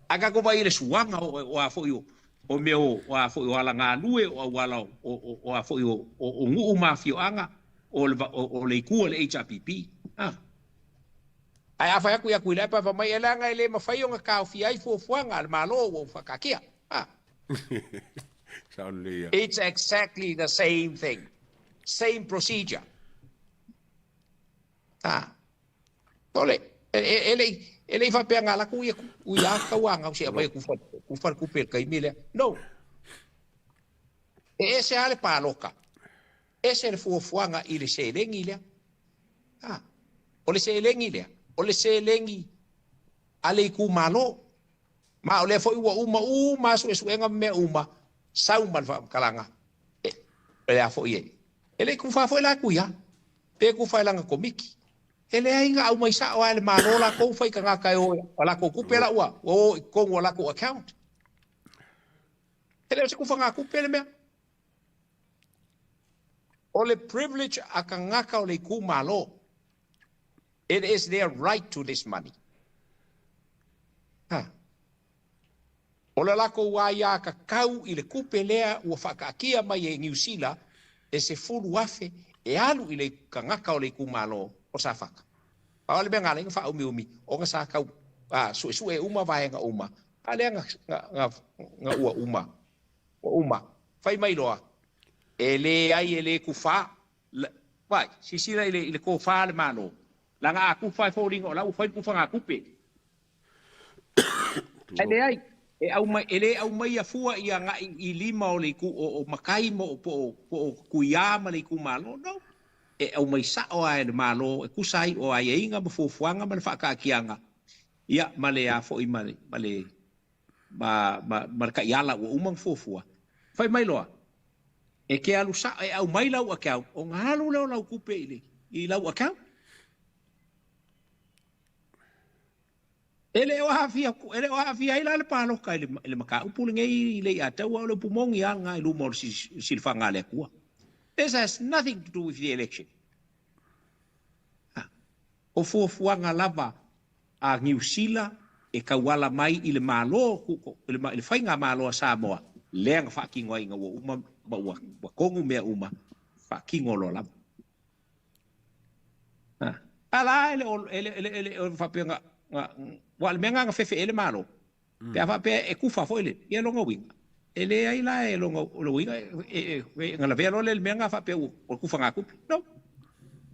Ae tatou vaai i le suaga o, o a foi o, o mea o, o a foi o alagalue, o auala o, o, o a foi o, o, o nuu ma afioaga, o le, o, o le itu a le HRPP. A. Ae a fai atu ia Tuilaepa fai mai, e leaga e le mafai ona taofia ai fuafuaga a le Malo ua ou faataatia. A. Sao lelei ia. It's exactly the same thing. Same procedure. A. Ole, e, e, e le i, e le i faapea na alu atu ia, ui a tauaga se aumai e kufa, kufa le tupe i le taimi lea. No. E ese lava le palota, ese le fuafuaga i le seleni lea. A. O le seleni lea, o le seleni a le itumalo. Ma o lea foi ua uma uma suesuega ma mea uma, sau ma le faamatalaga, e, le a foi e, e le i kufa foi la atu ia. Pe kufa e lana komiti. E leai na aumai sao lava e le Malo lakou fai tagata e o a lakou tupe la ua ua o i totonu o lakou account. E le o se kufaga tupe le mea. O le privilege a tagata o le itumalo. It is their right to this money. Ha. O le lakou aiatatau i le tupe lea ua faataatia mai e Niu Sila e 10,000 e alu i le tagata o le itumalo o Safata. Pau le mea na ala ai ona faaumiumi ona sa tau suesue uma vaega uma, a lea na ua uma, ua uma. Fai mai loa, e leai e le tufa, Vai, silasila i le tofa a le Malo, leaga a tufa e foliga o la ua fai le tufaga tupe. Ae leai, e aumai, e le aumaia fua i agai i lima o le itu, o, o matai ma o, po o, po o Tuiā ma le itumalo, no. E aumai sao lava e le Malo e tusa ai o aiaiga ma fuafuaga ma le faataatiaga, ia, ma le a foi ma le, ma le, ma, ma, ma le taiala ua uma ona fuafua. Fai mai loa, e te alu sao, e aumai lau account, ona alu lea o lau tupe i le, i lau account. E le o aafia e le o aafia ai la le paloka i le, i le mataupu lenei i le iataua o le upu moni lava lena i luma o le silafaga a le Atua. This has nothing to do with the election. O fuafuaga lava a Niu Sila e tauala mai i le Malo, i le Faigamalo a Samoa lea na faatino ai ina ua uma ma ua tonu mea uma, faatino loa lava. A la e le o, e le, e le, e le o faapea na, na, ua o le mea na na fefe ai le Malo. Pe a faapea e kufa foi le, ia lona uiga, e leai la e lona, o le uiga e, e, na lavea loa lea i le mea na faapea ua, o le kufagatupe. No.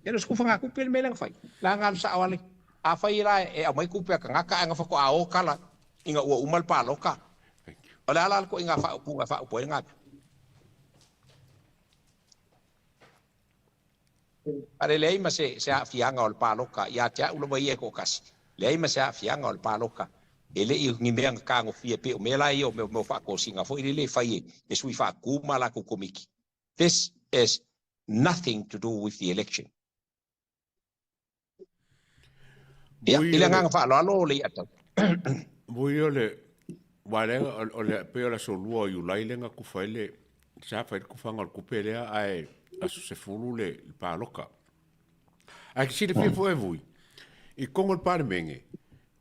E le o se kufagatupe le mea lea na fai. La na alu sao lava le, afai la e aumai kupe a tagata ae na faatoa o tala ina ua uma le paloka, o le a la le ituaiga faaupuga e faaupu ai lena mea? A le leai ma se, se aafiaga o le paloka ia te au lava ia e toatasi, leai ma se aafiaga o le paloka, e le i ni mea na tagofia pei o mea la ia o mea, mea o faatosina foi lele e fai e le sui faatu ma latou komiti. This is nothing to do with the election. Ia, i le agaga faaaloalo o le iatau. Mui o le, wa le, o le, pei o le aso lua o Iulai lea na kufa ai le, sa fai le kufaga o le kupe lea, ae aso 10 le, le paloka. Ae ke silafia foi e vui, i totonu o le Palemene,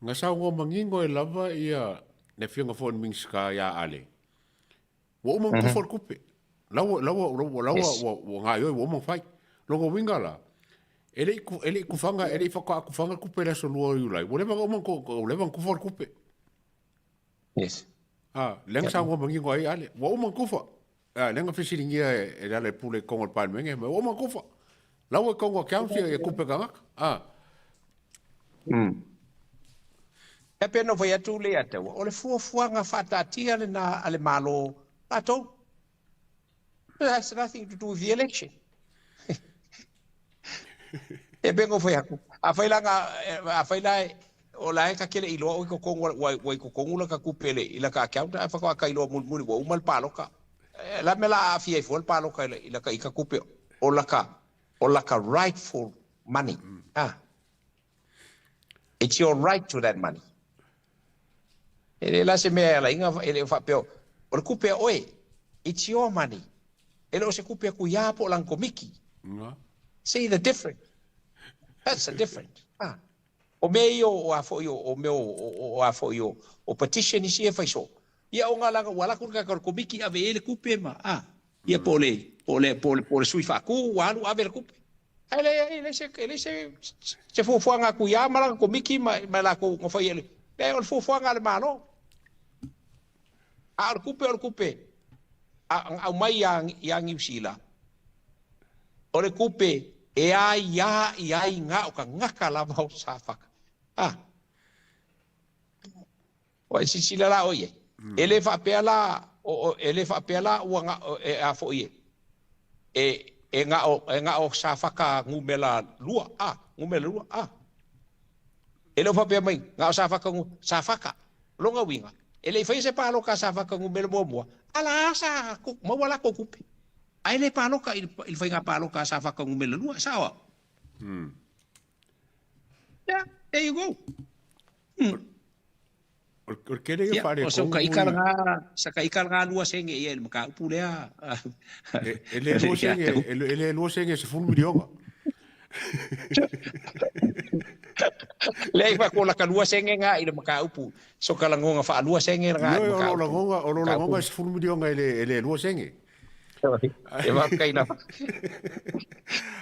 na saunoa manino ai lava ia le afioga foi i le Minisita ia Ale, Ua uma ona kufa le kupe. Lau lau lau lau ua ua gaoioi ua uma ona fai. Lona uiga la, e le i e le i kufaga e le i faatoa kufaga le kupe i le aso 2 o Iulai, ua leva ona uma ua leva ona kufa le kupe. Yes. Ah, lea na saunoa manino ai Ale, ua uma ona kufa. Ah, lea na fesiligia e le Lealailepule i totonu o le Palemene, ua uma ona kufa. Lau e totonu o accounts ia kupe tagata. Ah. E pei ona fai atu Leiataua, o le fuafuaga faataatia lena a le Malo latou. It has nothing to do with the election. E pei ona fai atu, afai la, afai la o la e ta te le i iloa ua i totonu, ua i totonu lata tupe i lata account, ae faatoa ta iloa mulimuli ua uma le paloka. O le a le mea o le a aafia ai fua le paloka i lata ita tupe o lata, o lata rightful money. Ah. It's your right to that money. E le la se mea e ala ai e le o faapea o le kupe a oe. It's your money. E le o se kupe a Kuiā po o lana komiki. See the difference? That's the difference. Ah. O mea ia o a foi o mea o a foi o petition isi e fai soo. Ia o ngā langa ua alu atu le tagata o le komiki ave i ai le kupe ma ah. Ia po o le po o le po o le po o le sui faatu ua alu ave le kupe. Ae leai, e leai se, e leai se, se fuafuaga a Tuiā ma lana komiti ma, ma latou na faia le, leai, o le fuafuaga a le Malo. A o le tupe o le tupe a, na aumai iā, iā Niu Sila, o le tupe e aiā i ai na o tagata lava o Safata. A, o e silasila la oe i ai. E le faapea la, o, e le faapea la ua na, e, a foi e, e, e na o, e na o Safata numera lua, a, numera lua, a. E le o faapea mai, na o Safata, Safata, lona uiga, e le i faia se paloka a Safata numera muamua, a la sa maua latou tupe. Ae le paloka i le, i le faiga paloka a Safata numera lua, sao au? Yeah, there you go. O le tele ia Ia, o faaletonu sa ika i lena, sa ika lena lua sene ia i le mataupu lea. E le lua sene, e le lua sene e 10 miliona. Leai, fa ko laka lua sene nga i le mataupu. So ka lagoga faalua sene lena i le Ioe, o lo mataupu. lagoga, o lo lagoga Mataupu. e 10 miliona e le lua sene. E faafetai lava.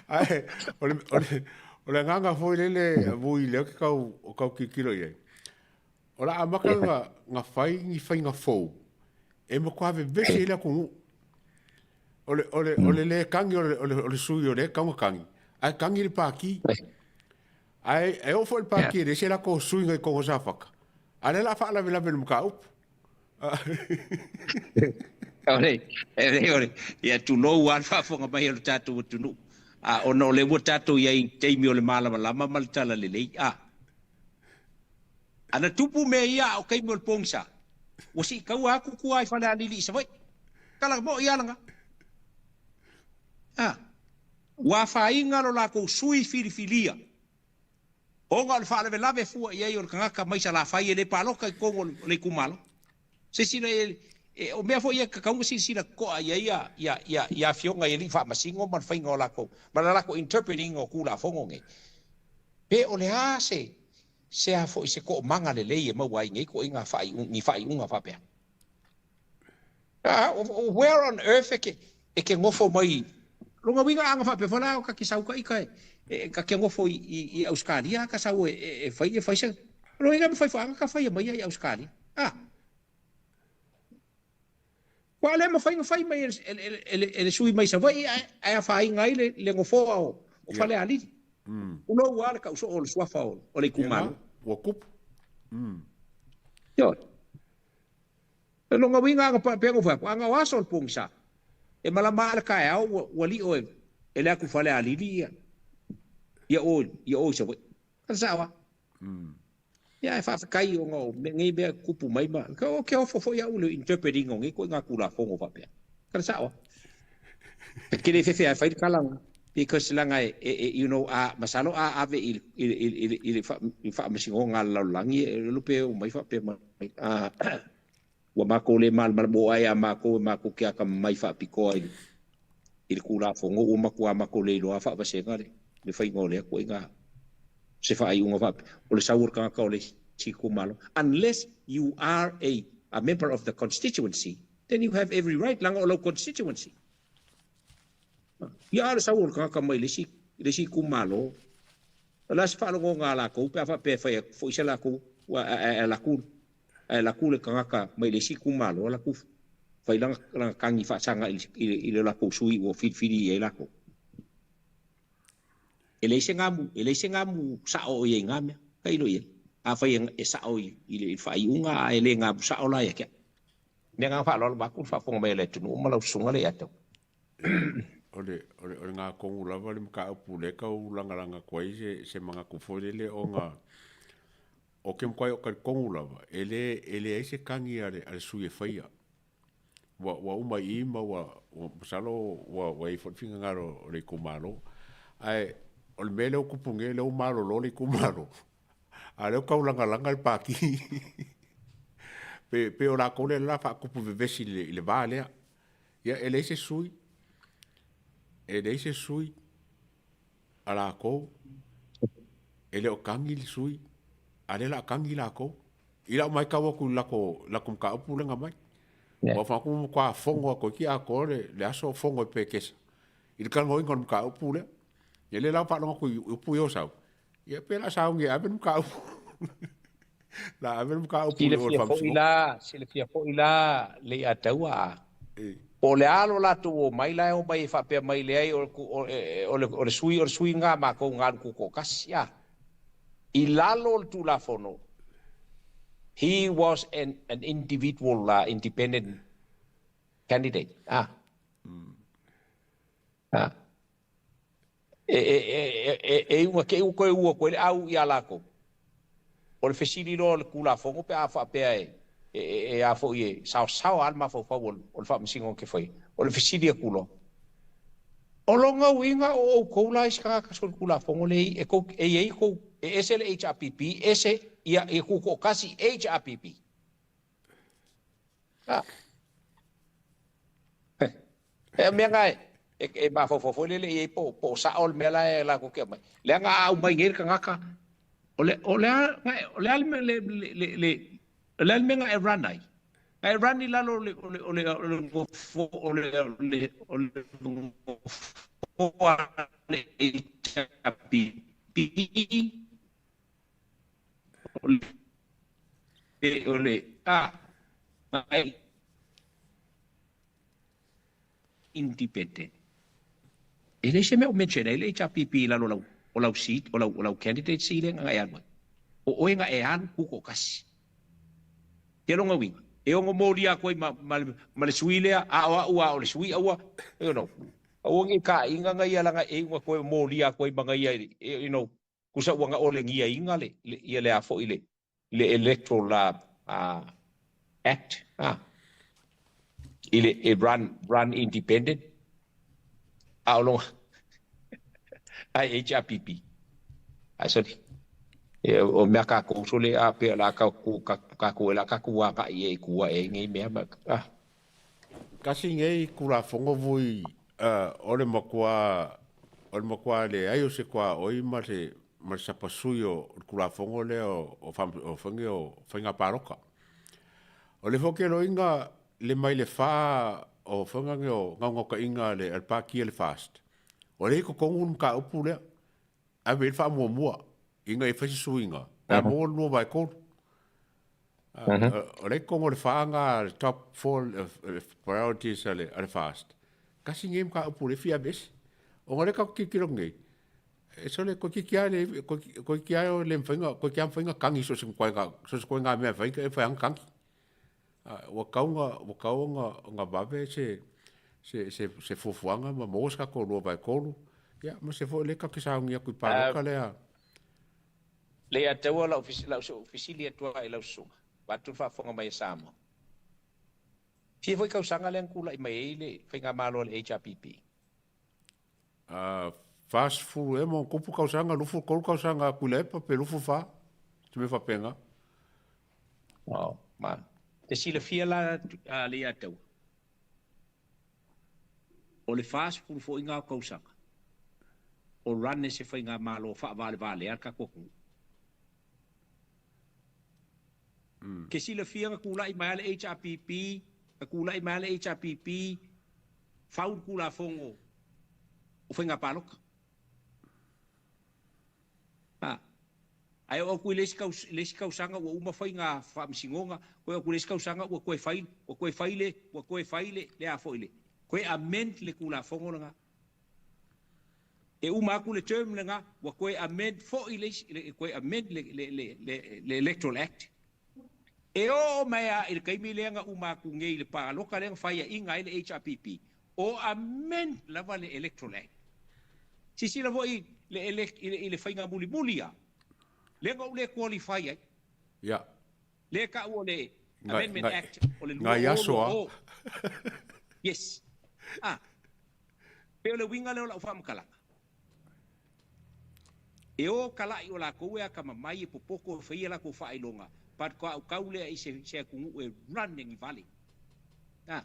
Ae, o le, o le, o le agaga foi lele vui lea ke kau, o kau tilotilo i ai. O le a amata na, na fai ni faiga fou e matua vevesi ai le atunuu. O le, o le, o le le tagi o le, o le, o le sui o lea e tatau ona tagi, ae tagi le pati. Ae e oo foi i le pati e leai se latou suiga i totonu o Safata, a o lea o le a faalavelave i le mataupu. Ore, e ore, ia tulou lava le faafofoga mai o le tatou atunuu. A ona o lea ua tatou i ai i taimi o le malamalama ma le talalelei, a. Ana tupu mea ia a o taimi o le pogisa, ua siitaua atu tua i Falealili i Savaii. Tala mo'i lava lena. A, ua afaina lo latou sui filifilia. Ona o le faalavelave fua i ai o le tagata mai Salafai e le palota i totonu o le itumalo. Silasila i ai, o mea foi ia e tatau ona silasila totoa i ai ia afioga i alii faamasino ma le faiga o latou, ma le latou interpret ina o Tulafono nei. Pe o le a se, se a foi se toomaga lelei e maua ai i nei ituaiga faaiuga, ni faaiuga faapea. Where on earth e ke, e ke nofo mai lona uiga a na faapea foi la ta te sau ta ita e ta te nofo i Ausetalia ta sau e fai e fai se lona uiga e mafai foi lava ona ta faia mai ia i Ausetalia. A Ua le mafai ona fai mai e le sui mai Savaii ae afaina ai le nofoa o Falealili. Tulou lava le tau soo o le suafa o le itumalo. Ua tupu. Ioe. O lona uiga ana pea na fai atu, ana o aso o le pogisa, e malama ae le taeao ua lio e le atu Falealili ia o i Savaii. Kana sao lava. Ia ae faafetai ona o nei mea e tutupu mai ma ou te ofo foi au i le interpret ina o nei ituaiga Tulafono faapea. Kana sao lava. E te le fefe lava e fai le tala lena because leaga e you know a masalo a ave i i le faamasinoga a le lalolagi e iloa pe omai faapea mai a ua matou le malamalama ua oo lava ia matou e matou te atamamai faapitoa i le Tulafono ua matua matou le iloa faavasega le faiga o lea ituaiga se faaiuga faapea o le sau o le tagata o le isi itumalo unless you are a member of the constituency then you have every right leaga o lau constituency. Ia a o le sau o le tagata mai le isi le isi itumalo, o le a se faalogoga a latou pe a faapea e fai atu foi se latou ae alu atu ae alu atu le tagata mai le isi itumalo alu atu fai lana lana tagi faasaga i le i le latou sui ua filifili i ai latou. E leai se gamu e leai se gamu sao o i ai i na mea. Tailo i ai. Afai e sao i le faaiuga ae le gamu sao la ia te au. Le agaga faaaloalo vaeatu le faafofoga mai a le atunuu ma lau susuga le Iatau. O le, o le, o le gatonu lava le mataupu lea e tau lagalaga atu ai se, se manatu foi lele ona ou te matua talitonu lava, e le, e leai se tagi a le, a le sui e faia. Ua, ua uma i i ma ua, ua masalo ua, ua i ai foi le finagalo o le itumalo. Ae o le mea lea ua tupu nei, lea ua malolo le itumalo, A o lea ua tau lagalaga le pati. Pe, pe o latou lea la faatupu vevesi i le, i le va lea. Ia, e leai se sui, e leai se sui a latou, e le o tagi le sui, a lea la a tagi latou. I lau matau atu i lako, lako mataupu lea na aumai. Ua faaku matua fono atu i atoa le, le aso fono i Pekesa. I le talanoaina o le mataupu lea. Ia lea la ua faalogo atu i upu ia o sau. Ia pe la sauni e ave le mataupu. La ave le mataupu i o i le Silafia foi la, silafia foi la le Iataua a. Po o le a lo latou omai la e omai e faapea mai leai o le o le sui o le sui lena a matou na alu tutoatasi a. I lalo o le Tulafono he was an an individual la independent candidate a. A. E, e, e, e, e iuga te i ua toe ua atu ai le au iā lākou. O le fesili loa o le Tulafono pe a faapea e, e, e, e a foi e saosaoa lava le mafaufau o le, o le Faamasinoga ke faia. O le fesili atu loa, O lona uiga o outou la isi tagata solitulafono lea e tou, e i ai tou, e ese le HRPP, ese ia, ia tutoatasi HRPP. A. E mea na e, e, e mafaufau foi lele i ai po, po o sao le mea la e latou te aumai. Leaga a aumai nei le tagata, o le, o le a, o le a le, le, le, le, o le a le mea na e run ai? Na e run i lalo o le, o le, o le, o le nofo, o le, o le, o le nofoa a le HRPP, o le, o le, a, na e independent. E leai se mea o mention ai le HRPP i lalo o lau, o lau seat, o lau, o lau candidacy lea na e alu ai. O oe na e alu tutoatasi. Te lona uiga, e ono molia atu ai ma, ma, ma le sui lea, a o au a o le sui aua, you know, aua nei taaiga na ia laga e iuga toe molia atu ai ma na ia, you know, tusa ua na olegiaina le, le, ia le a foi le, le Electoral Act i le e run run independent a o lona ai HRPP ai sorry. Ia o mea kākou sole a pea la ka ku ka kākou e la ka ku agai e ku e nei mea ma ah. Kasi nei kulafono vui o le matua o le matua le ai o se kua oi ma se ma se sapasui o le kulafono lea o o fanga o faiga paloka. O le foke loinga le mai le fa o fanga o ngaungaukaiga le al pātia le fast. O le ko kongu ka upu lea. Ave le faamuamua ina e fai se suiga pe a maua le 2/3. O le kongo le whaanga top 4 priorities a le fast. Kasi ngei ka upu le fia bes. O ngare ka kikiro ngei. E sole ko ki kia le ko kia o le mfainga ko kia mfainga kangi so se ko so se ko nga mea fainga e fainga kangi. Ua kauga nga vave se fuafuaga ma maua se tatou 2/3, ia ma se foi lea tatou te saunia atu i paloka lea. Le ia taua lau fesili atu ai lau susuga, vaeatu le faafofoga mai a Samoa. Fia foi tausaga lea na tulai mai ai le faigamalo a le HRPP? 40 ea ma ona tupu tausaga, 23 tausaga a Tuilaepa pe 24, se mea faapena. Oh, ma. Te silafia la le ia taua. O le 40 foi ngā tausaga. O run e se faigamalo faavalevale a le tatou atunuu. Ke silafia na tulai mai a le HRPP, na tulai mai a le HRPP, fau le Tulafono o Faiga Palota. Ha. Ae oo atu i le isi, le isi tausaga ua uma faiga faamasinoga, toe oo atu i le isi tausaga ua toe fai, ua toe fai le, ua toe fai le, le a foi le, toe amend le Tulafono lena. E uma atu le term lena, ua toe amend foi le isi, le, toe amend le, le, le, le, le Electoral Act. E oo mai lava i le taimi lea na uma atu nei i le palota lea na faiaina ai le HRPP, o amend lava le Electoral Act. Silasila foi le elect, i le faiga mulimuli lava, lea na ou le qualify ai. Ia. Lea e tau o le Amendment Act o le Nai aso a. 2020. Yes. Ah. Pe o le uiga lea o lau faamatalaga. E o kala'i o lakou e akamamai e popoto e faia lakou faailoga, but ko au kau lea i se se atunuu e run e ni vale. A.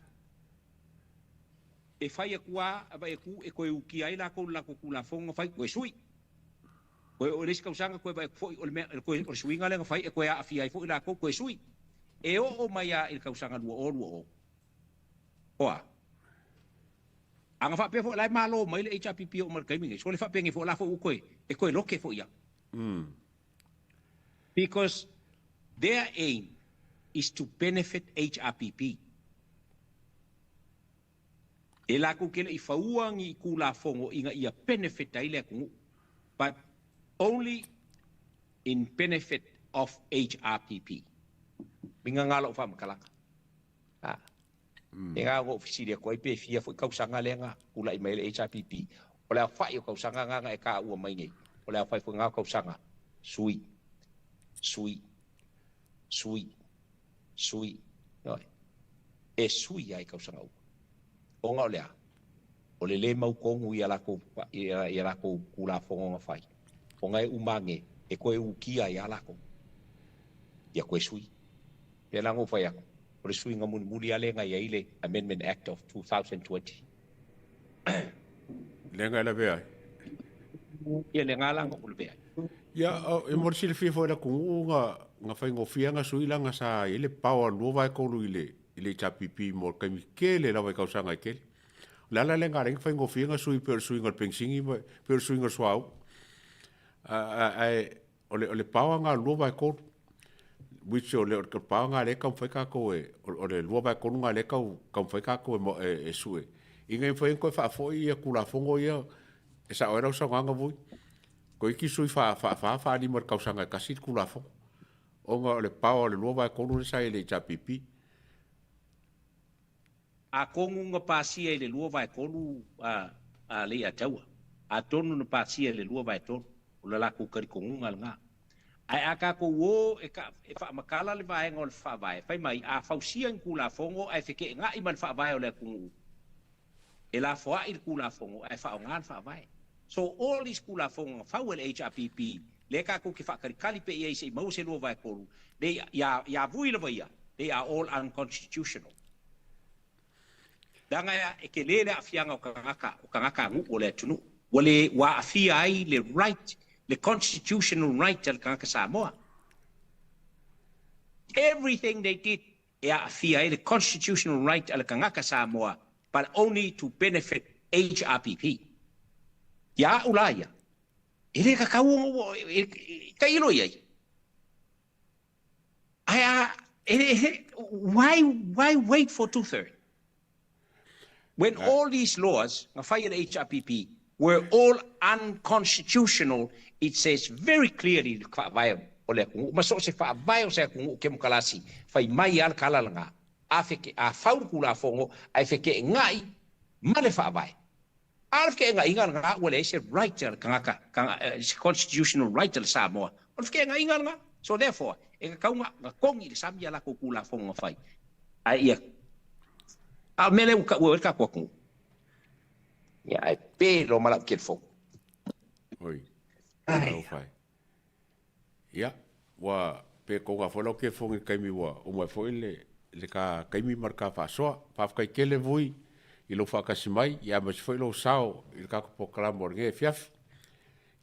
E fai atu a, vaai atu e toe ukia ai lakou i le latou Tulafono na fai, toe sui. Toe oo i le isi tausaga toe vaai atu foi o le mea o le suiga lea na fai e toe aafia ai foi lakou toe sui. E oo mai a i le tausaga 2020. O a? A na faapea foi la e malo mai le HRPP oo mai le taimi nei, so le faapea nei foi la foi ua toe, e toe loke foi ia. Because their aim is to benefit HRPP. E lakou te le i faua ni Tulafono ina ia benefit ai le atunuu, but only in benefit of HRPP. Uiga na lou faamatalaga. A. E na ona ou fesili atu ai pe fia foi tausaga lea na tulai mai ai le HRPP. O le aofai o tausaga na na e taua mai nei, o le aofai foi na o tausaga sui, sui, sui, sui, ioe, e sui ai tausaga uma. Ona o le a? O le le mautonu i a lakou, i a lakou Tulafono na fai, ona e uma ane e toe ukia ai a lakou. Ia toe sui. Pēlā na ou fai atu, o le suiga mulimuli lava lea na i ai le Amendment Act of 2020. Lea na e lavea ai. Ia, lena la na ou lavea ai. Ia, e mo le silafia foi e le atunuu na faigofie na sui laga sa i ai le power 2/3 i le i le HRPP mo le taimi tele lava i tausaga e tele. O le ala lea na ala ai na faigofie na sui pei o le suiga o le penisini ma pei o le suiga o le suauu. Ae o le power na o le 2/3, which o le power na lea e taumafai tatou e, o le 2/3 na lea e taumafai tatou e sue, ina ia mafai ona toe faafoi ia Tulafono ia e sao ai lau saunoaga Vui, toeitiiti sui faa-4 faa-5 i le tausaga e tasi le Tulafono, ona o le power o le 2/3 lea sa i le HRPP. Atonu na pasia i le 2/3 a Leiataua, atonu na pasia i le 2/3, o le latou talitonuga lena. Ae a tatou o e faamatala le vaega o le Faavae, fai mai, a fausia ni Tulafono ae feteenai ma le Faavae o le atunuu, e lafoai le Tulafono ae faaaoga le Faavae. So all these Tulafono na fau e le HRPP Lea tatou te faatalikali pea i ai se i maua se 2/3, they, iā, iā Vui lava ia, they are all unconstitutional. Leaga e tele le aafiaga o tagata, o tagata-nuu o le atunuu. Ua le, ua aafia ai le right, le constitutional right a le tagata Samoa. Everything they did e aafia ai le constitutional right a le tagata Samoa but only to benefit HRPP. Ia au la ia, e le tatau ona ua, e, tailo i ai. Ae a, e, why wait for 2/3? When all these laws, na fai e le HRPP, were all unconstitutional, it says very clearly i le faavae o le atunuu, ma so o se faavae o se atunuu kemokarasi, fai mai lava le tala lena, a feke, a fau le Tulafono, ae feteenai ma le faavae. A o le feteenaiga lena ua leai se right a le tagata, se constitutional right a le Samoa, o le feteenaiga lena. So therefore, e tatau ona togi i le sami a latou Tulafono na fai. Ae ia, a o le mea lea ua taua ai le tatou atunuu. Ia, ae pe loa ma lau telefoni. Oi, talofa e. Ia, ua pe kouga foi lau telefoni i le taimi ua uma ai foi le, le ta taimi ma le ta faasoa. Faafetai tele Vui i lou faatasi mai, ia aemaise foi lou sao i le tatou polokalame o lenei afiafi.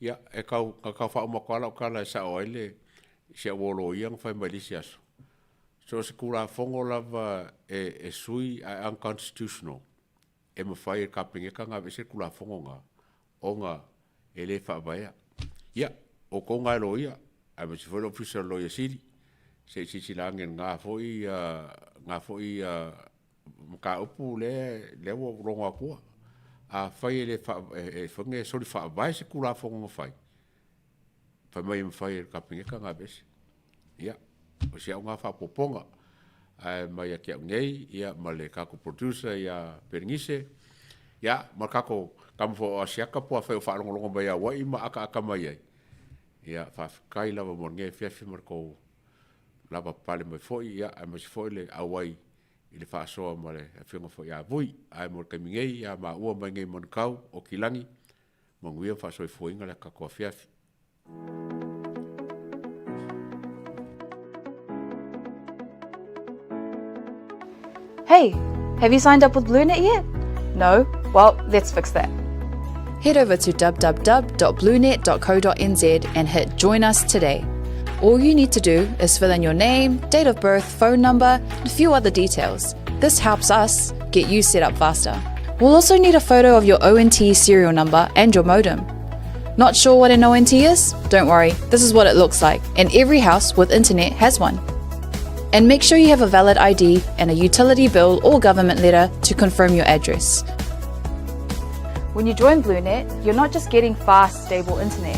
Ia, e tau, na tau faauma atu lava lau tala e sao ai le, si au uo loia na fai mai i le isi aso. So o se Tulafono lava e, e sui ae unconstitutional, e mafai e le Kapeneta ona aveese le Tulafono lena, ona e le faavaea. Ia, o outou na e loia, aemaise foi le Ofisa o le Loia Sili, se i silasila ane i lena foi, lena foi mataupu lea, lea ua ou logo atua. Afai e le faa, e, e, e soli faavae se Tulafono na fai, fai mai e mafai e le Kapeneta ona aveese. Ia, o si au na faaopoopoga. Ae mai ia te au nei, ia, ma le tatou producer ia Perenise, ia, ma le tatou tama foi o Asiata po o afai o faalogologo mai ia Hawaii ma akaaka mai ai. Ia, faafetai lava mo lenei afiafi ma le tou lava pale mai foi, ia, aemaise foi le auai i le faasoa ma le afioga foi ia Vui. Ae mo le taimi nei, ia maua mai nei Manukau o Kilagi, manuia ma faasoifuaina le tatou afiafi. Hey, have you signed up with BlueNet yet? No? Well, let's fix that. Head over to www.bluenet.co.nz and hit Join Us today. All you need to do is fill in your name, date of birth, phone number, and a few other details. This helps us get you set up faster. We'll also need a photo of your ONT serial number and your modem. Not sure what an ONT is? Don't worry, this is what it looks like, and every house with internet has one. And make sure you have a valid ID and a utility bill or government letter to confirm your address. When you join BlueNet, you're not just getting fast, stable internet.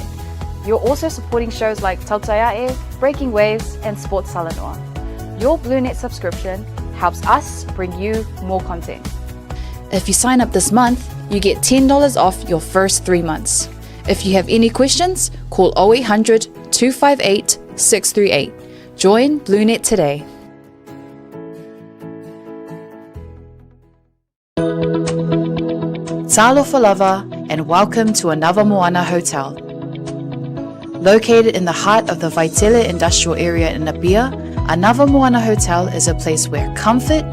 You're also supporting shows like Tautai A'e, Breaking Waves, and Sports Talanoa. Your BlueNet subscription helps us bring you more content. If you sign up this month, you get $10 off your first 3 months. If you have any questions, call 0800 258 638. Join BlueNet today. Talofa lava and welcome to Anava Moana Hotel. Located in the heart of the Vaitele industrial area in Apia, Anava Moana Hotel is a place where comfort,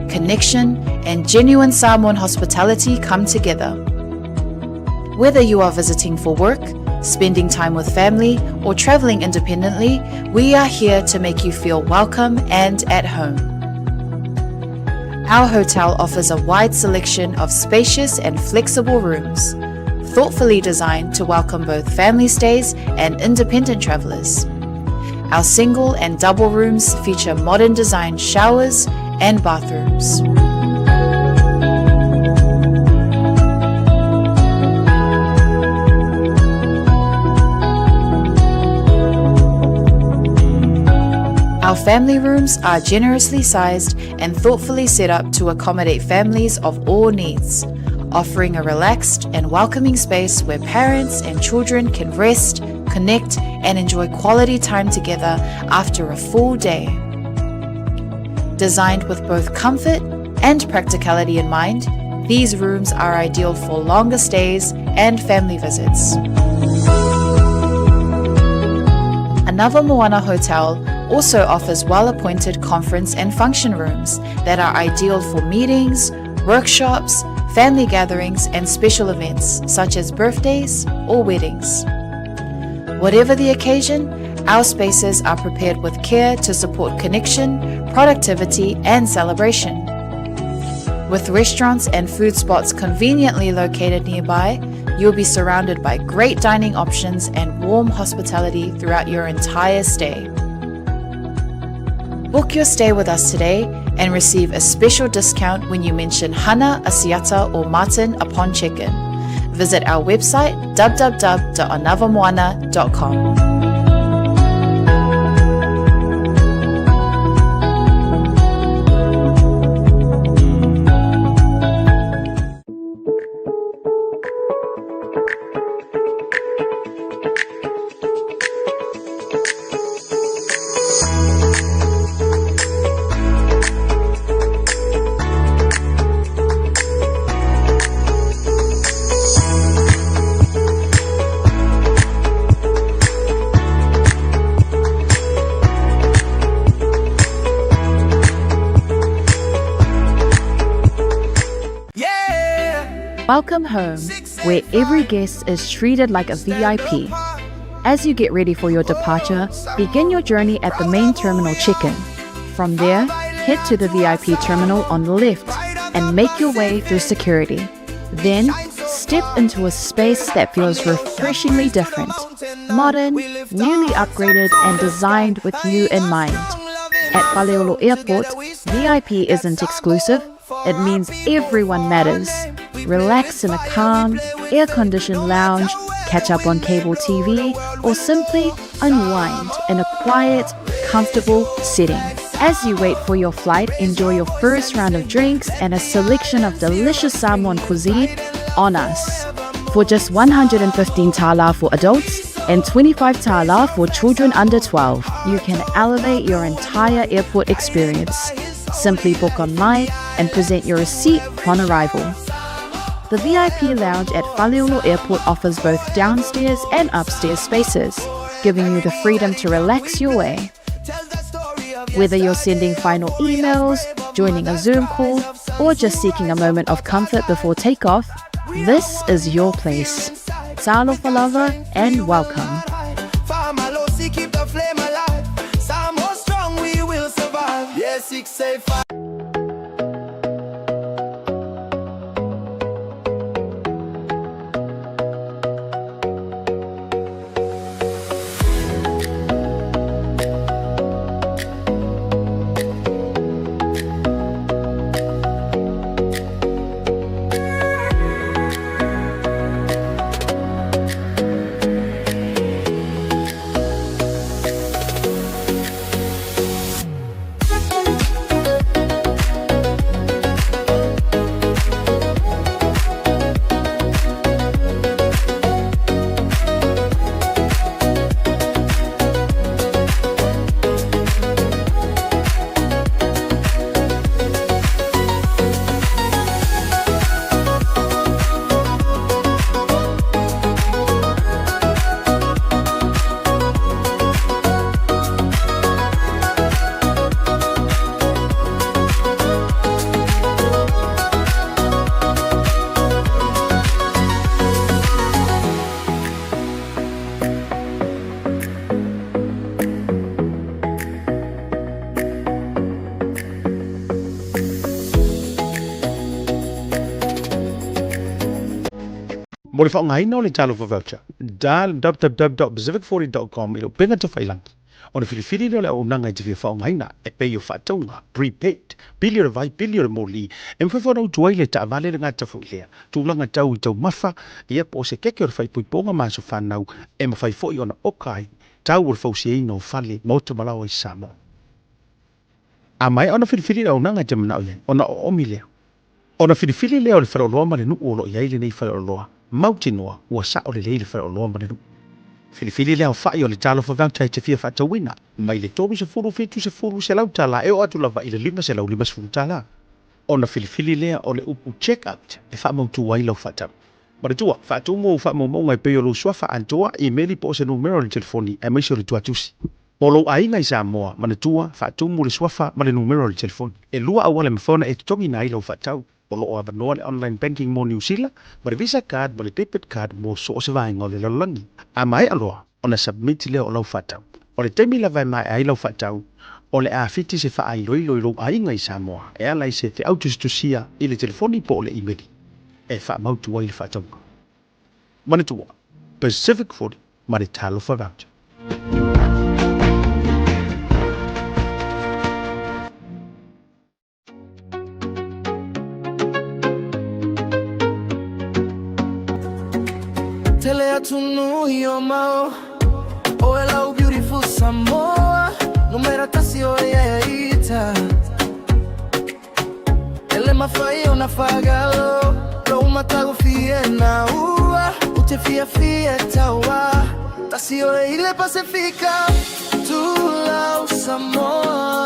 connection, and genuine Samoan hospitality come together. Whether you are visiting for work, spending time with family, or traveling independently, we are here to make you feel welcome and at home. Our hotel offers a wide selection of spacious and flexible rooms, thoughtfully designed to welcome both family stays and independent travelers. Our single and double rooms feature modern design showers and bathrooms. Our family rooms are generously sized and thoughtfully set up to accommodate families of all needs, offering a relaxed and welcoming space where parents and children can rest, connect, and enjoy quality time together after a full day. Designed with both comfort and practicality in mind, these rooms are ideal for longer stays and family visits. Anava Moana Hotel also offers well-appointed conference and function rooms that are ideal for meetings, workshops, family gatherings and special events such as birthdays or weddings. Whatever the occasion, our spaces are prepared with care to support connection, productivity and celebration. With restaurants and food spots conveniently located nearby, you'll be surrounded by great dining options and warm hospitality throughout your entire stay. Book your stay with us today and receive a special discount when you mention Hana, Asiata, or Martin upon check-in. Visit our website www.anavamoana.com. Welcome home, where every guest is treated like a VIP. As you get ready for your departure, begin your journey at the main terminal check-in. From there, head to the VIP terminal on the left and make your way through security. Then, step into a space that feels refreshingly different. Modern, newly upgraded and designed with you in mind. At Faleolo Airport, VIP isn't exclusive, it means everyone matters. Relax in a calm, air-conditioned lounge, catch up on cable TV, or simply unwind in a quiet, comfortable setting. As you wait for your flight, enjoy your first round of drinks and a selection of delicious Samoan cuisine on us. For just 115 tala for adults and 25 tala for children under 12, you can elevate your entire airport experience. Simply book online and present your receipt upon arrival. The VIP lounge at Faleolo Airport offers both downstairs and upstairs spaces, giving you the freedom to relax your way. Whether you're sending final emails, joining a Zoom call, or just seeking a moment of comfort before takeoff, this is your place. Talofa lava and welcome. Mo le faaaogaina o le Talofa Voucher, dial www.pacific40.com i le upega tafailangi ona filifili lea o le auaunaga e te fia faaaogaina e pei o faatauga, prepaid, pili o le vai, pili o le moli, e mafai foi ona utu ai le taavale le gata foi lea tulaga tau i taumafa, ia po o se keke o le faaipoipoga ma aso fanau e mafai foi ona oka ai tau o le fausiaina o fale, maota ma laoa i Samoa. A maea ona filifili le auaunaga e te manao i ai, ona oomi lea. Ona filifili lea o le faleoloa ma le nuu o lo o i ai lenei faleoloa, mautinoa ua sao lelei le faleoloa ma le nuu. Filifili le aofai o le Talofa Voucher e te fia faatauina, mai le 30 70 $100 e oo atu lava i le $550. Ona filifili lea o le upu Check Out e faamautu ai lau faatau. Manatua, faatumu ou faamaumauga e pei o lou suafa atoa, imeli po o se numera o le telefoni aemaise o le tuatusi. Mo lou aiga i Samoa, manatua, faatumu le suafa ma le numera o le telefoni. E lua auala e mafai ona e totogiina ai lau faatau. O lo o avanoa le online banking mo Niu Sila, ma le Visa card ma le debit card mo so o se vaega o le lalolagi. A maea loa ona submit lea o lau faatau. O le taimi lava e maea ai lau faatau, o le a fiti se faailoilo i lou aiga i Samoa e ala i se feau tusitusia i le telefoni po o le imeli e faamautu ai le faatauga. Manatua, Pacific 40 ma le Talofa Voucher. Tele atunuu i o mau Oe lau beautiful Samoa Numera tasi oe ia ita Ele mafai ona fagalo Lou matagofie na ua Ou te fiafia taua Tasi oe i le Pasefika Tulau Samoa.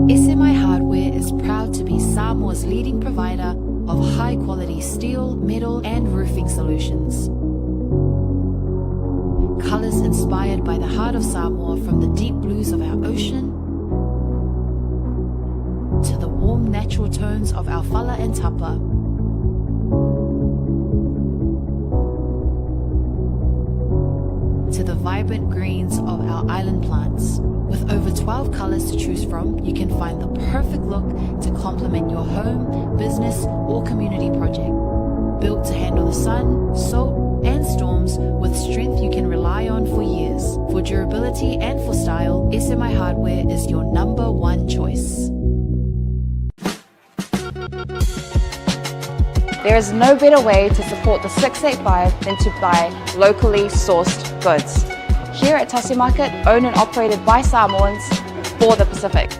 SMI Hardware is proud to be Samoa's leading provider of high quality steel, metal, and roofing solutions. Colors inspired by the heart of Samoa from the deep blues of our ocean to the warm natural tones of our fala and tapa. To the vibrant greens of our island plants. With over 12 colors to choose from, you can find the perfect look to complement your home, business, or community project. Built to handle the sun, salt, and storms with strength you can rely on for years. For durability and for style, SMI Hardware is your number one choice. There is no better way to support the 685 than to buy locally sourced goods. Here at Tasi Market, owned and operated by Samoans for the Pacific.